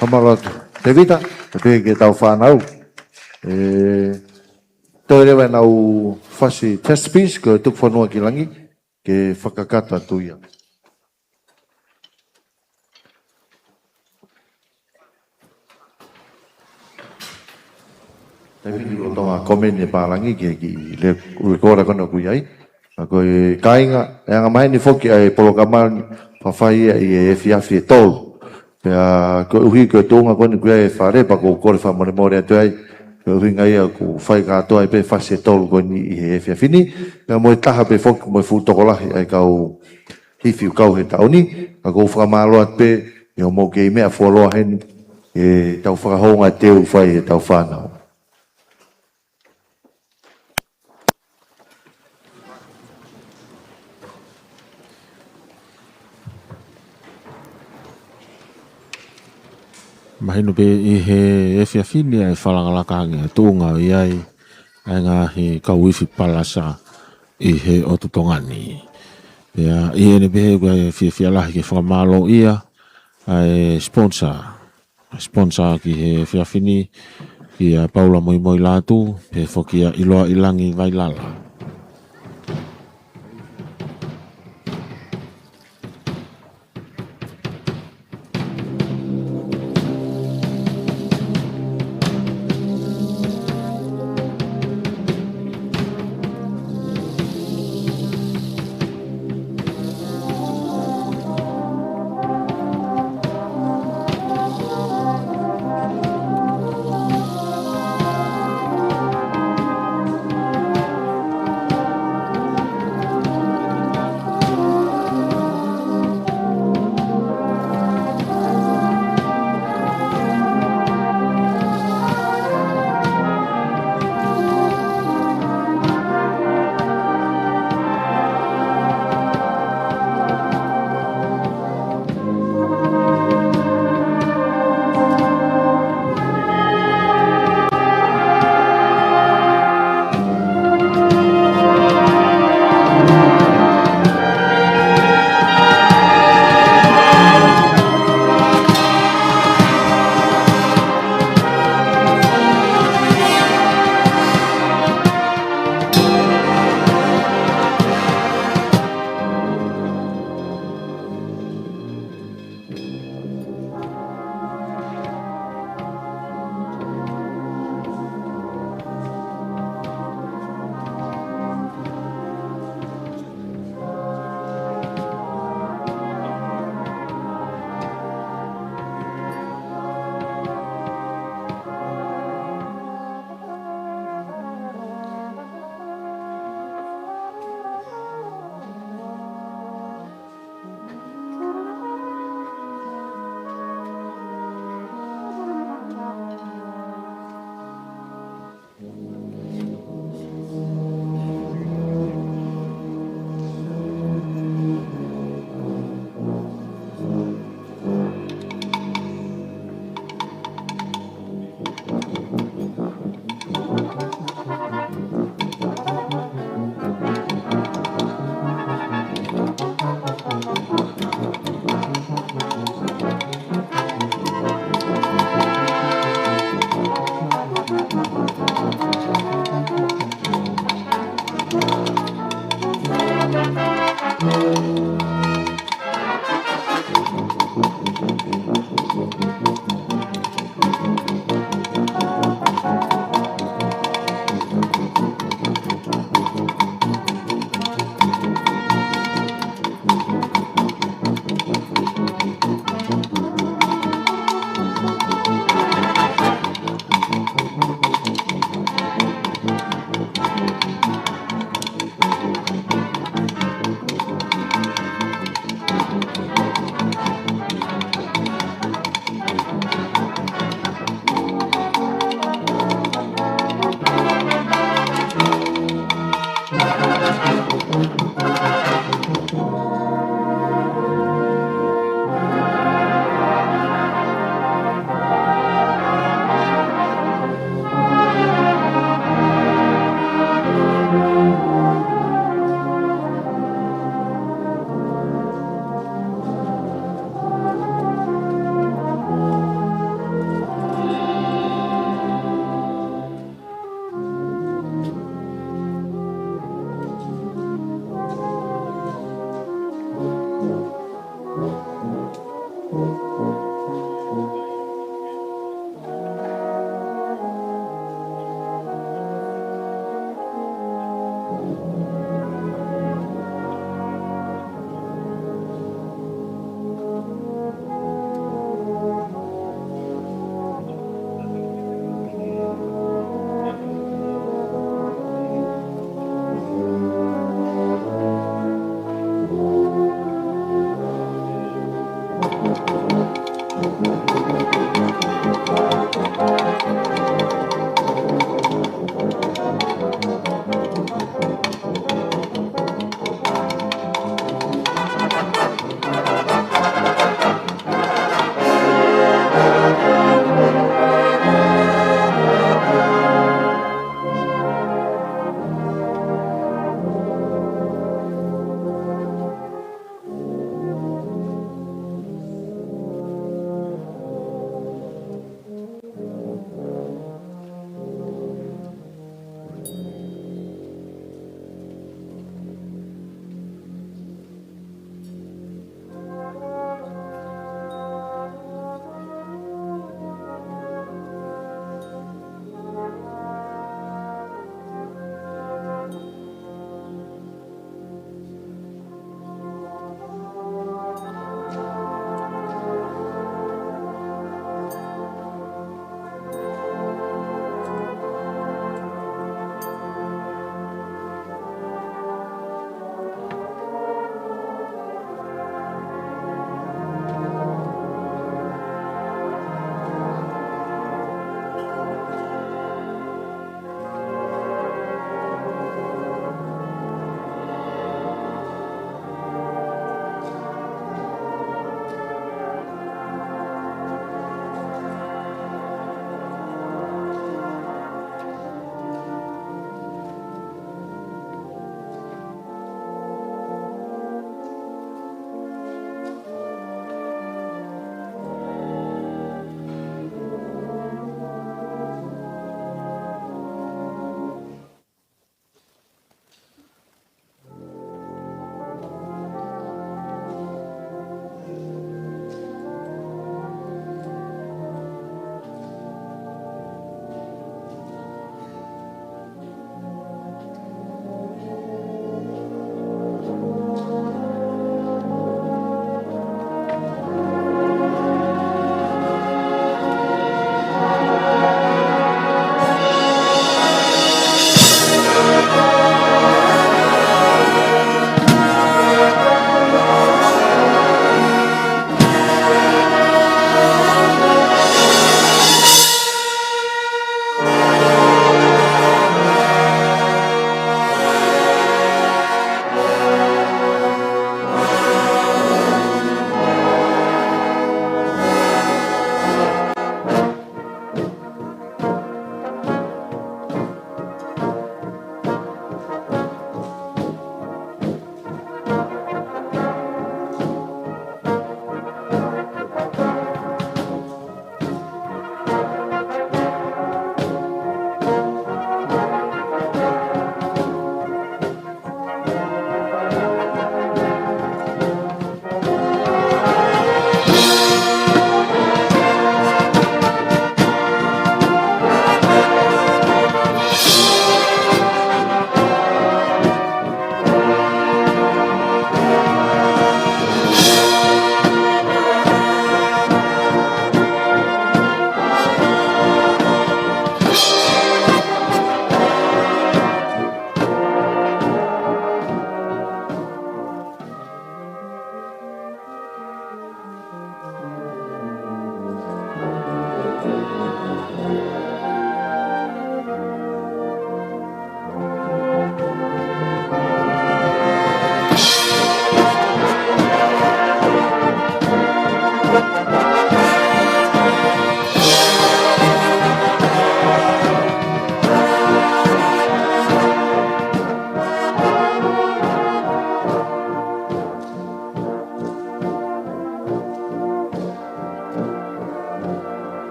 Fakamālō atu Tevita, pea pehē ki heʻetau fānau. ʻE, toe leva ʻenau fasi test piece, ko e Tuku Fonua ki Langi, ke fakakakato atu ia. Taimi ni ko e Tonga Komeni ʻe pālangi ki he kiʻi le-, recorder ko ena ʻoku ʻi ai. Ka ko e kāinga, ʻe anga maheni foki ʻa e polokalama ni, fafai ia ʻi he efiafi ʻe tolu. Pea koeʻuhi ko e tuʻunga ko eni ʻoku ʻi ai e fale, pea ʻoku ou kole fakamolemole atu ai, koeʻuhi ko ia ʻoku fai kātoa ai pē fasi ʻe tolu ko eni ʻi he efiafi ni, pea mo e taha pē foki mo e fuʻu tokolahi ʻa e kau hifi ʻoku kau he taʻu ni, ka ʻoku ou fakamālō atu pē, ʻi hoʻomou kei meʻa fuoloa heni, ʻetau fakahoungateu fai ʻetau fānau. Mahino pē ʻi he efiafi ni ʻa e fakalaka ange ʻa e tuʻunga ʻoku ʻi ai ʻa e ngaahi kau ifi palasa ʻi he ʻotu Tonga ni. Pea ʻi heʻene pehē ʻoku ʻi ai e fiefia lahi ke fakamālōʻia ʻa e sponsor. Sponsor ki he efiafi ni, kia Paula Moimoi Lātū, pehē foki kia ʻIloa ʻIlangi Vailala.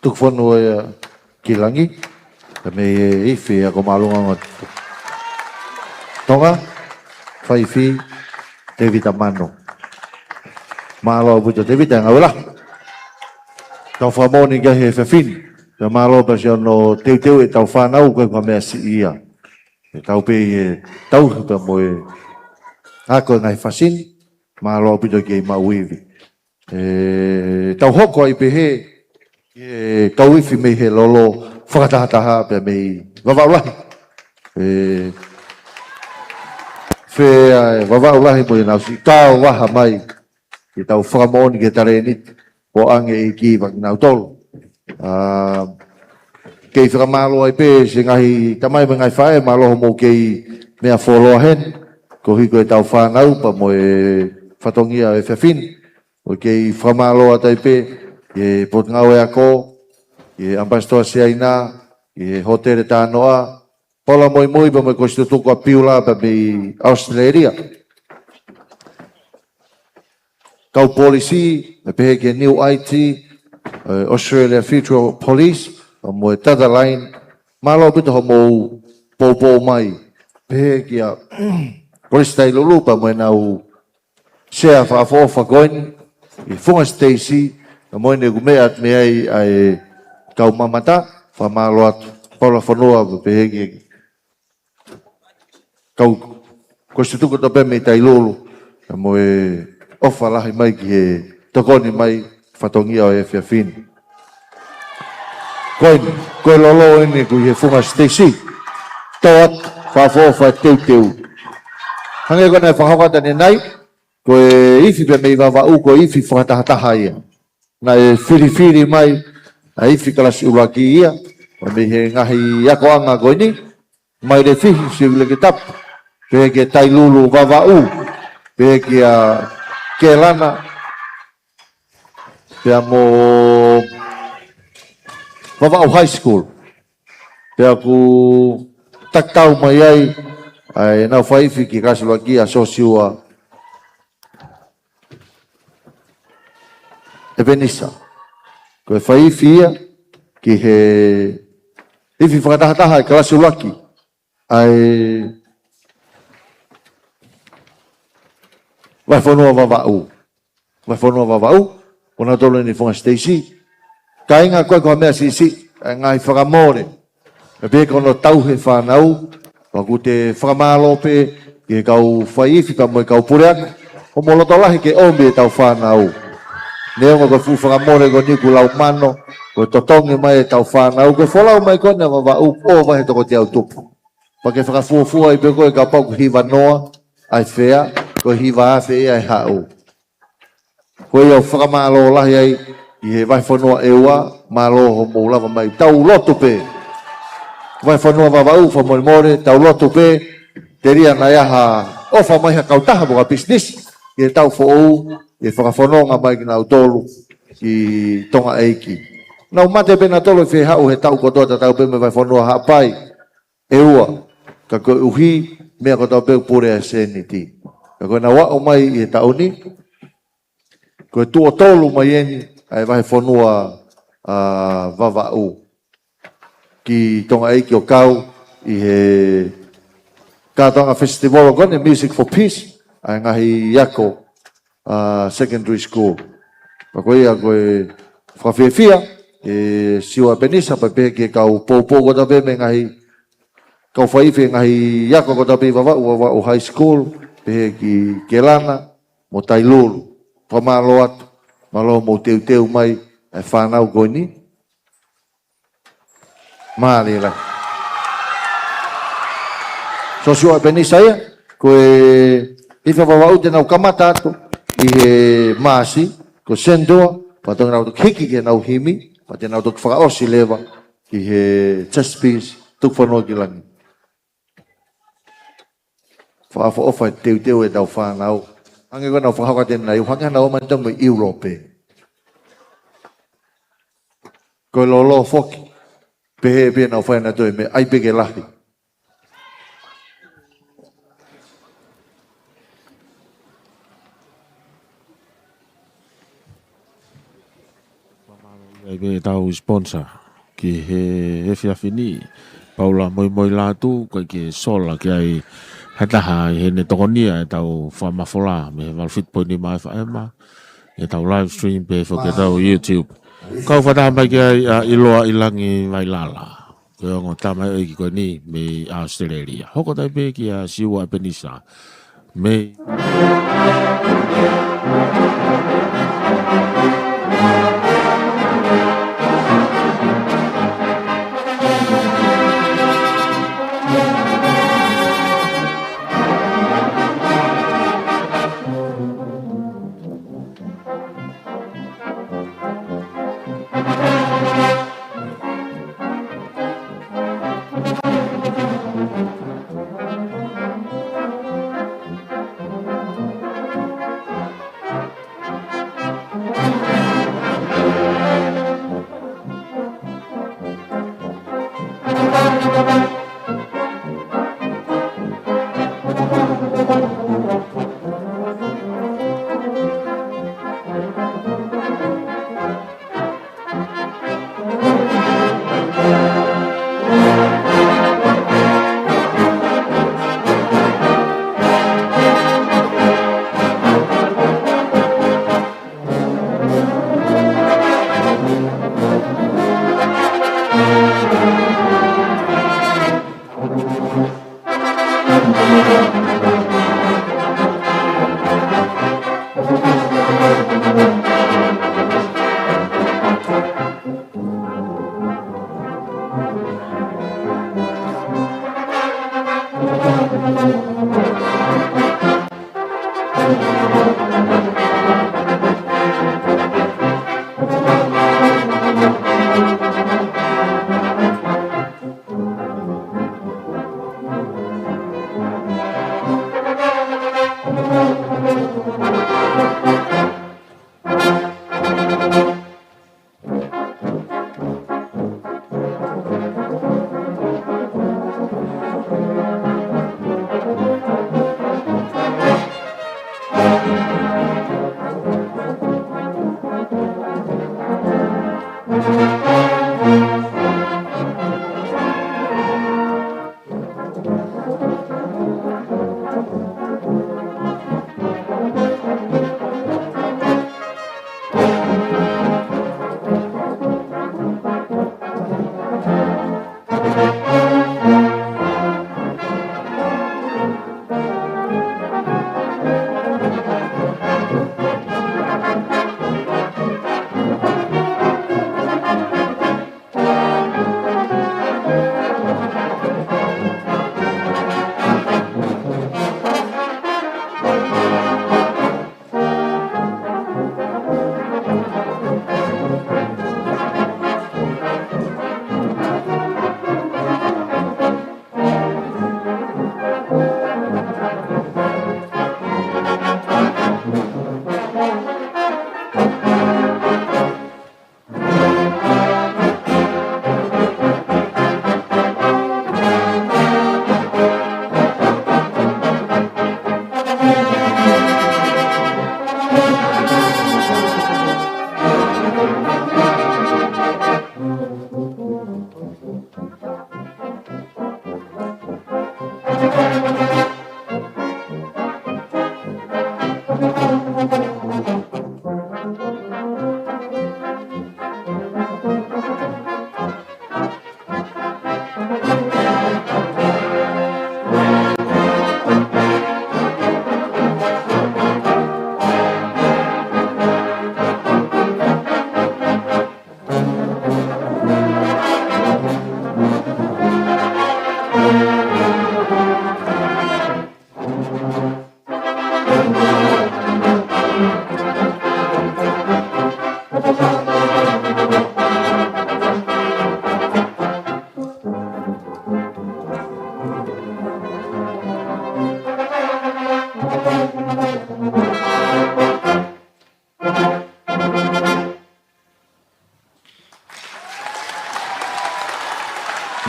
Tuku fonu ia ki langi, pea mei he ifi ako māʻolunga Tonga, faifi Tevita Manu. Mālō ʻaupito Tevita, ngāue lahi. Tau fakamoʻoni ki he efiafi ni. Pea mālō pea siʻono teuteu ʻetau fānau ko e meʻa siʻi ia. ʻE tau pē ʻi he tau pea mo e ako e ngaahi fasi ni, mālō ʻaupito ki he maʻu ivi. ʻE tau hoko ai pē he, ʻe tau ifi mei he lolo fakatahataha pea mei Vavaʻu Lahi. ʻE fea ʻe Vavaʻu Lahi mo ʻenau siʻi kau vaha mai, ke tau fakamoʻoni ke talēniti, ʻo ʻoange ʻEiki kiate kinautolu. ʻA, kei fakamālō ai pē siʻi ngaahi tamai mo e ngaahi faʻē, mālō hoʻomou kei meʻa fuoloa heni, koeʻuhi ko ʻetau fānau pea mo e fatongia ʻo e efiafi ni. ʻOku kei fakamālō atu ai pē, ʻi he Potungāue Ako, ʻi he ʻAmipasitoa Siaina, ʻi he Hōtele Tānoʻa, Paula Moimoi pea mo e Kosipeli Tutuku ʻa Piula pea mei ʻAositelēlia. Kau polisi, ʻe pehē ki he New I T, ʻe, Australia Federal Police, pea mo e Tetherline, mālō ʻaupito hoʻomou poupou mai. Pehē kia Kolisi Tailulu pea mo ʻenau sea fakaʻofoʻofa ko eni, ʻi Funga Stacy, pea mo ʻene kumeʻa atu mei ai ʻa e kau mamata, fakamālō atu, Paula Fonua, pea pehē ki he kau Kosipeli Tutuku kotoa pē mei Tailulu, pea mo e ʻofa lahi mai ki he tokoni mai fatongia ʻo e efiafi ni. Ko eni, ko e lolo eni ko ē he Funga Stacy. Tō atu, fakaʻofoʻofa teuteu. Hangē ko ʻene fakahoko atu ʻanenai, ko e ifi pē mei Vavaʻu, ko e ifi fakatahataha ia. Naʻe filifili mai ʻa e ifi kalasi ʻuluaki ia, ʻo mei he ngaahi akoʻanga ko eni, Mailefihi, Sivileketapu, pehē kia Tailulu, Vavaʻu, pehē kia Kelana, pea mo Vavaʻu High School. Pea ʻoku tatau mai ai ʻa ʻenau faifi ki he kalasi ʻuluaki ʻa Sosiua ʻEpenisa. Ko e faifi ia ki he ifi fakatahataha ʻa e kalasi ʻuluaki ʻa e Vahefonua Vavaʻu. Vahefonua Vavaʻu, ʻo nautolu eni Funga Stacy. Kāinga, ko e, ko e meʻa siʻisiʻi, ʻa e ngaahi fakamole. ʻE pehē ko hono tauhi e fānau, pea ʻoku te fakamālō pē ki he kau faifi pea mo e kau puleako, hoʻomou loto lahi ke ʻomi ʻetau fānau. Neongo ko e fuʻu fakamole ko eni ʻoku lau mano, ko e totongi mai ʻetau fānau, ko e folau mai ko eni ʻa Vavaʻu ʻo vahe toko teau tupu. Pea ke fakafuofua ai pē koe kapau ʻoku hiva noa ʻa e fea, ko e hiva afe ia ʻe haʻu. Ko ia ʻoku fakamālō lahi ai ʻi he Vahefonua ʻEua, mālō hoʻomou lava mai, tau lotu pē. Vahefonua Vavaʻu, fakamolemole, tau lotu pē, telia naʻa ʻi ai ha ʻofa mai ha kautaha mo ha pisinisi, ki he taʻu foʻou, ʻi he fakafononga mai kinautolu ki Tonga ʻEiki. Nau mate pē nautolu ʻi he fehaʻu he taʻu kotoa tatau pē mo e vahefonua Haʻapai ʻe ua, ka koeʻuhi meʻa kotoa pē ʻoku pule ai e sēniti. Ka ko ʻenau aʻu mai ʻi he taʻu ni, ko e tuʻo tolu mai eni ʻa e vahefonua, ʻa, Vavaʻu ki Tonga ʻEiki ʻo kau ʻi he kātoanga festival ko eni Music for Peace, ʻa e ngaahi ako, ʻa, secondary school. Pea ko ia ko e fakafiefia, ʻe Siua ʻApenisa, pea pehē ki he kau poupou kotoa pē mei he ngaahi kau faiʻi he ngaahi ako kotoa pē ʻi Vavaʻu, Vavaʻu High School, pehē ki Kelana mo Tailulu. Fakamālō atu, mālō hoʻomou teuteu mai e fānau ko eni. Mālie lahi. So Siua ʻApenisa ia, ko e ʻi Vavaʻu te nau kamata atu ʻi he Maʻasi, ko Sendua, pea te nau toki hiki ki heʻenau himi, pea te nau toki fakaʻosi leva ki he Chesapeake, Tuku Fonua ki Langi. Fakaʻofoʻofa e teuteu ʻetau fānau. Hangē ko ʻenau fakahoko atu ʻanenai, hangē ʻenau ō mai ʻo tau mo Europe. Ko e lolo foki. Pehē pē ʻenau fai ʻanautolu e meʻa, ʻai pē ke lahi. ʻAi pē ʻetau sponsor ki he efiafi ni, Paula Moimoilatu, ʻikai ke sola ki ai ha taha ʻi heʻene tokonia ʻetau fakamafola mei he valu fitu poini nima F M, ʻetau live stream pea foki ʻetau YouTube. Kau fakataha mai ki ai ʻa ʻIloa ʻi Langi Vailala. Ko e ongo tamaioʻeiki ko eni mei ʻAositelēlia. Hoko atu pē kia Siua ʻApenisa. Mei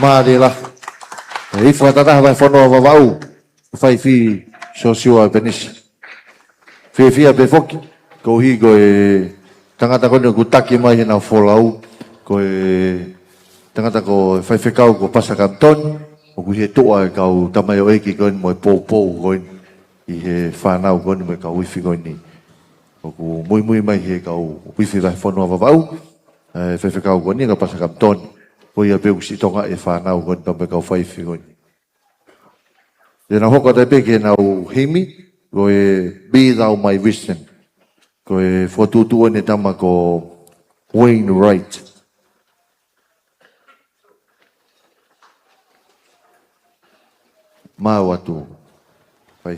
Mālie lahi. ʻE, ʻi he fakatahataha vahefonua Vavaʻu, faifi Siosiua Penisi. Fiefia pē foki, koeʻuhi ko e tangata ko eni ʻoku taki mai heʻenau folau, ko e tangata ko e faifekau ko Pasa Kamtoni, ʻoku ʻi he tuʻa e kau tamaioʻeiki ko eni mo e poupou ko eni ʻi he fānau ko eni mo e kau ifi ko eni. ʻOku muimui mai he kau ifi vahefonua Vavaʻu, ʻe, faifekau ko eni ko Pasa Kamtoni. Ko ia pē ʻoku siʻi tokangaʻi e fānau ko eni pea mo e kau faifi ko eni. Te nau hoko atu pē ki heʻenau himi, ko e Be Thou My Vision. Ko e fokotuʻutuʻu eni e tama ko Wayne Wright. Mau atu. Fai.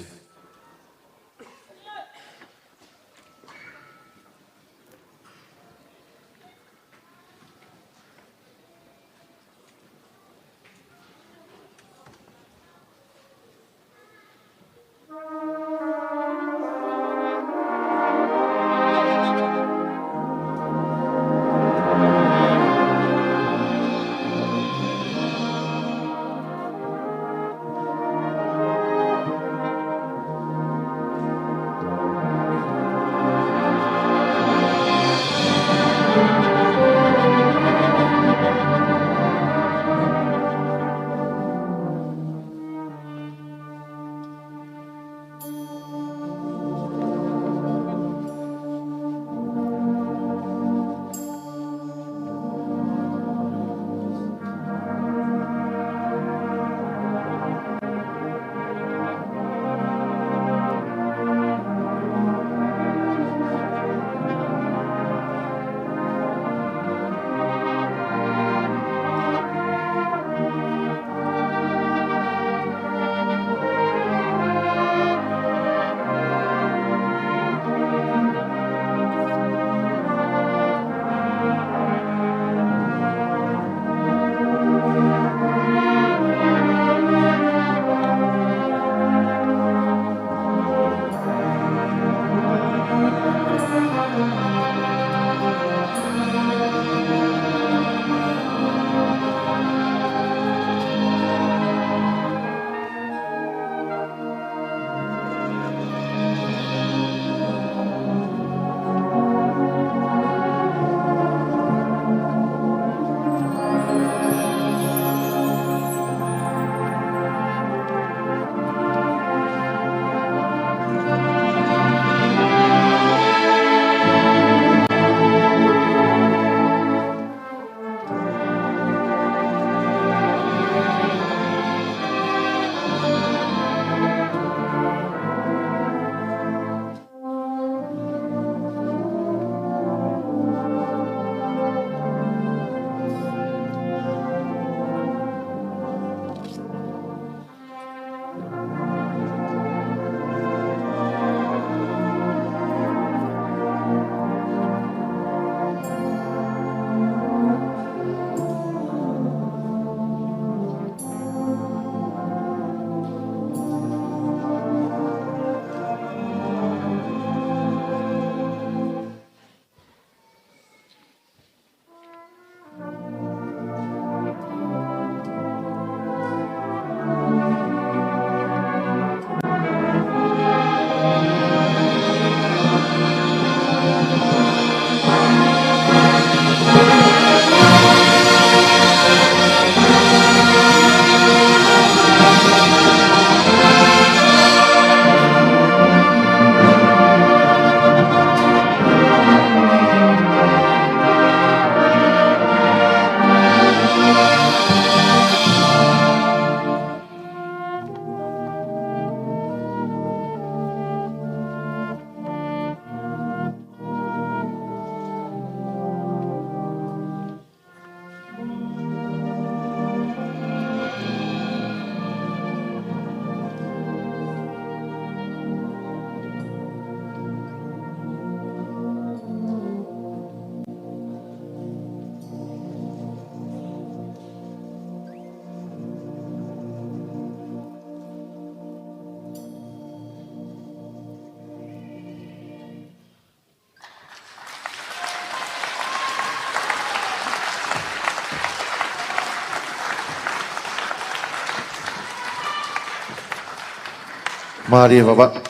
Mālie Vavaʻu.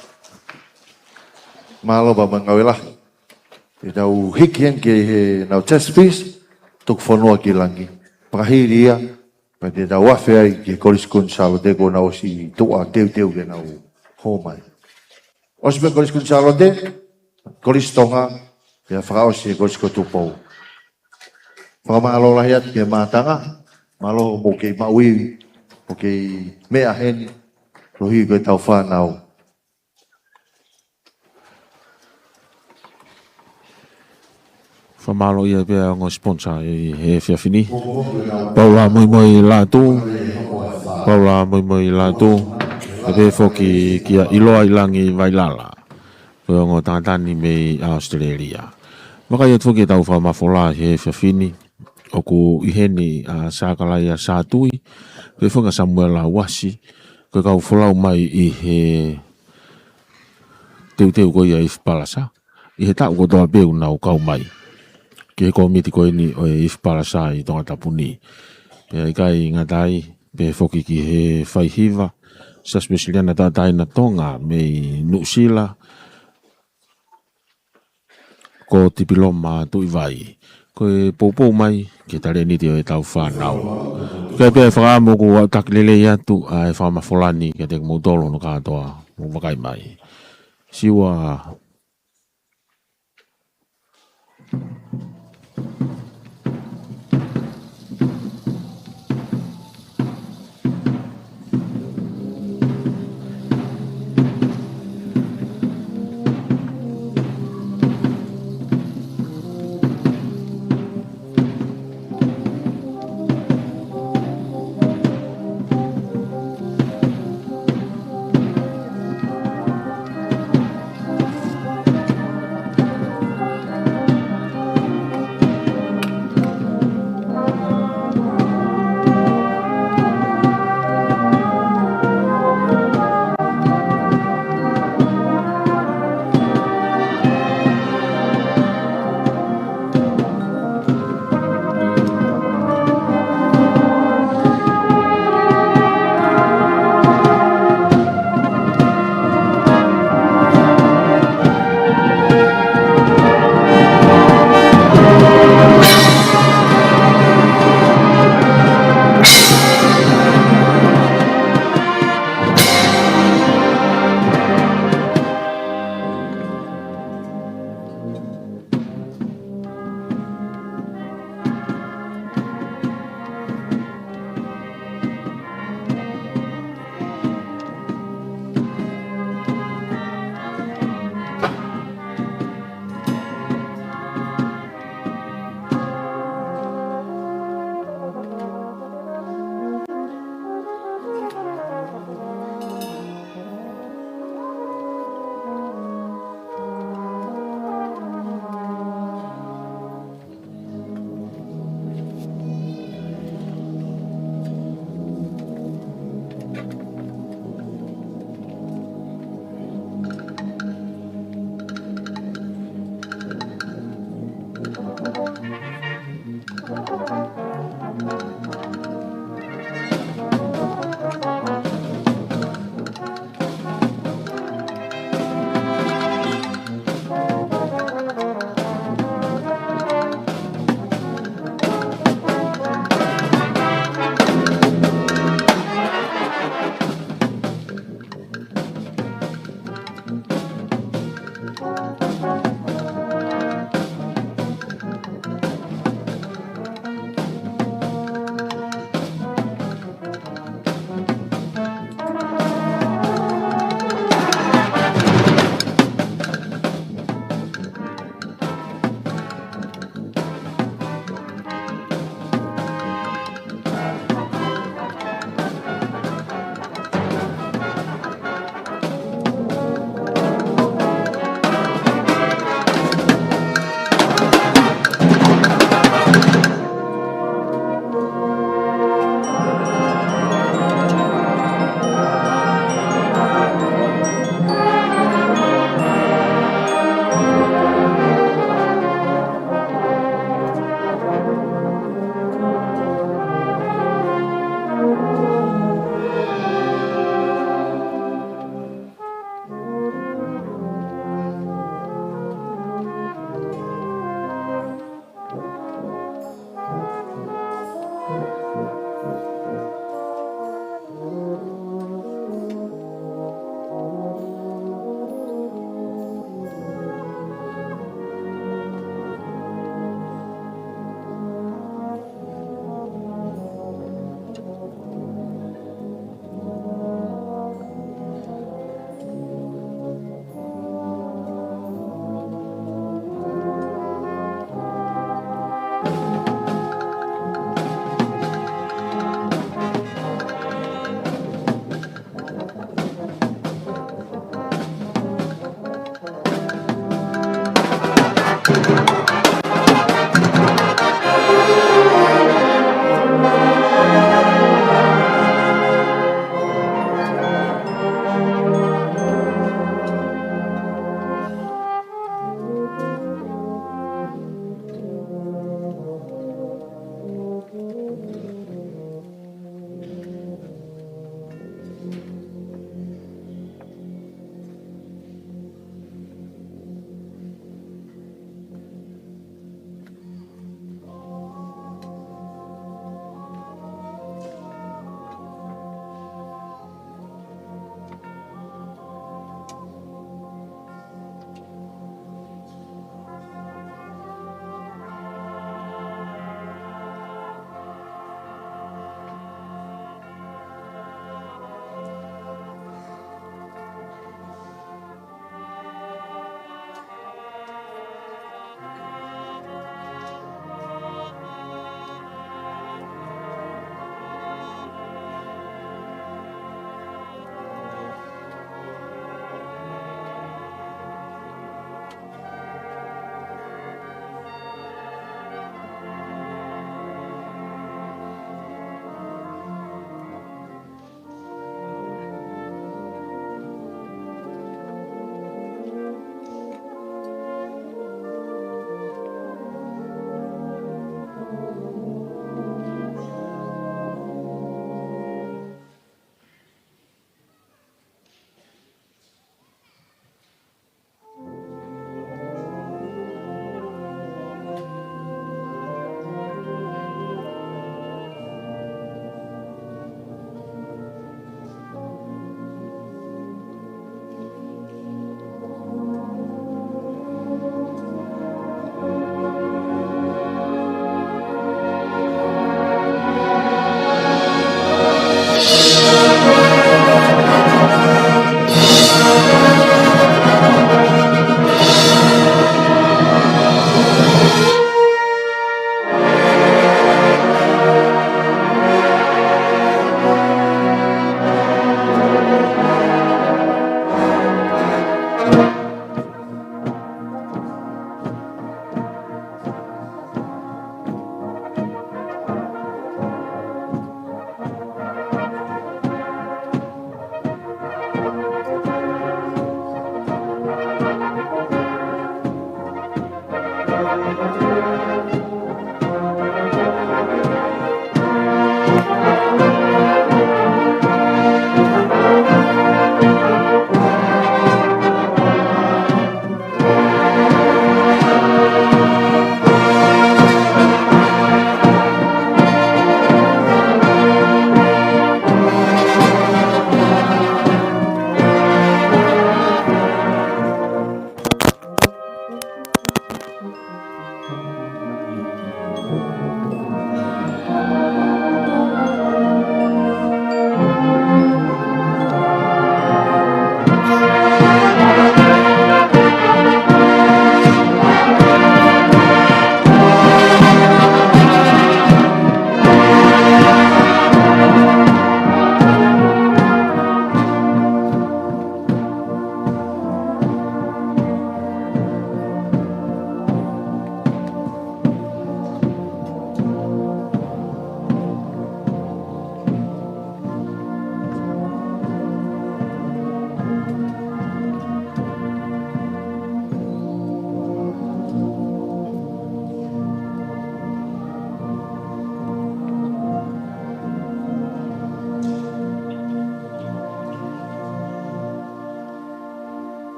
Mālō Vavaʻu, ngāue lahi. Te tau hiki heni ki heʻenau chest piece, Tuku Fonua ki Langi. Fakahili ia, pea te tau afe ai ki he Kolisi Kuini Sālote kuo nau ʻosi tuʻa teuteu ke nau hū mai. ʻOsi pē Kolisi Kuini Sālote, Kolisi Tonga, pea fakaʻosi he Kolisi ko Tupou. Fakamālō lahi atu ki he mātanga, mālō hoʻomou kei maʻu ivi, ʻo kei meʻa heni, koeʻuhi ko ʻetau fānau. Fakamālō ia pea ongo sponsor ʻi he efiafi ni. Paula Moimoi Lātū, Paula Moimoi Lātū, pea pehē foki kia ʻIloa ʻi Langi Vailala. Ko e ongo tangata ni mei ʻAositelēlia. Vakai atu foki ʻetau fakamafola he efiafi ni, ʻoku ʻi heni ʻa Sakalaia Sātui, pehē foki ʻa Samuela Uasi, ko e kau folau mai ʻi he teuteu ko ia ʻa e ifi palasa, ʻi he taʻu kotoa pē ʻoku nau kau mai ki he kōmiti ko eni ʻo e ifi palasa ʻi Tongatapu ni. Pea ʻikai ngata ai, pehē foki ki he faihiva, Siasi Uēsiliana Tauʻatāina Tonga mei Nuʻusila, ko Tipiloma Tuʻivai. Ko e poupou mai ki he talēniti ʻo ʻetau fānau. Kae pehē fakaʻamu ʻoku ou taki lelei atu ʻa e fakamafola ni kiate kimoutolu hono kātoa mou vakai mai. Siua.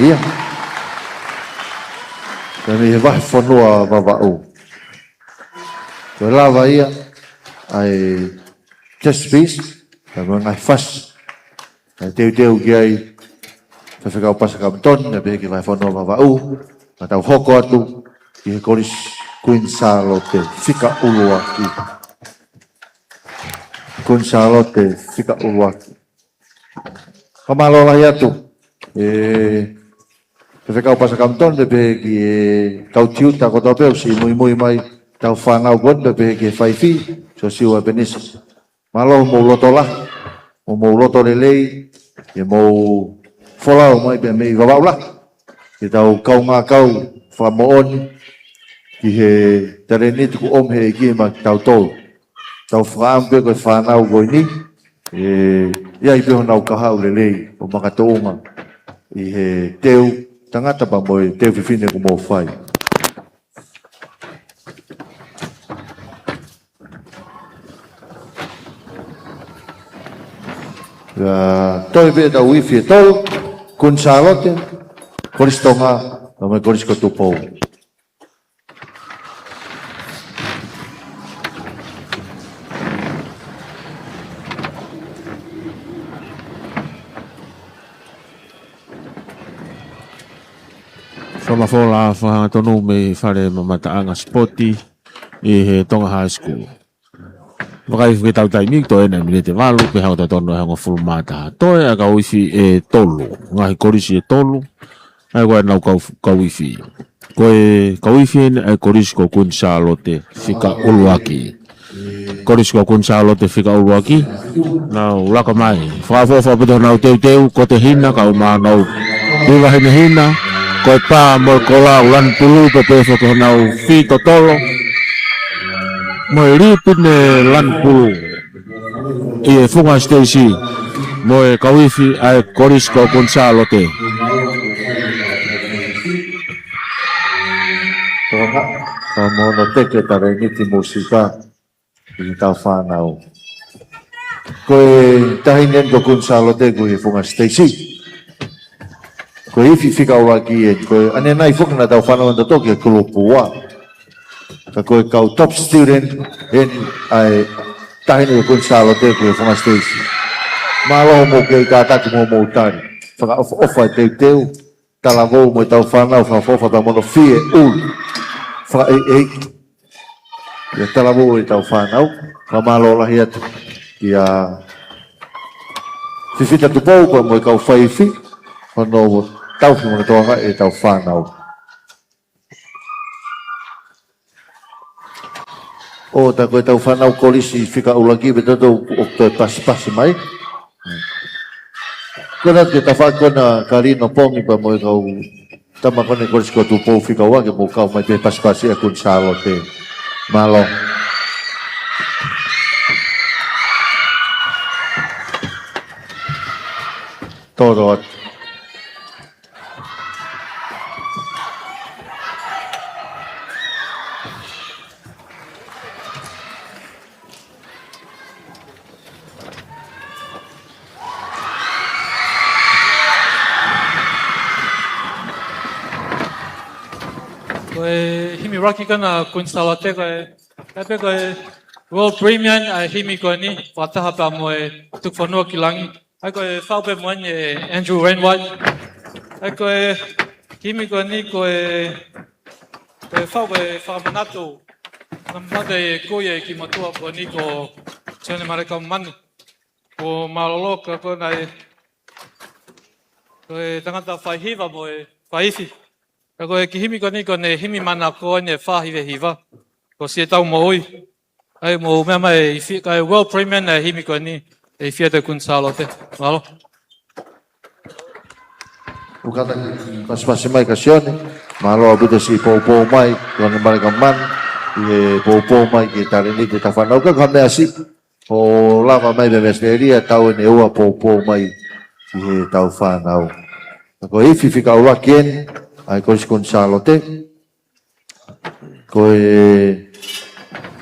Ia. Pea mei he vahefonua Vavaʻu. Ko e lava ia ʻa e test piece, pea mo e ngaahi fasi. Kae teuteu ki ai Faifekau Pasa Kamitoni, naʻe pehē ki he vahefonua Vavaʻu, ka tau hoko atu ki he Kolisi Kuini Sālote fika ʻuluaki. Kuini Sālote fika ʻuluaki. Fakamālō lahi atu e Faifekau Pasa Kamitoni, pea pehē ki he kau tiuta kotoa pē ʻosi muimui mai, tau fānau ko eni, pea pehē ki he faifi, Siosiua Penisi. Mālō hoʻomou loto lahi, hoʻomou loto lelei, ʻi hoʻomou folau mai pē mei Vavaʻu lahi. Ke tau kaungā kau fakamoʻoni ki he talēniti kuo ʻomi he ʻEiki maʻa kitautolu. Tau fakaʻamu pē ko e fānau ko eni, ʻe ʻi ai pē honau kahaʻu lelei ʻo makatuʻunga ʻi he teu tangata pea mo e teu fefine kuo mou fai. Pea toe pē ʻetau ifi ʻe tolu, Kuini Sālote, Kolisi Tonga, pea mo e Kolisi ko Tupou. Fakamafola fakahangatonu mei he fale mamataʻanga sipoti ʻi he Tonga High School. Vakai ke tau taimi, toe ʻeni miniti ʻe valu, pe hangē ko e totonu ʻe hongofulu mā taha. Toe ʻa e kau ifi ʻe tolu, ngaahi kolisi ʻe tolu, ʻa ia ko ʻenau kau, kau ifi. Ko e kau ifi ʻeni ʻa e Kolisi ko Kuini Sālote fika ʻuluaki. Kolisi ko Kuini Sālote fika ʻuluaki, nau laka mai. Fakaʻofoʻofa pē ʻenau teuteu, ko e hina, kae ʻumaʻā honau hiva hinehina, ko e pā mo e kola ʻoku lanu pulu, pea pehē foki honau fī totolo mo e lipine lanu pulu ʻi he funga siteisi mo e kau ifi ʻa e Kolisi ko Kuini Sālote. Ka mono teke talēniti mūsika ʻi heʻetau fānau. Ko e taʻahine ʻeni ko Kuini Sālote ko e funga siteisi. Ko e ifi fika ʻuluaki ʻeni, ko e ʻanenai foki naʻa tau fanongo ʻatautolu ki he kulupu ua. Ka ko e kau top student ʻeni ʻa e taʻahine ko Kuini Sālote ko e funga siteisi. Mālō hoʻomou kei kātaki mo hoʻomou tali. Fakaʻofoʻofa e teuteu, talavou mo ʻetau fānau, fakaʻofoʻofa pea mo hono fie ʻuli. Fakaʻeiʻeiki. ʻIa talavou ʻetau fānau, fakamālō lahi atu. ʻIa Fifita Tupou pea mo e kau faifi, hono tauhi mo hono tokangaʻi ʻetau fānau. ʻO tā ko ʻetau fānau kolisi fika ʻuluaki pē ʻoku toe pasipasi mai. Ko ena ke tafa ko ena Kalino Pongi pea mo e kau Tama ko eni Kolisi ko Tupou fika ua ke mou kau mai pē pasipasi ʻa Kuini Sālote. Mālō. Tō atu. Ko e himi ʻuluaki ko ena ʻa Kuini Sālote ko e, ʻe pehē ko e World Premiere ʻa e himi ko eni, fakataha pea mo e Tukufonua ki Langi. ʻA ia ko e faʻu pē mo eni ʻe Andrew Wainwright. ʻA ia ko e himi ko eni ko e, ko e faʻu ko e fakamanatu. Naʻa mate ʻa e kui ʻa e kiʻi mātuʻa ko eni ko Sione Maleka Manu. Ko mālōlō ka ko ena ʻa e, ko e tangata faihiva mo e faiifi. Ka ko e kiʻi himi ko eni ko ʻene himi manako ʻene fā hiva hiva. Ko Siʻetau Moʻui. ʻA ia mou meʻa mai ʻi he, ka ko e World Premiere ʻa e himi ko eni, ʻe fai ʻe Kuini Sālote. Mālō. ʻOku kātaki pasipasi mai kia Sione. Mālō ʻaupito siʻi poupou mai, Sione Maleka Manu, ʻi he poupou mai ki he talēniti ʻetau fānau. Ka ko e meʻa siʻi, ʻo lava mai mei Australia, tau ʻeni ʻe ua poupou mai ki heʻetau fānau. Ka ko e ifi fika ʻuluaki ʻeni, ʻa e Kolisi Kuini Sālote. Ko e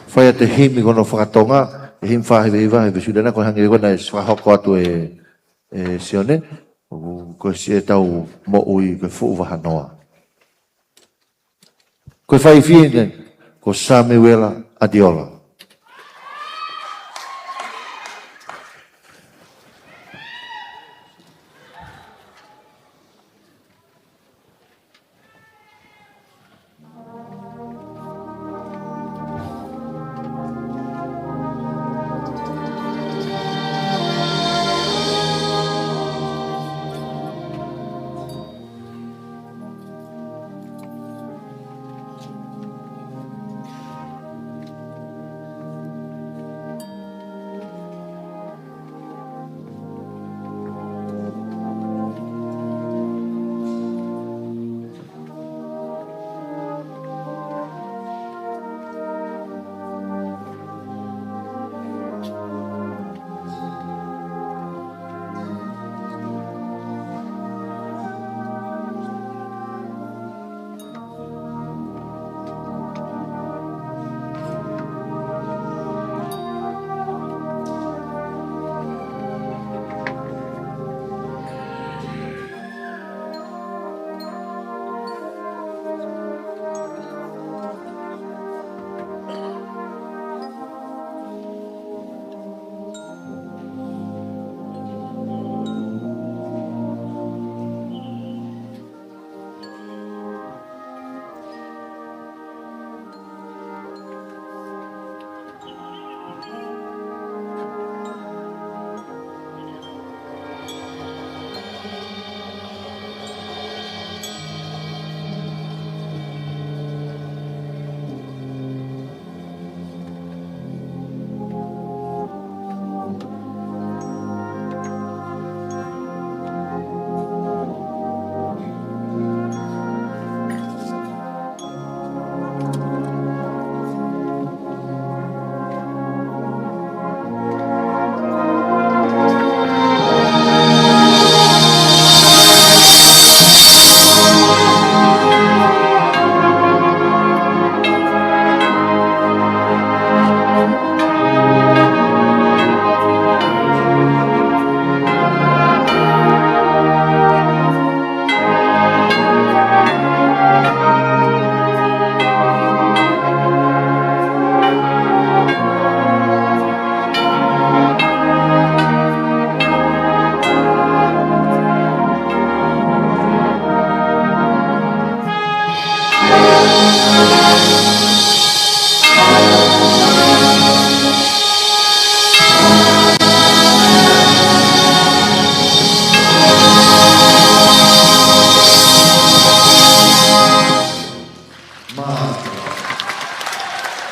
fai atu e himi ko hono faka-Tonga, e himi fā hiva hiva, he vesu dana ko e hangē ko ena ʻe fakahoko atu ʻe, ʻe Sione, ko e Siʻetau Moʻui ko e fuʻu vahanoa. Ko e faiifi ʻeni, ko Samuela Adiola.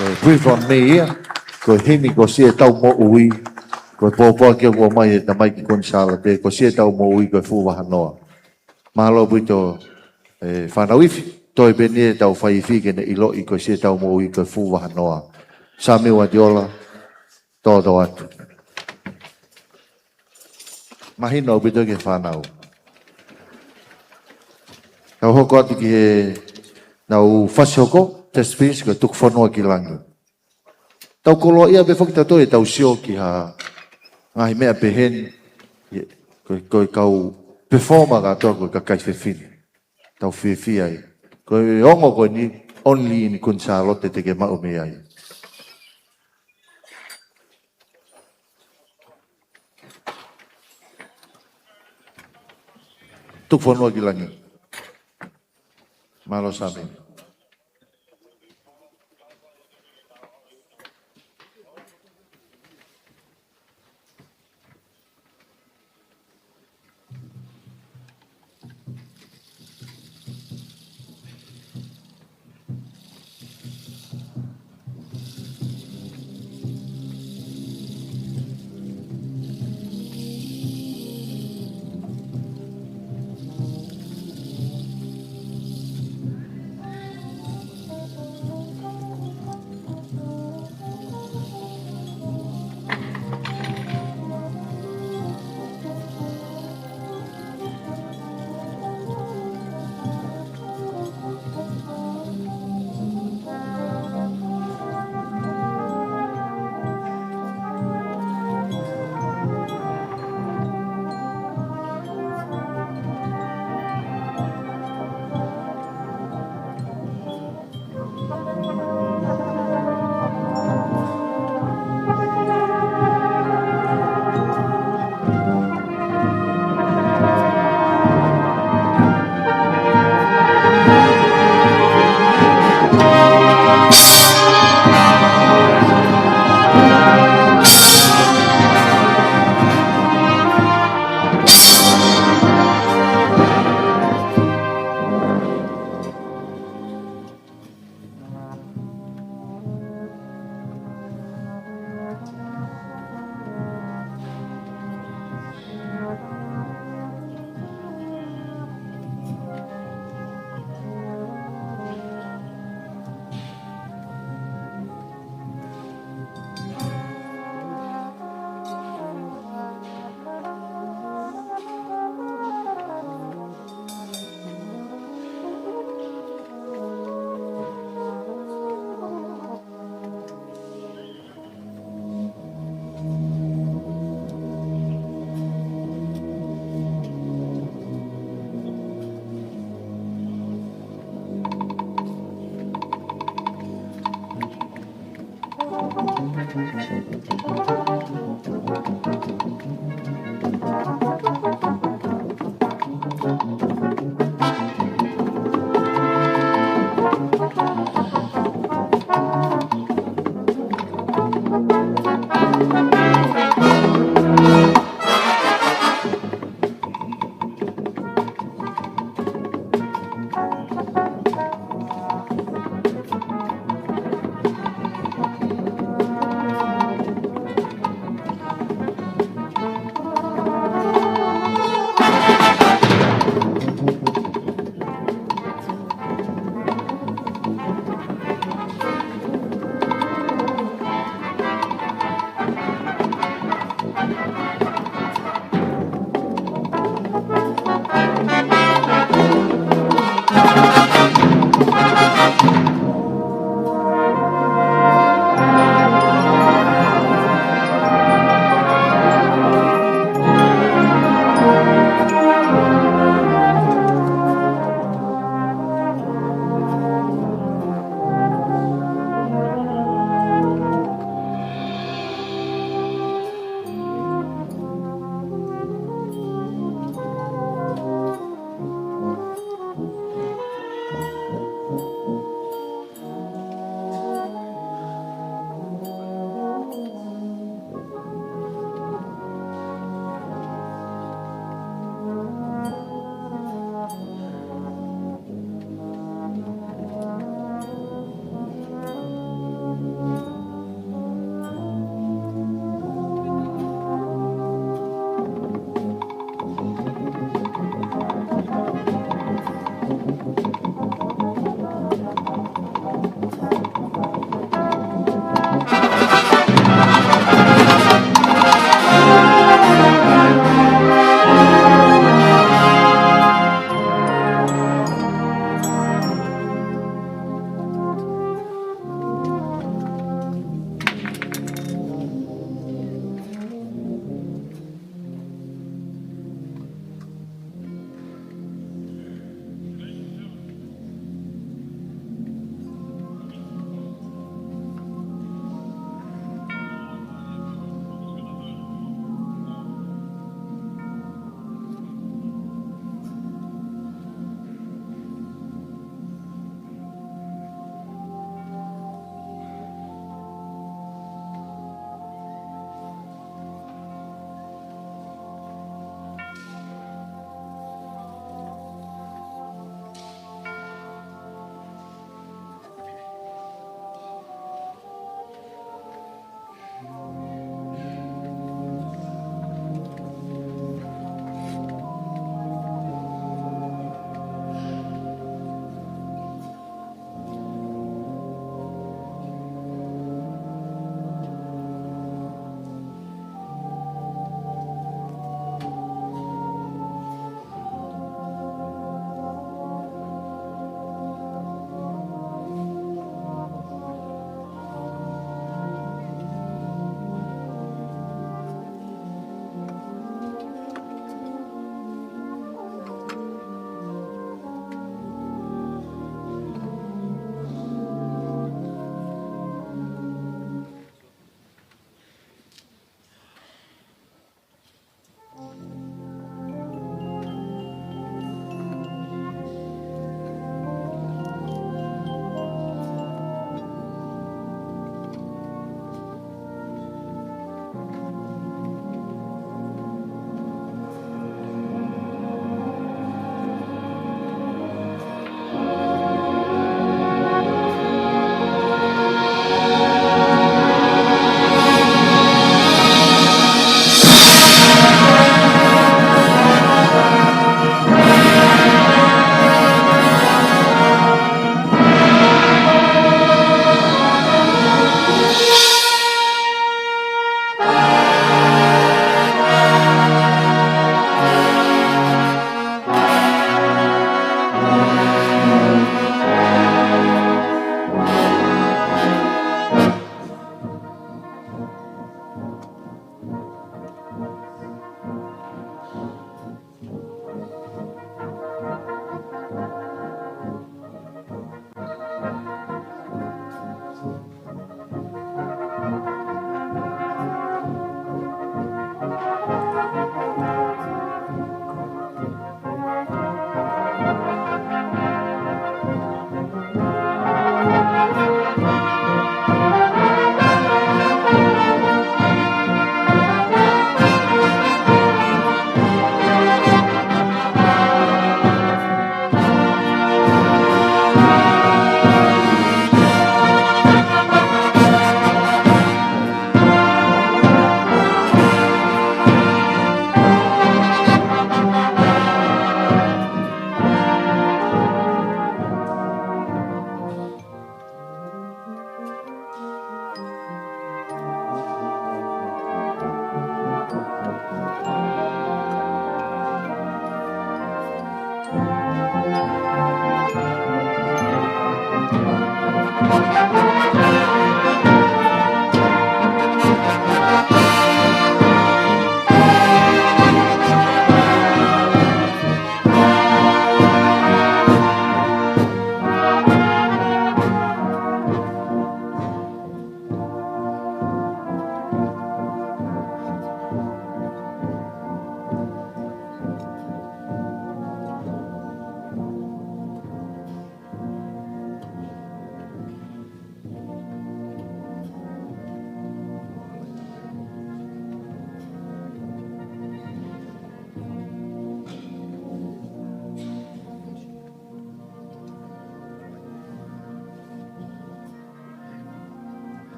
Ko e Breathe on Me ia, ko e himi ko Siʻetau Moʻui, ko e pōpoaki ʻoku ʻomai ʻe he tamaiki Kuini Sālote, ko Siʻetau Moʻui ko e fuʻu vahanoa. Mālō ʻaupito ʻE fānau ifi, toe pē ʻeni ʻetau fai ifi ke ne ʻiloʻi ko e siʻetau moʻui ko e fuʻu vahanoa. Sāmiu Atiola, tōtō atu. Mahino ʻaupito ki he fānau. Tau hoko atu ki heʻetau fasi hoko, test piece, ko e Tuku Fonua ki Langi. Tau koloaʻia pē foki tautolu ʻetau sio ki ha ngaahi meʻa pehē ni, ko, ko e kau performer kātoa ko e kakai fefine. Tau fiefia ai. Ko e ongo ko eni, only in Kuini Sālote te ke maʻu mei ai. Tuku Fonua ki Langi. Mālō Sāmiu.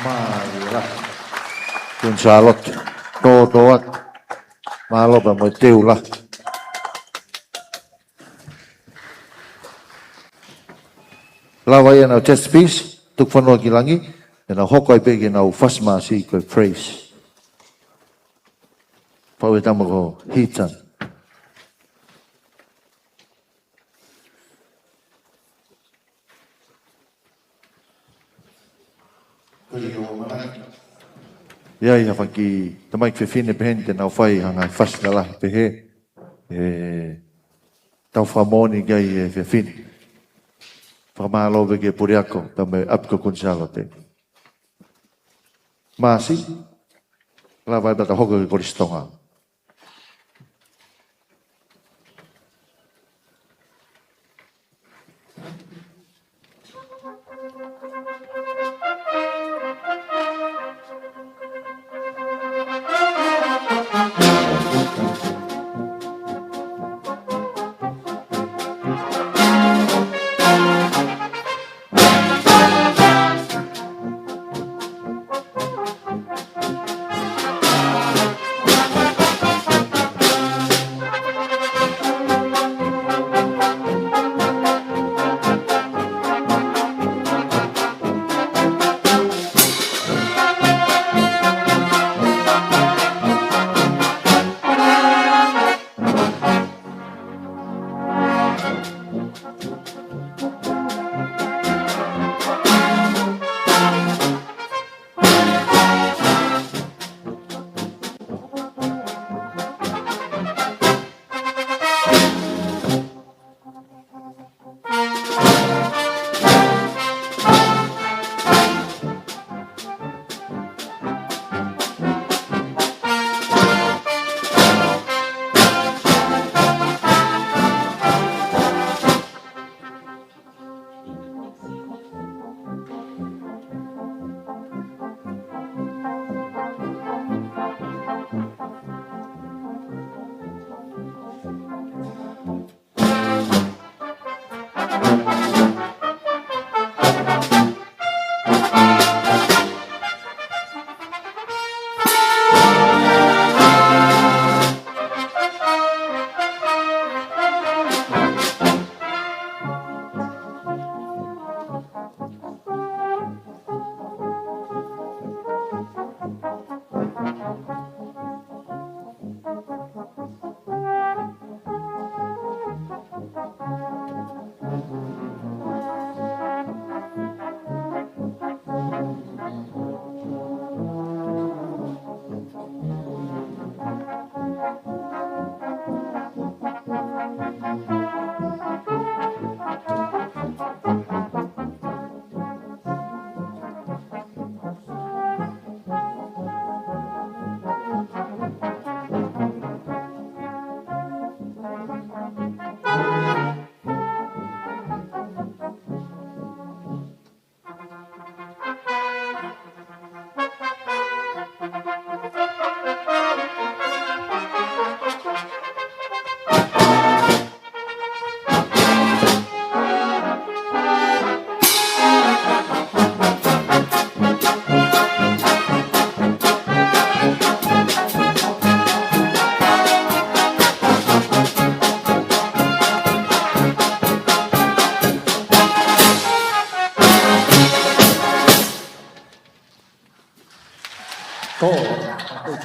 Mālō. Kuini Sālote, tōtōatu. Mālō pea mo e teu lahi. Lava ia ʻenau chest piece, tuku fonua ki langi, ʻenau hoko ai pē ki heʻenau fasi māsi ko e praise. Pau e tama ko Hitan. ʻIo, ʻi ai ha fanga kiʻi tamaiki fefine pehē ni te nau fai ha ngaahi fasi lalahi pehē. ʻE tau fakamoʻoni ki ai e fefine. Fakamālō pē ki he puleako, pea mo e ʻapi ko Kuini Sālote. Māsi, lava ai pea tau hoko ki he Kolisi Tonga.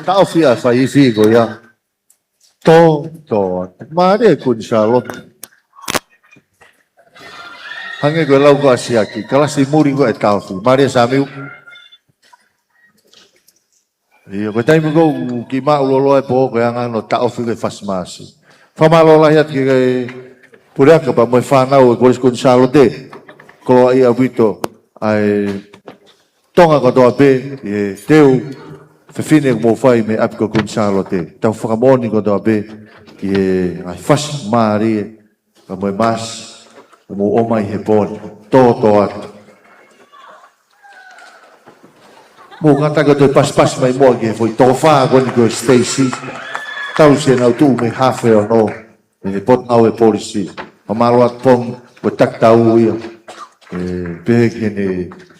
taʻofi ʻa e fai ifi ko ia. Tō, tō. Mālie Kuini Sālote. Hangē ko e lau ko ē ʻa Siaki, kalasi muli ko ē taʻofi. Mālie Samiu. ʻIo, ko e taimi ko ē ʻoku kiʻi māʻulolo ai e pō, ko e anga hono taʻofi ko ē e fasi māsi. Fakamālō lahi atu ki he puleako pea mo e fānau ʻo e Kolisi Kuini Sālote. Koloaʻia ʻaupito ʻa e Tonga kotoa pē, ʻi he teu fefine ʻoku mou fai mei ʻapi ko Kuini Sālote. Tau fakamoʻoni kotoa pē ki he ngaahi fasi mālie, ka mo e māsi, ʻoku mou ʻomai he pō ni. Tō, tō atu. Mou kātaki ʻo toe pasipasi mai muʻa ki he foʻi toko fā ko eni ko Stacy. Tau sio ʻenau tuʻu mei he hafe ono. ʻE he Potungāue Polisi. Fakamālō atu Pongi, ko e taki tau ia. ʻE, pehē ki heʻene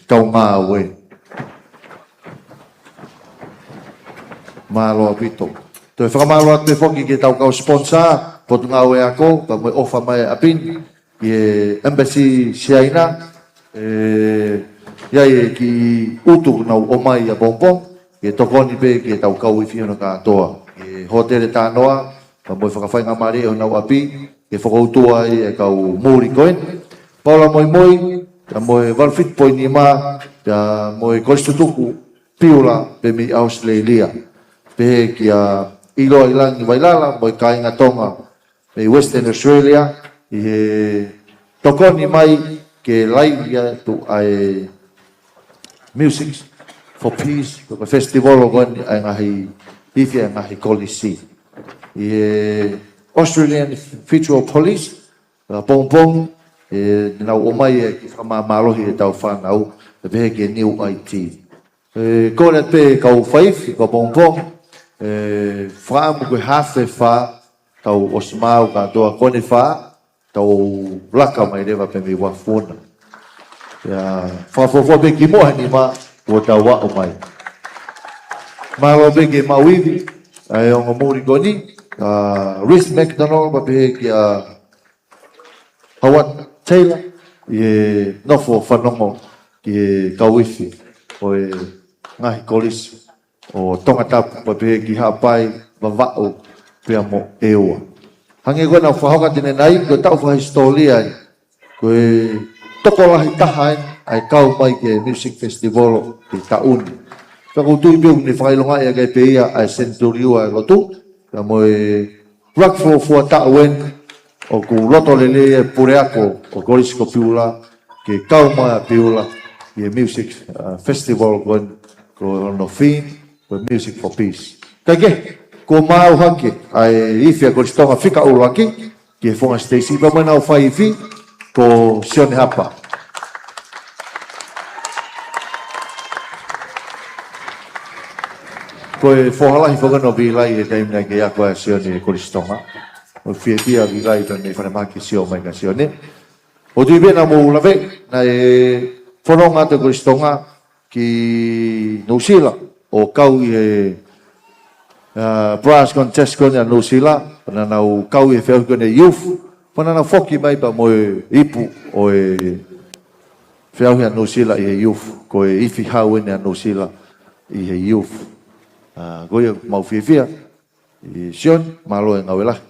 kaungāue. Mālō ʻaupito. Toe fakamālō atu pē foki ki heʻetau kau sponsor, Potungāue Ako, pea mo e ʻofa mai ʻa ʻapi ni, ki he Embassy Siaina, ʻe, ʻi ai e kiʻi utu naʻa nau ʻomai ʻapongipongi, ke tokoni pē ki heʻetau kau ifi hono kātoa. Ki he Hōtele Tanoa, pea mo e fakafaingamālie ʻo honau ʻapi, ke fakautua ai e kau muli ko eni. Paula Moimoi, pea mo e valu fitu poini nima, pea mo e Kolisi Tutuku Piula, pea mei ʻAositelēlia. Pehē kia ʻIloa ʻi Langi Vailala, mo e kāinga Tonga, mei Western Australia, ʻi he tokoni mai ke laivi atu ʻa e Music for Peace, ko e festival ko eni ʻa e ngaahi ifi ʻa e ngaahi kolisi. ʻI he Australian Federal Police, ʻapongipongi, ʻe, naʻa nau ʻomai e kiʻi fakamāmālohi ʻetau fānau, ʻe pehē ki he New I T. ʻE, kole pē kau faifi, ʻapongipongi, ʻe, fakaʻamu ko e hafe fā, tau ʻosi maʻu kātoa ko eni fā, tau laka mai leva pē mei Uafu na. ʻIa, fakafuofua pē ki muʻa he nima, kuo tau aʻu mai. Mālō pē ki he maʻu ivi ʻa e ongo muli ko eni, ʻa Reece McDonald, pea pehē kia Howard Taylor, ʻi he nofo fanongo ki he kau ifi ʻo e ngaahi kolisi ʻo Tongatapu, pea pehē ki Haʻapai, Vavaʻu, pea mo ʻEua. Hangē ko ʻenau fakahoko atu ʻanenai, ko e taʻu fakahisitōlia eni, ko e tokolahi taha eni ʻa e kau mai ki he Music Festival ʻi he taʻu ni. Pea ʻoku ou tui pē ʻoku ne fakaʻilongaʻi ʻaki pē ia ʻa e senituli ua ʻo e lotu, pea mo e ʻuluaki fuofua taʻu eni ʻoku loto lelei e puleako ʻo e Kolisi ko Piula, ke kau mai ʻa Piula ʻi he Music, uh, Festival ko eni, ko hono theme, ko e Music for Peace. Kae kehe, kuo maʻu hake ʻa e ifi ʻa e Kolisi Tonga fika ʻuluaki, ki he Fofonga Stacy, pea mo ʻenau faifi, ko Sione Hapa. Ko e foha lahi foki ʻo Vilai he taimi naʻe kei ako ai ʻa Sione he Kolisi Tonga. ʻOku fiefia Vilai pea mei falemahaki sio mai kia Sione. ʻOku ou tui pē naʻa mou lave, naʻe fononga atu e Kolisi Tonga ki Nuʻusila, ʻo kau ʻi he, uh, brass contest ko eni ʻa Nuʻusila, pea naʻa nau kau ʻi he feʻauhi ko eni youth, pea naʻa nau foki mai pea mo e ipu ʻo e feʻauhi ʻa Nuʻusila ʻi he youth, ko e ifi hau eni ʻa Nuʻusila ʻi he youth. Uh, ko ia mau fiefia, ʻi Sione, mālō e ngāue lahi.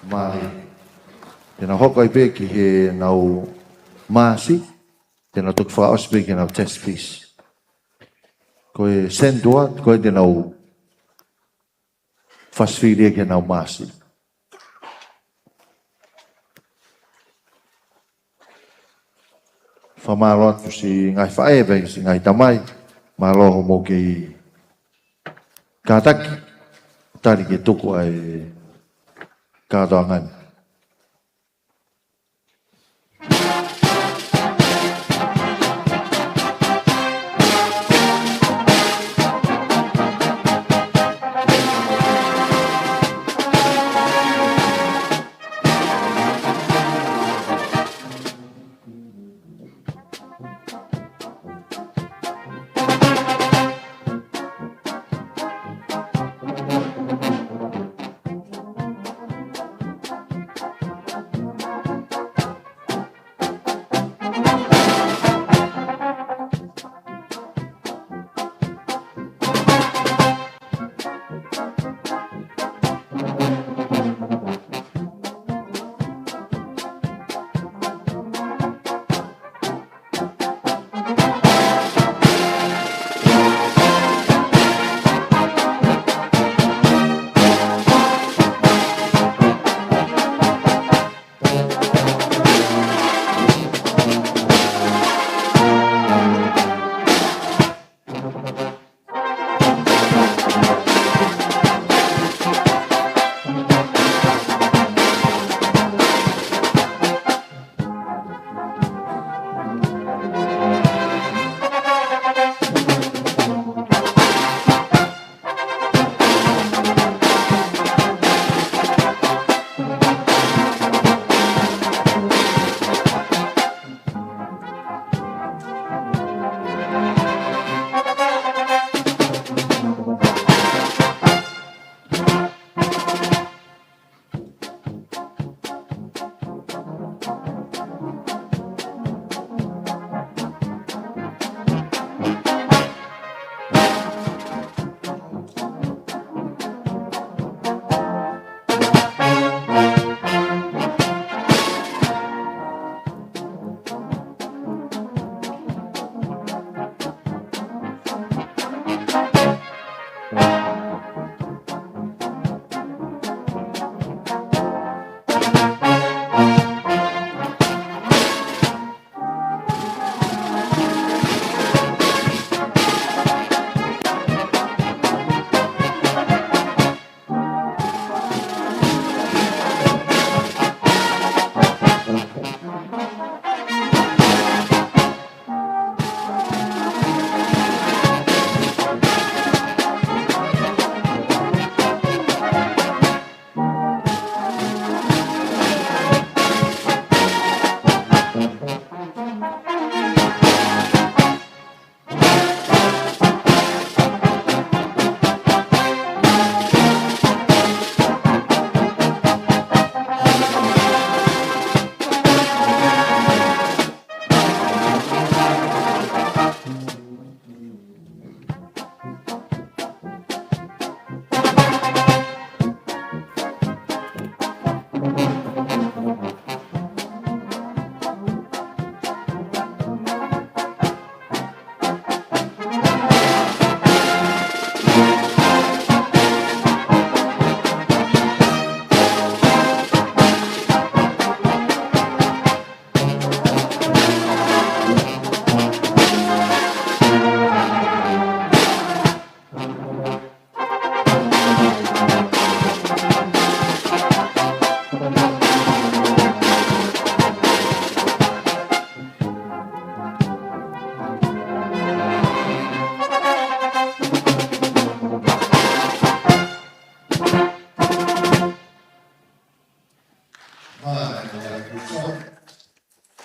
Mālie. Te nau hoko ai pē ki heʻenau maasi, te nau toki fakaʻosi pē ki heʻenau test piece. Ko e sentual, ko e te nau fast fill ia ki heʻenau maasi. Fakamālō atu siʻi ngaahi faʻē pea siʻi ngaahi tamai. Mālō hoʻomou kei kātaki. Tali ke tuku ʻa e kātoanga ni.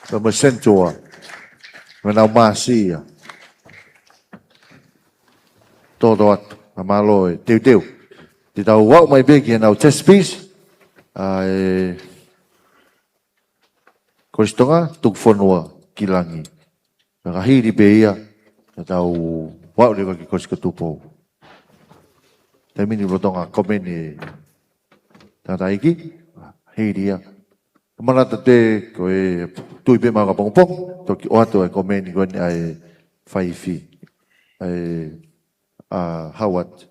Pea mo e sentual. Mo ʻenau maasi ia. Toto atu. Ka mālō e teuteu. Te tau aʻu mai pē ki heʻenau test piece. ʻA e Kolisi Tonga, Tuku Fonua ki Langi. Ka hili pē ia, ka tau aʻu leva ki Kolisi ko Tupou. Taimi ni lolotonga comment e tangataʻeiki. Heilia. Manatu atu, ko e tui pē maʻu kapongipongi, toki ʻoatu e komeni ko eni ʻa e faifi. ʻA e, ʻa Howard.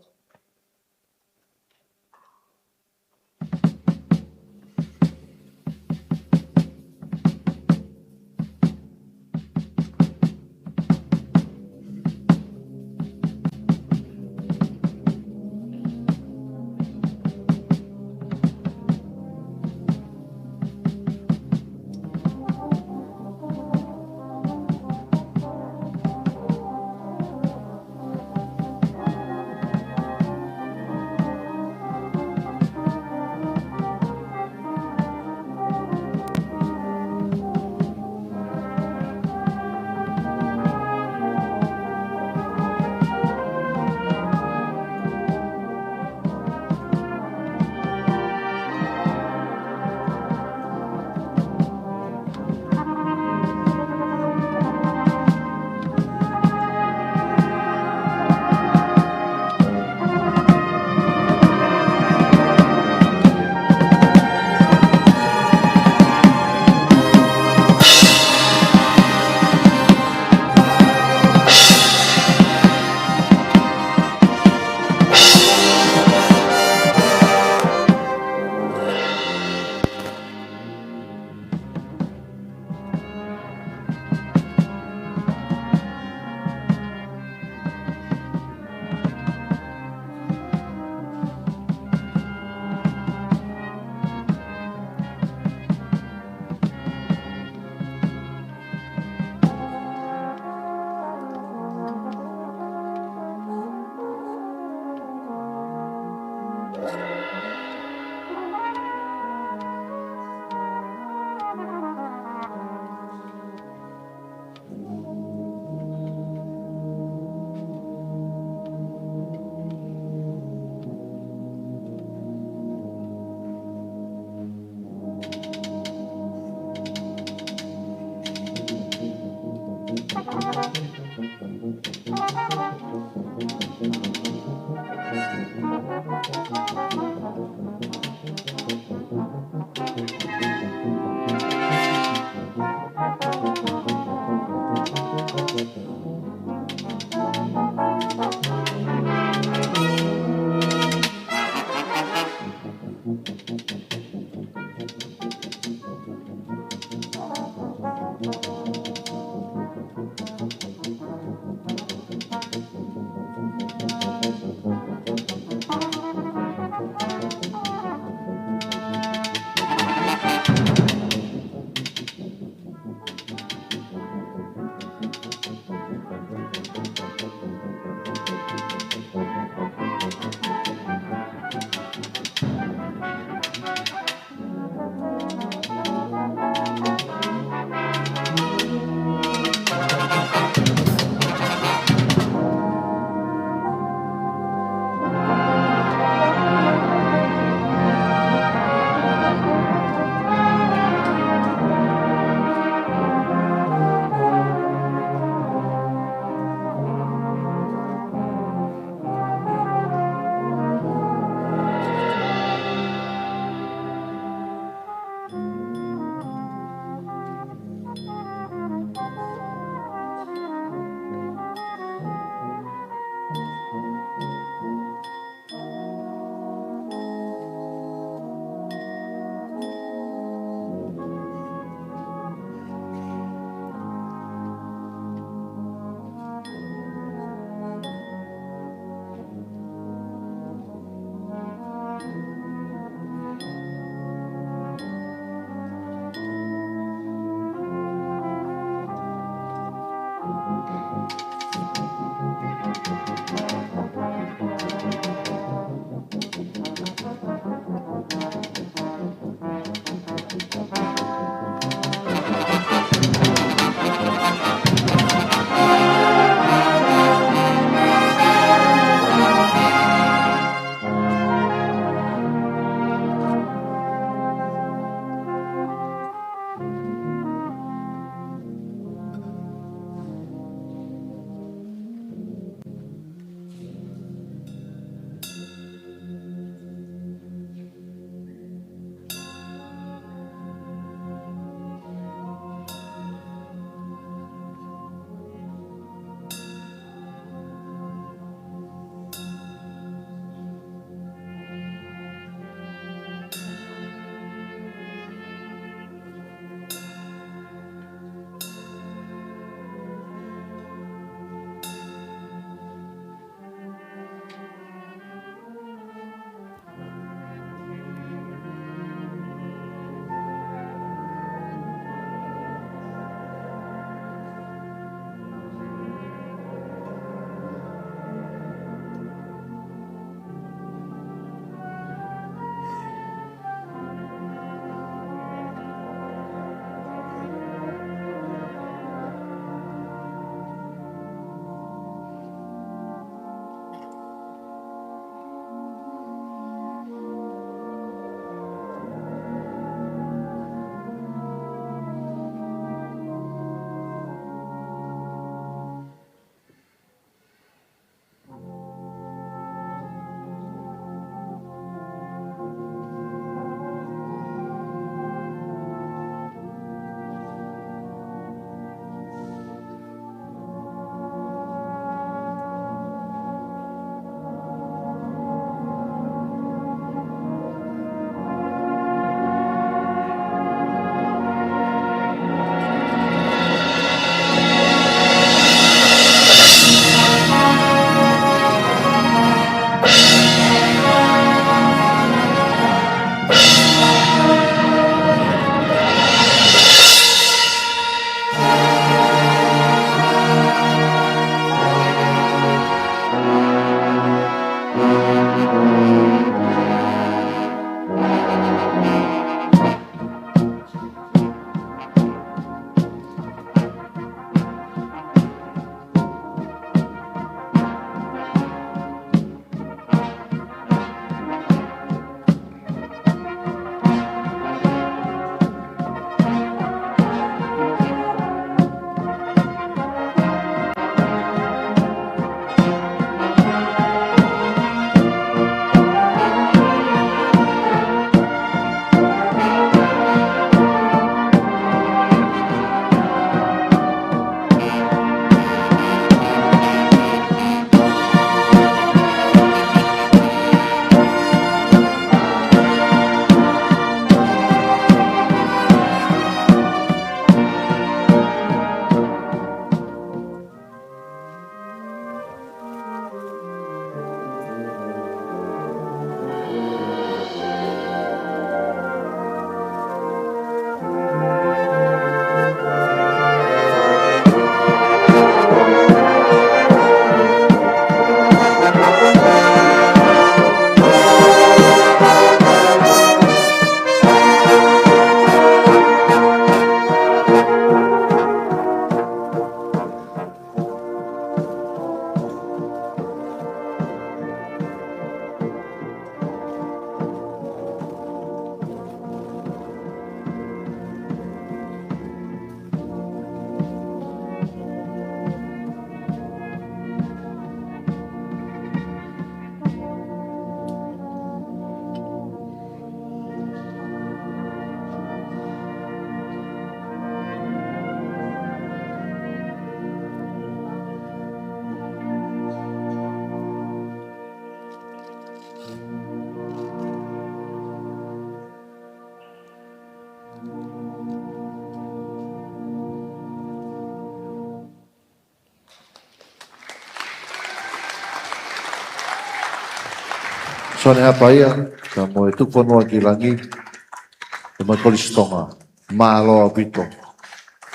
Tone Hapaia, ka mo e Tukufonua ki Langi, e mai Kolisi Tonga. Mālō ʻaupito.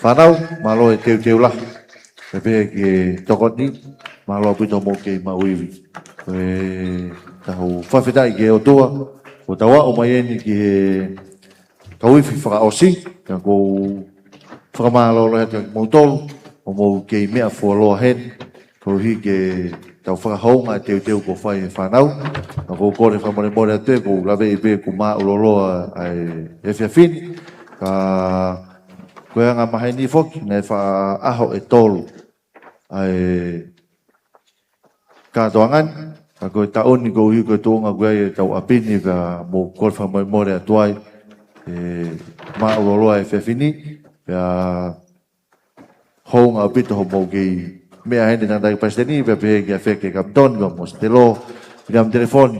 Fānau, mālō e teuteu lahi. Pea pehē ki he tokoni, mālō ʻaupito hoʻomou kei maʻu ivi. Ko e tau fakafetaʻi ki he ʻOtua, ʻo tau aʻu mai eni ki he kau ifi fakaʻosi, ka ʻoku ou fakamālō lahi atu kimoutolu, hoʻomou kei meʻa fuoloa heni, koeʻuhi ke tau fakahounga e teuteu kuo fai ʻe he fānau. Ka ʻoku ou kole fakamolemole atu ē, ʻoku ou laveʻi pē ʻoku māʻuloloa ʻa e efiafi ni, ka ko e anga maheni foki, naʻe fakaʻaho ʻe tolu ʻa e kātoanga ni, ka ko e taʻu ni koeʻuhi ko e tuʻunga ko ia ʻetau ʻapi ni, pea mou kole fakamolemole atu ai, ʻe māʻuloloa e efiafi ni, pea hounga ʻaupito hoʻomou kei meʻa heni, tangataʻeiki palesiteni, pea pehē kia Feke Kapitoni, pea mo Sitelo, Viliami Telefoni,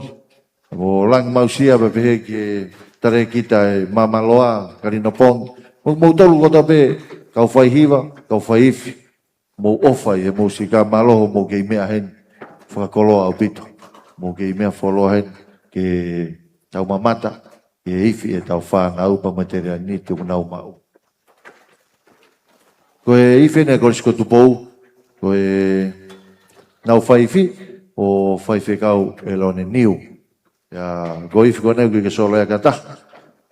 mo Langi Mausia, pea pehē ki he talēkita ʻe Mama Loa, Kalino Pongi, mo, moutolu kotoa pē, kau faihiva, kau faiifi, mou ʻofa ʻi he mou sika, mālō hoʻomou kei meʻa heni, fakakoloa ʻaupito, mou kei meʻa fuoloa heni, ke tau mamata ki he ifi ʻetau fānau pea mo e tele ʻa e niti ʻoku nau maʻu. Ko e ifi eni ʻa e Kolisi ko Tupou, ko ʻenau faiifi, ko Faifekau ʻElone Niu. Pea ko e ifi ko eni ʻoku ʻikai ke solo ia ka taha.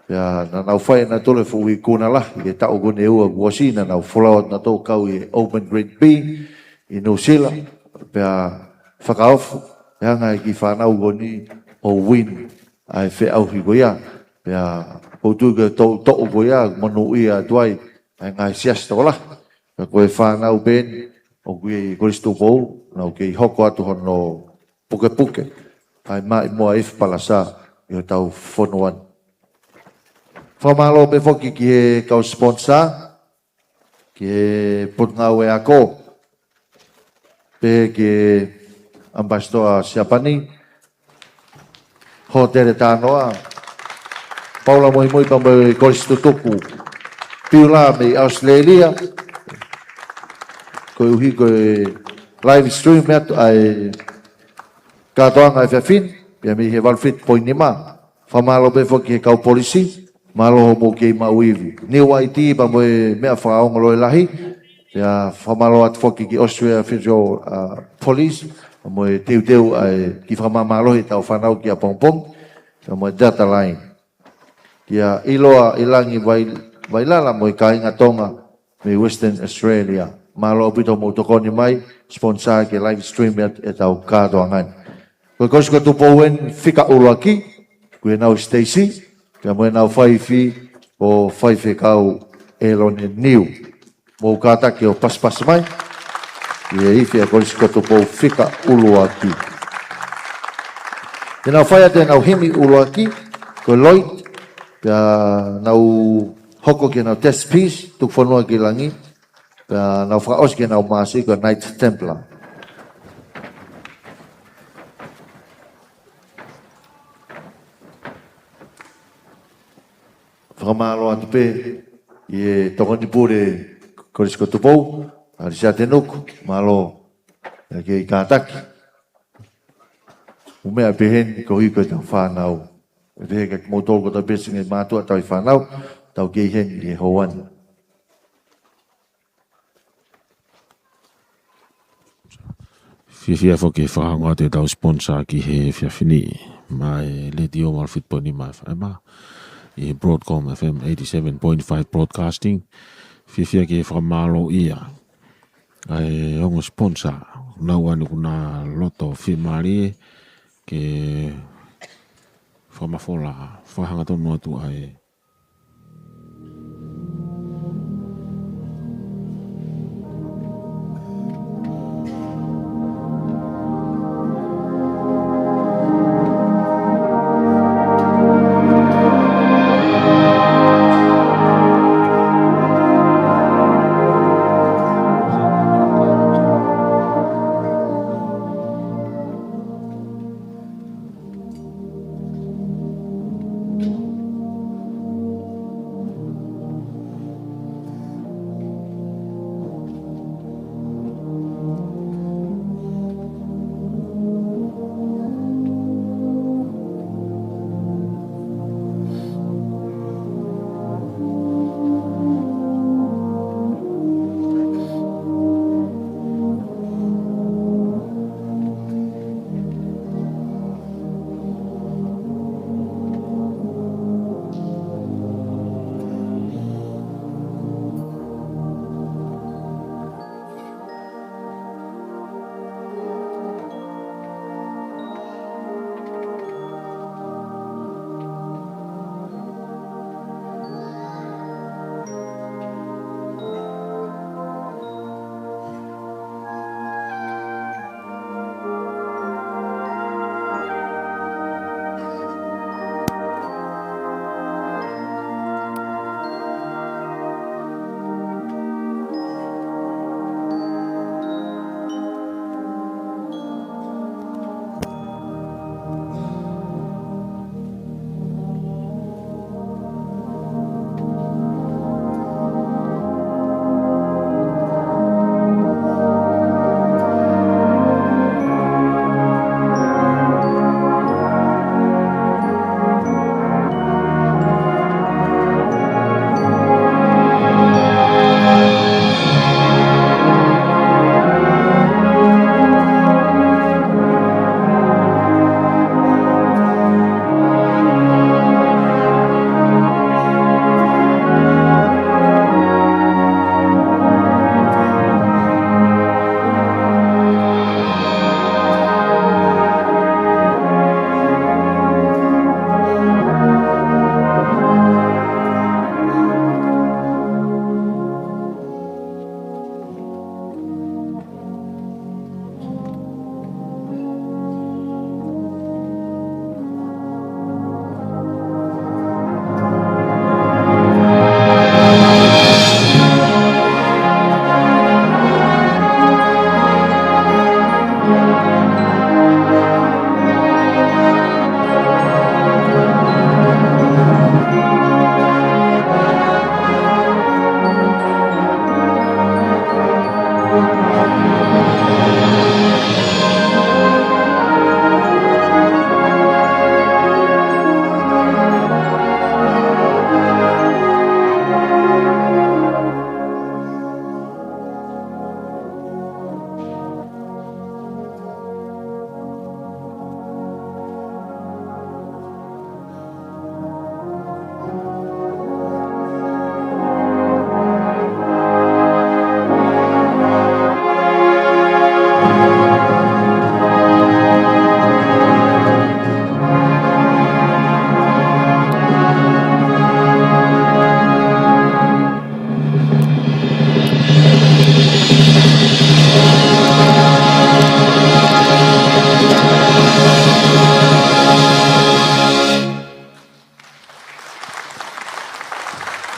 Pea naʻa nau fai ʻenautolu e fuʻu ikuna lahi, ʻi he taʻu ko eni ʻe ua kuo ʻosi, naʻa nau folau atu nautolu kau ʻi he Open Grade B ʻi Nuʻusila, pea fakaofo, pea hanga ʻe he kiʻi fānau ko eni ʻo win ʻa e feʻauhi ko ia. Pea ʻoku ou tui ko e toʻu, toʻu ko ia, monūʻia atu ai ʻa e ngaahi siasi tokolahi. Ka ko e fānau pē eni ʻoku ʻi Kolisi Tupou, nau kei hoko atu hono pukepuke ʻa e maʻimoa ifi palasa ʻi hotau fonua ni. Fakamālō pē foki ki he kau sponsor, ki he Potungāue Ako, pehē ki he ʻAmipasitoa Siapani, Hōtele Tānoa, Paula Muimui pea mo e Kolisi Tutuku, Piula mei ʻAositelēlia, koeʻuhi ko e live stream atu ʻa e kātoanga efiafi ni, pea mei he valu fitu poini nima. Fakamālō pē foki ki he kau polisi, mālō hoʻomou kei maʻu ivi. Niu ʻAiti pea mo e meʻa fakaongo loi lahi, pea fakamālō atu foki ki Australia Federal, uh, Police, pea mo e teuteu ʻa e kiʻi fakamāmālohi ʻetau fānau ki ʻapongipongi, pea mo e data line. Kia ʻIloa ʻIlangi Vai, Vailala mo e kāinga Tonga mei Western Australia. Mālō ʻaupito hoʻomou tokoni mai, sponsor ke live stream ʻe, ʻetau kātoanga ni. Ko e Kolisi ko Tupou fika ʻuluaki, ko ʻenau Stacy, pea mo ʻenau faiifi ko Faifekau ʻElone Niu. Mou kātaki ʻo pasipasi mai ʻi he ifi ʻa e Kolisi ko Tupou fika ʻuluaki. Te nau fai atu ʻenau himi ʻuluaki, ko Lloyd, pea nau hoko ki heʻenau test piece, Tukufonua ki Langi, pea nau fakaʻosi ki heʻenau maasi ko Knights Templar. Fakamālō atu pē ʻi he tokoni pule Kolisi ko Tupou, ʻa Lisiate Nuku, mālō e kei kātaki. ʻOku meʻa pē heni koeʻuhi ko ʻetau fānau. Pea pehē kia kimoutolu kotoa pē siʻi ngaahi mātuʻa tauhi fānau, tau kei heni ʻi he houa ni. Fiefia foki he fakaongo atu ʻetau sponsor ki he efiafi ni, maʻa e Letiō valu fitu poini nima F M, ʻi he Broadcom F M eighty-seven point five Broadcasting. Fiefia ke fakamālōʻia ʻa e ongo sponsor, nau ʻaneafi ʻoku na loto fiemālie ke fakamafola, fakahangatonu atu ʻa e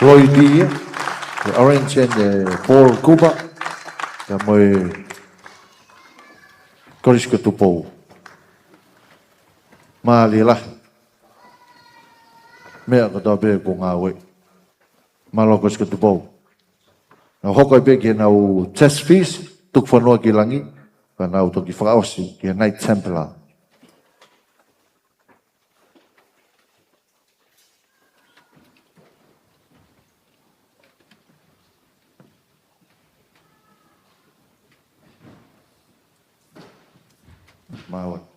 Lloyd ia, ʻa e Orange and ʻa e Paul Cooper, pea mo e Kolisi ko Tupou. Mālie lahi. Meʻa kotoa pē ko e ngāue. Mālō Kolisi ko Tupou. Naʻa nau hoko ai pē ki heʻenau test fees, tuku fonua ki langi, pea nau toki fakaʻosi ki he Knight Templar. Māua.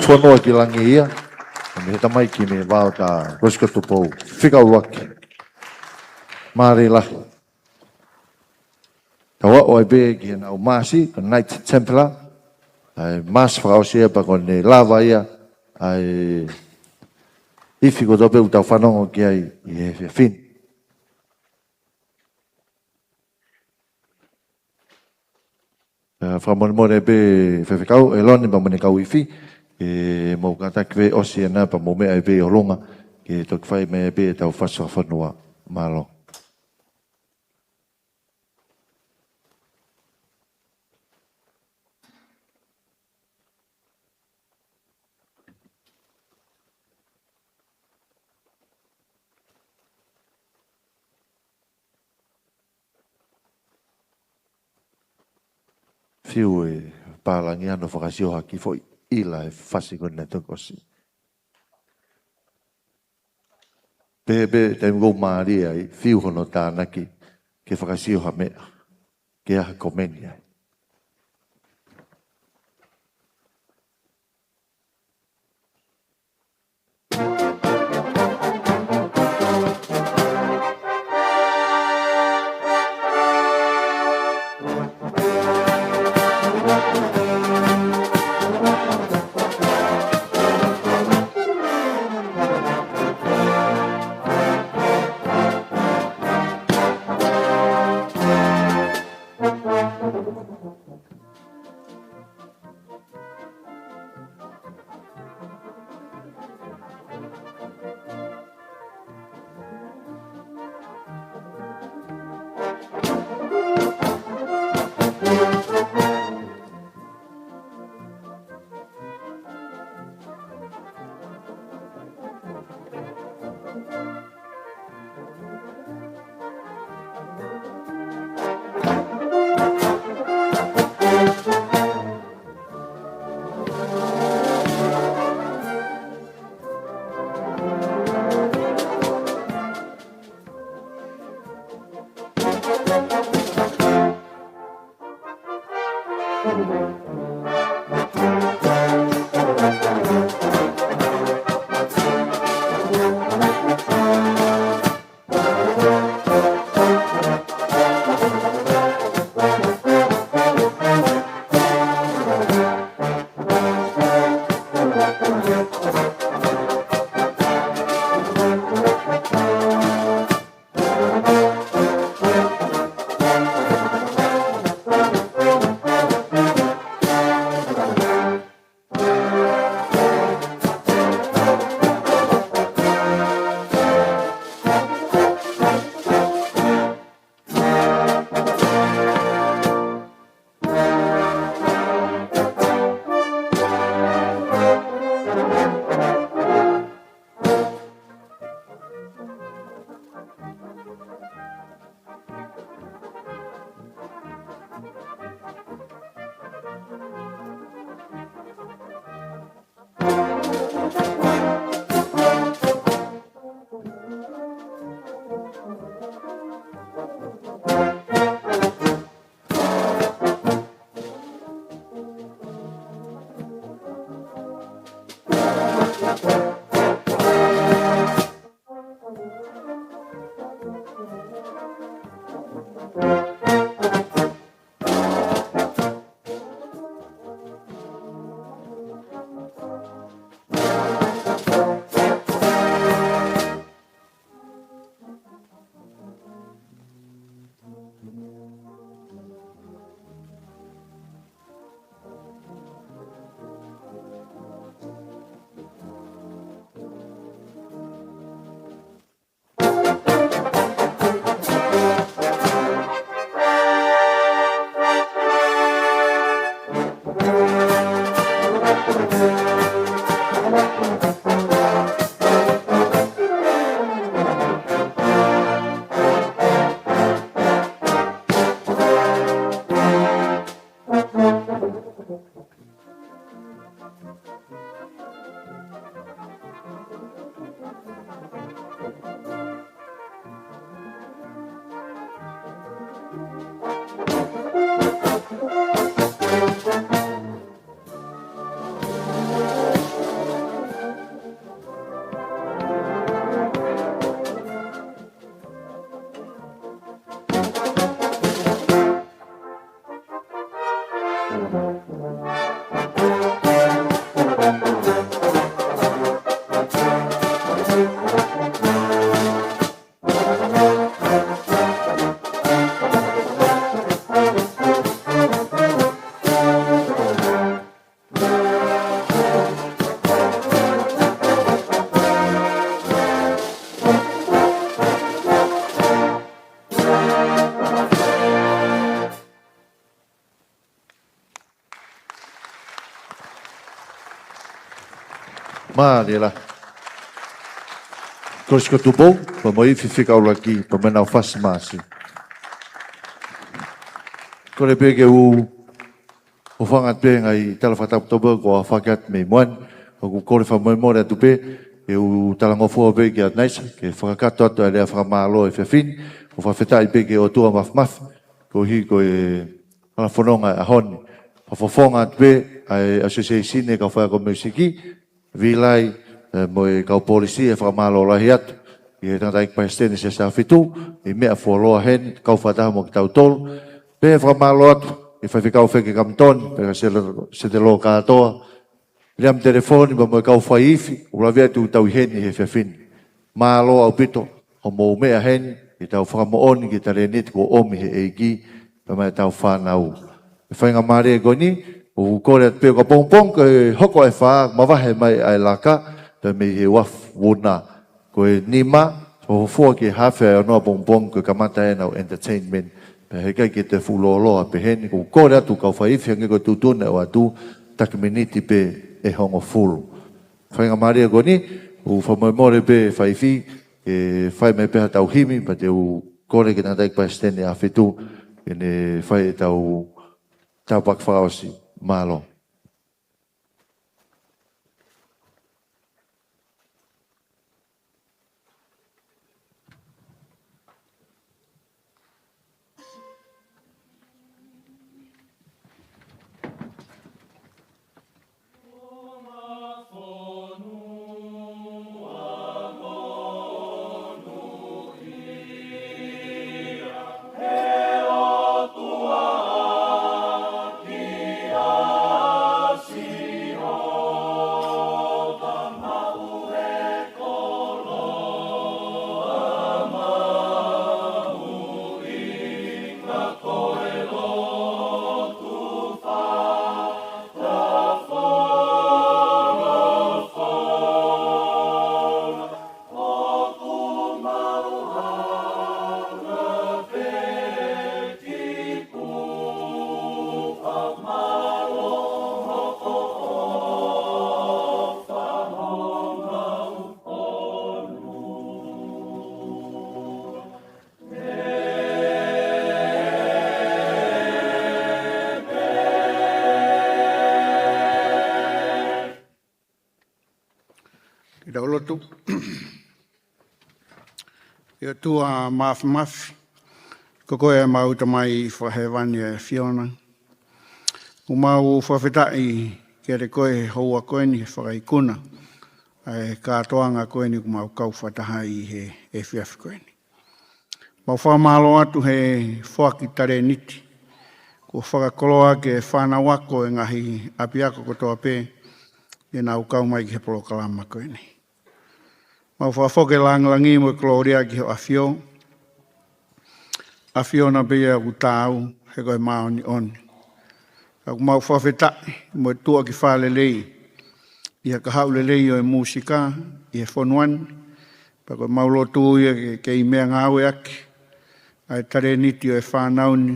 Fonua ki langi ia. Mei he tamaiki mei he vao ʻo Rosika Tupou. Fika ʻuluaki. Mālō lahi. Tau aʻu ai pē ki heʻenau maasi, ko e Knight Templar. ʻA e maasi fakaʻosi ia pea ko ʻene lava ia ʻa e ifi kotoa pē ʻoku tau fanongo ki ai ʻi he efiafi ni. ʻE, fakamolemole pē Faifekau ʻEloni pea mo ʻene kau ifi, ke mou kātaki pē ʻosi ena pea mou meʻa ai pē ʻi ʻolunga, ke toki fai mai pē ʻetau fasi fakafonua. Mālō. Fiu e pālangi ʻa hono fakasiohaki foʻi ʻila e fasi ko ena toki ʻosi. Pehē pē taimi ʻoku mālie ai, fiu hono tānaki, ke fakasio ha meʻa, ke ʻai ha komeni ai. Mālie lahi. Kolisi ko Tupou, pea mo e ifi fika ʻuluaki, pea mo ʻenau fasi māsi. Kole pē ke u hūfanga atu pē he ngaahi tala fakatapu toputapu kuo fakahoko atu mei muʻa ni, ʻoku ou kole fakamolemole atu pē, ke u talangofua pē kia Naisa, ke fakakakato atu ʻa e lea fakamālō he efiafi ni, ʻo fakafetaʻi pē ki he ʻOtua Māfimafi, koeʻuhi ko e hala fononga ʻo e ʻaho ni. Fakafofonga atu pē ʻa e Association ʻo e Kau Faiako Miusiki, Vilai, ē, mo e kau polisi, ʻa e fakamālō lahi atu ki he tangataʻeiki palesiteni Siaosi Fitu, ʻi he meʻa fuoloa heni, kau fakataha mo kitautolu. Pea fakamālō atu ki he faifekau Feke Kamitoni, pea mo Setelo, Setelo kātoa, Viliami Telefoni, pea mo e kau faiifi, ʻoku lahi atu ʻetau ʻi heni he efiafi ni. Mālō ʻaupito hoʻomou meʻa heni, ke tau fakamoʻoni ki he talēniti kuo ʻomi ʻe he ʻEiki, pea mo ʻetau fānau. ʻE faingamālie ko eni, ʻoku kole atu pē, ko e pongipongi ko e hoko e fā, mavahe mai ʻa e laka, pea mei he uafu vuna. Ko e nima, fakafuofua ki he haafe ʻo e ono pongipongi ko e kamata ʻenau entertainment. Pea heʻikai ke toe fuʻu lōloa pehē ni, ʻoku kole atu kau faiifi hangē ko e tuʻutuʻuni ʻoatu, taki miniti pē ʻe hongofulu. Faingamālie ko eni, ʻoku fakamolemole pē faiifi, ke fai mai pē haʻatau himi, pea te u kole ki he tangataʻeiki palesiteni ʻa Fitu, ke ne fai ʻetau tāpuaki fakaʻosi. Mālō. Ke tau lotu. ʻE ʻOtua Māfimafi, ko koe ʻemau Tamai Fakahēvani ʻa e ʻAfiona. ʻOku mau fakafetaʻi kiate koe he houa ko eni he fakaikuna ʻa e kātoanga ko eni ʻoku mau kau fakataha ai he efiafi ko eni. Mau fakamālō atu he foaki talēniti kuo fakakoloa ki he fānau ako ʻo e ngaahi ʻapiako kotoa pē, ke nau kau mai ki he polokalama ko eni. Mau fakafoki e lāngilangi mo e kolōlia ki ho ʻAfio. ʻAfiona pē ia ʻoku taau, he ko e māʻoniʻoni. Ka ʻoku mau fakafetaʻi mo e tuʻa ki fālelei ʻi ha kahaʻu lelei ʻo e mūsika ʻi he fonua ni. Pea ko ʻemau lotu ia ke kei meʻangāueʻaki ʻa e talēniti ʻo e fānau ni,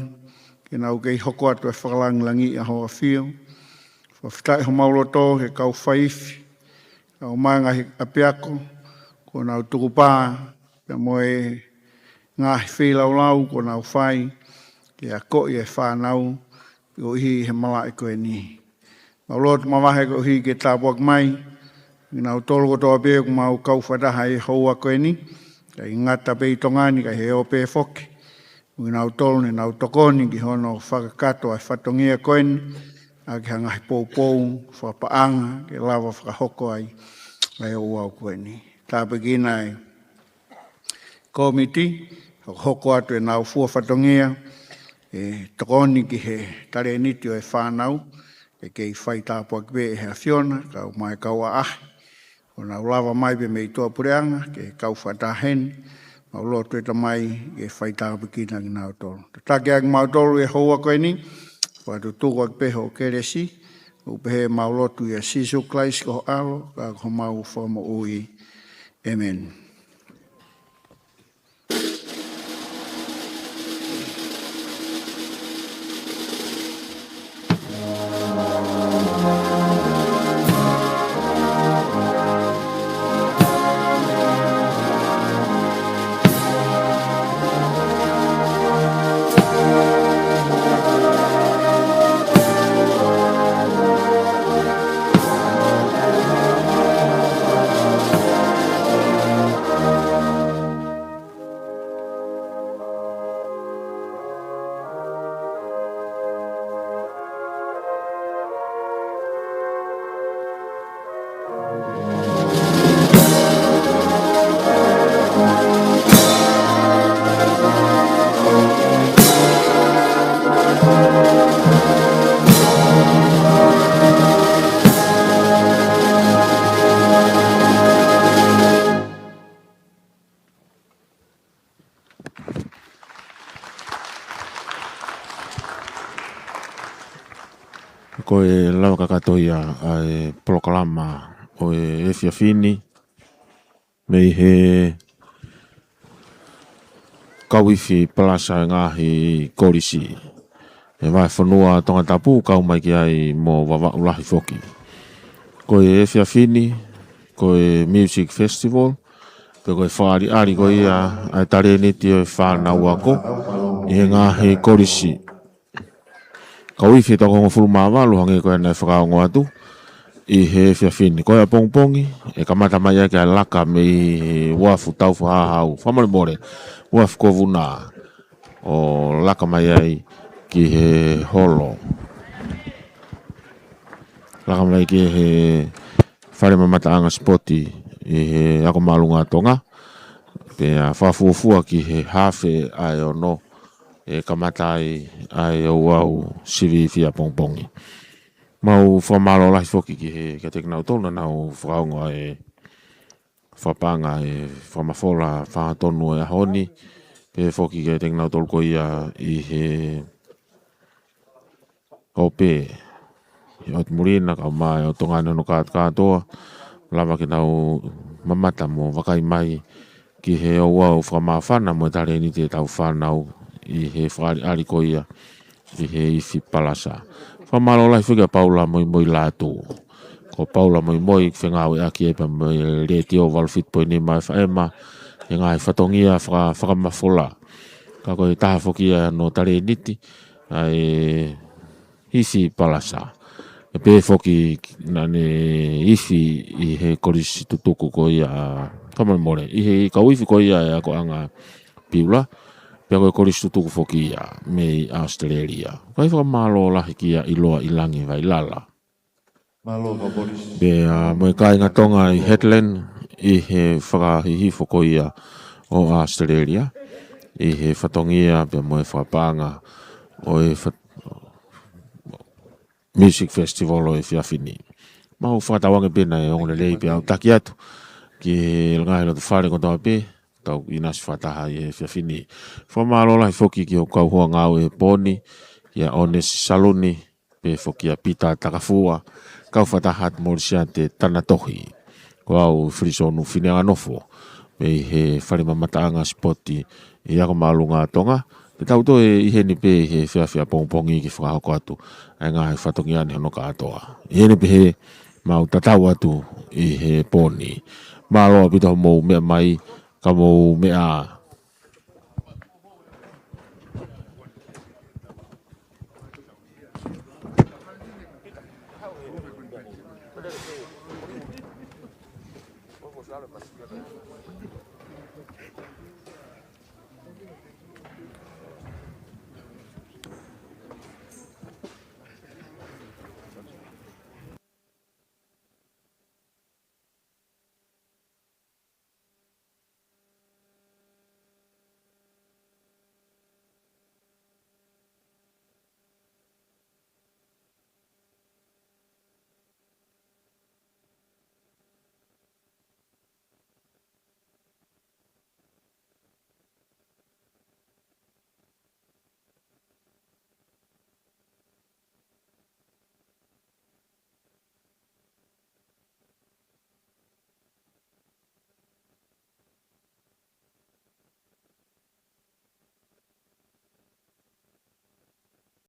ke nau kei hoko atu e fakalāngilangiʻi ʻa ho ʻAfio. Fakafetaʻi homau loto he kau faiifi, kau mai ngaahi ʻapiako, kuo nau tukupā, pea mo e ngaahi feilaulau kuo nau fai, ke akoʻi e fānau, koeʻuhi he malaʻe ko eni. Mau lotu mavahe koeʻuhi ke tāpuaki mai kinautolu kotoa pē ʻoku mau kau fakataha he houa ko eni, ʻikai ngata pē ʻi Tonga ni, ka ʻi he ʻope foki. Mo kinautolu ne nau tokoni ki hono fakakakato ʻa e fatongia ko eni, ʻaki ha ngaahi poupou, fakapaʻanga, ke lava fakahoko ai ʻa e ouau ko eni. Tāpuekina e kōmiti, hokohoko atu ʻenau fua fatongia, ʻe tokoni ki he talēniti ʻo e fānau, ʻe kei fai tāpuaki pē ʻe he ʻAfiona, kau mai kau ʻaʻahi, ʻo nau lava mai pē mei tuʻapuleʻanga, ke kau fakataha heni, mau lotu ʻe Tamai, ke fai tāpuekina kinautolu. Tataki ʻaki kimautolu he houa ko eni, fakatutuku ʻaki pē ho kelesi, ʻoku pehē ʻemau lotu ʻia Sīsū Kalaisi ko ho ʻAlo, ka ko homau Fakamoʻui. ʻĒmeni. Ko e lava kakato ia ʻa e polokalama ʻo e efiafi ni mei he Kauifi Palasa ʻo e ngaahi kolisi ʻi he vahefonua Tongatapu, kau mai ki ai mo Vavaʻu lahi foki. Ko e efiafi ni, ko e Music Festival, pe ko e fakaʻaliʻali ko ia ʻa e talēniti ʻo e fānau ako ʻi he ngaahi kolisi. Kauifi ʻe toko hongofulu mā valu hangē ko ia naʻe fakaongo atu ʻi he efiafi ni. Ko e ʻapongipongi, ʻe kamata mai ʻaki ʻa e laka mei he uafu Taufahaʻahau. Fakamolemole, uafu Kovuna, ʻo laka mai ai ki he holo. Laka mai ki he fale mamataʻanga sipoti ʻi he Ako Māʻolunga ʻa Tonga. Pea fakafuofua ki he hafe ʻa e ono ʻe kamata ai ʻa e ouau sivi ifi ʻapongipongi. Mau fakamālō lahi foki ki he, kiate kinautolu naʻa nau fakaongo ʻa e fakapaʻanga ʻa e fakamafola fanga tonu ʻo e ʻaho ni, pehē foki kiate kinautolu ko ia ʻi he ope ʻi ʻOtu Muli na, kau mai ʻo Tonga ni hono kātoa, lava ke nau mamata mo vakai mai ki he ouau fakamāfana mo e talēniti ʻetau fānau ʻi he fakaʻaliʻali ko ia ʻi he ifi Palasa. Fakamālō lahi foki kia Paula Moimoi Lātū. Ko Paula Moimoi fengāueʻaki ʻe ia pea mo e Letiō valu fitu poini nima F M ʻi he ngaahi fatongia faka-, fakamafola. Ka ko e taha foki ia hono talēniti ʻa e ifi Palasa. ʻE pehē foki naʻa ne ifi ʻi he kolisi tutuku ko ia, fakamolemole, ʻi he kauifi ko ia ʻa e akoʻanga Piula, pea ko e kolisi tutuku foki ia mei ʻAositelēlia. Kae fakamālō lahi kia ʻIloa ʻIlangi Vailala. Mālō ka polisi. Pea mo e kāinga Tonga ʻi Heartland ʻi he fakahihifo ko ia ʻo ʻAositelēlia ʻi he fatongia pea mo e fakapaʻanga ʻo e fat-, Music Festival ʻo e efiafi ni. Mau fakatauange pē naʻe ongo lelei pea ʻau taki atu ki he ngaahi loto fale kotoa pē, tau ʻinasi fakataha ʻi he efiafi ni. Fakamālō lahi foki ki hoku kau hoa ngāue he pō ni, kia ʻOnesi Saluni, pehē foki kia Pita Takafua, kau fakataha atu mo Lisiate Tanatohi. Ko au Filisonu Fineanganofo, mei he fale mamataʻanga sipoti ʻi Ako Māʻolunga ʻa Tonga. Te tau toe ʻi heni pē ʻi he efiafi ʻapongipongi ke fakahoko atu ʻa e ngaahi fatongia ni hono kātoa. ʻI heni pē he mau tatau atu ʻi he pō ni. Mālō ʻaupito hoʻomou meʻa mai, ka mou meʻa ā.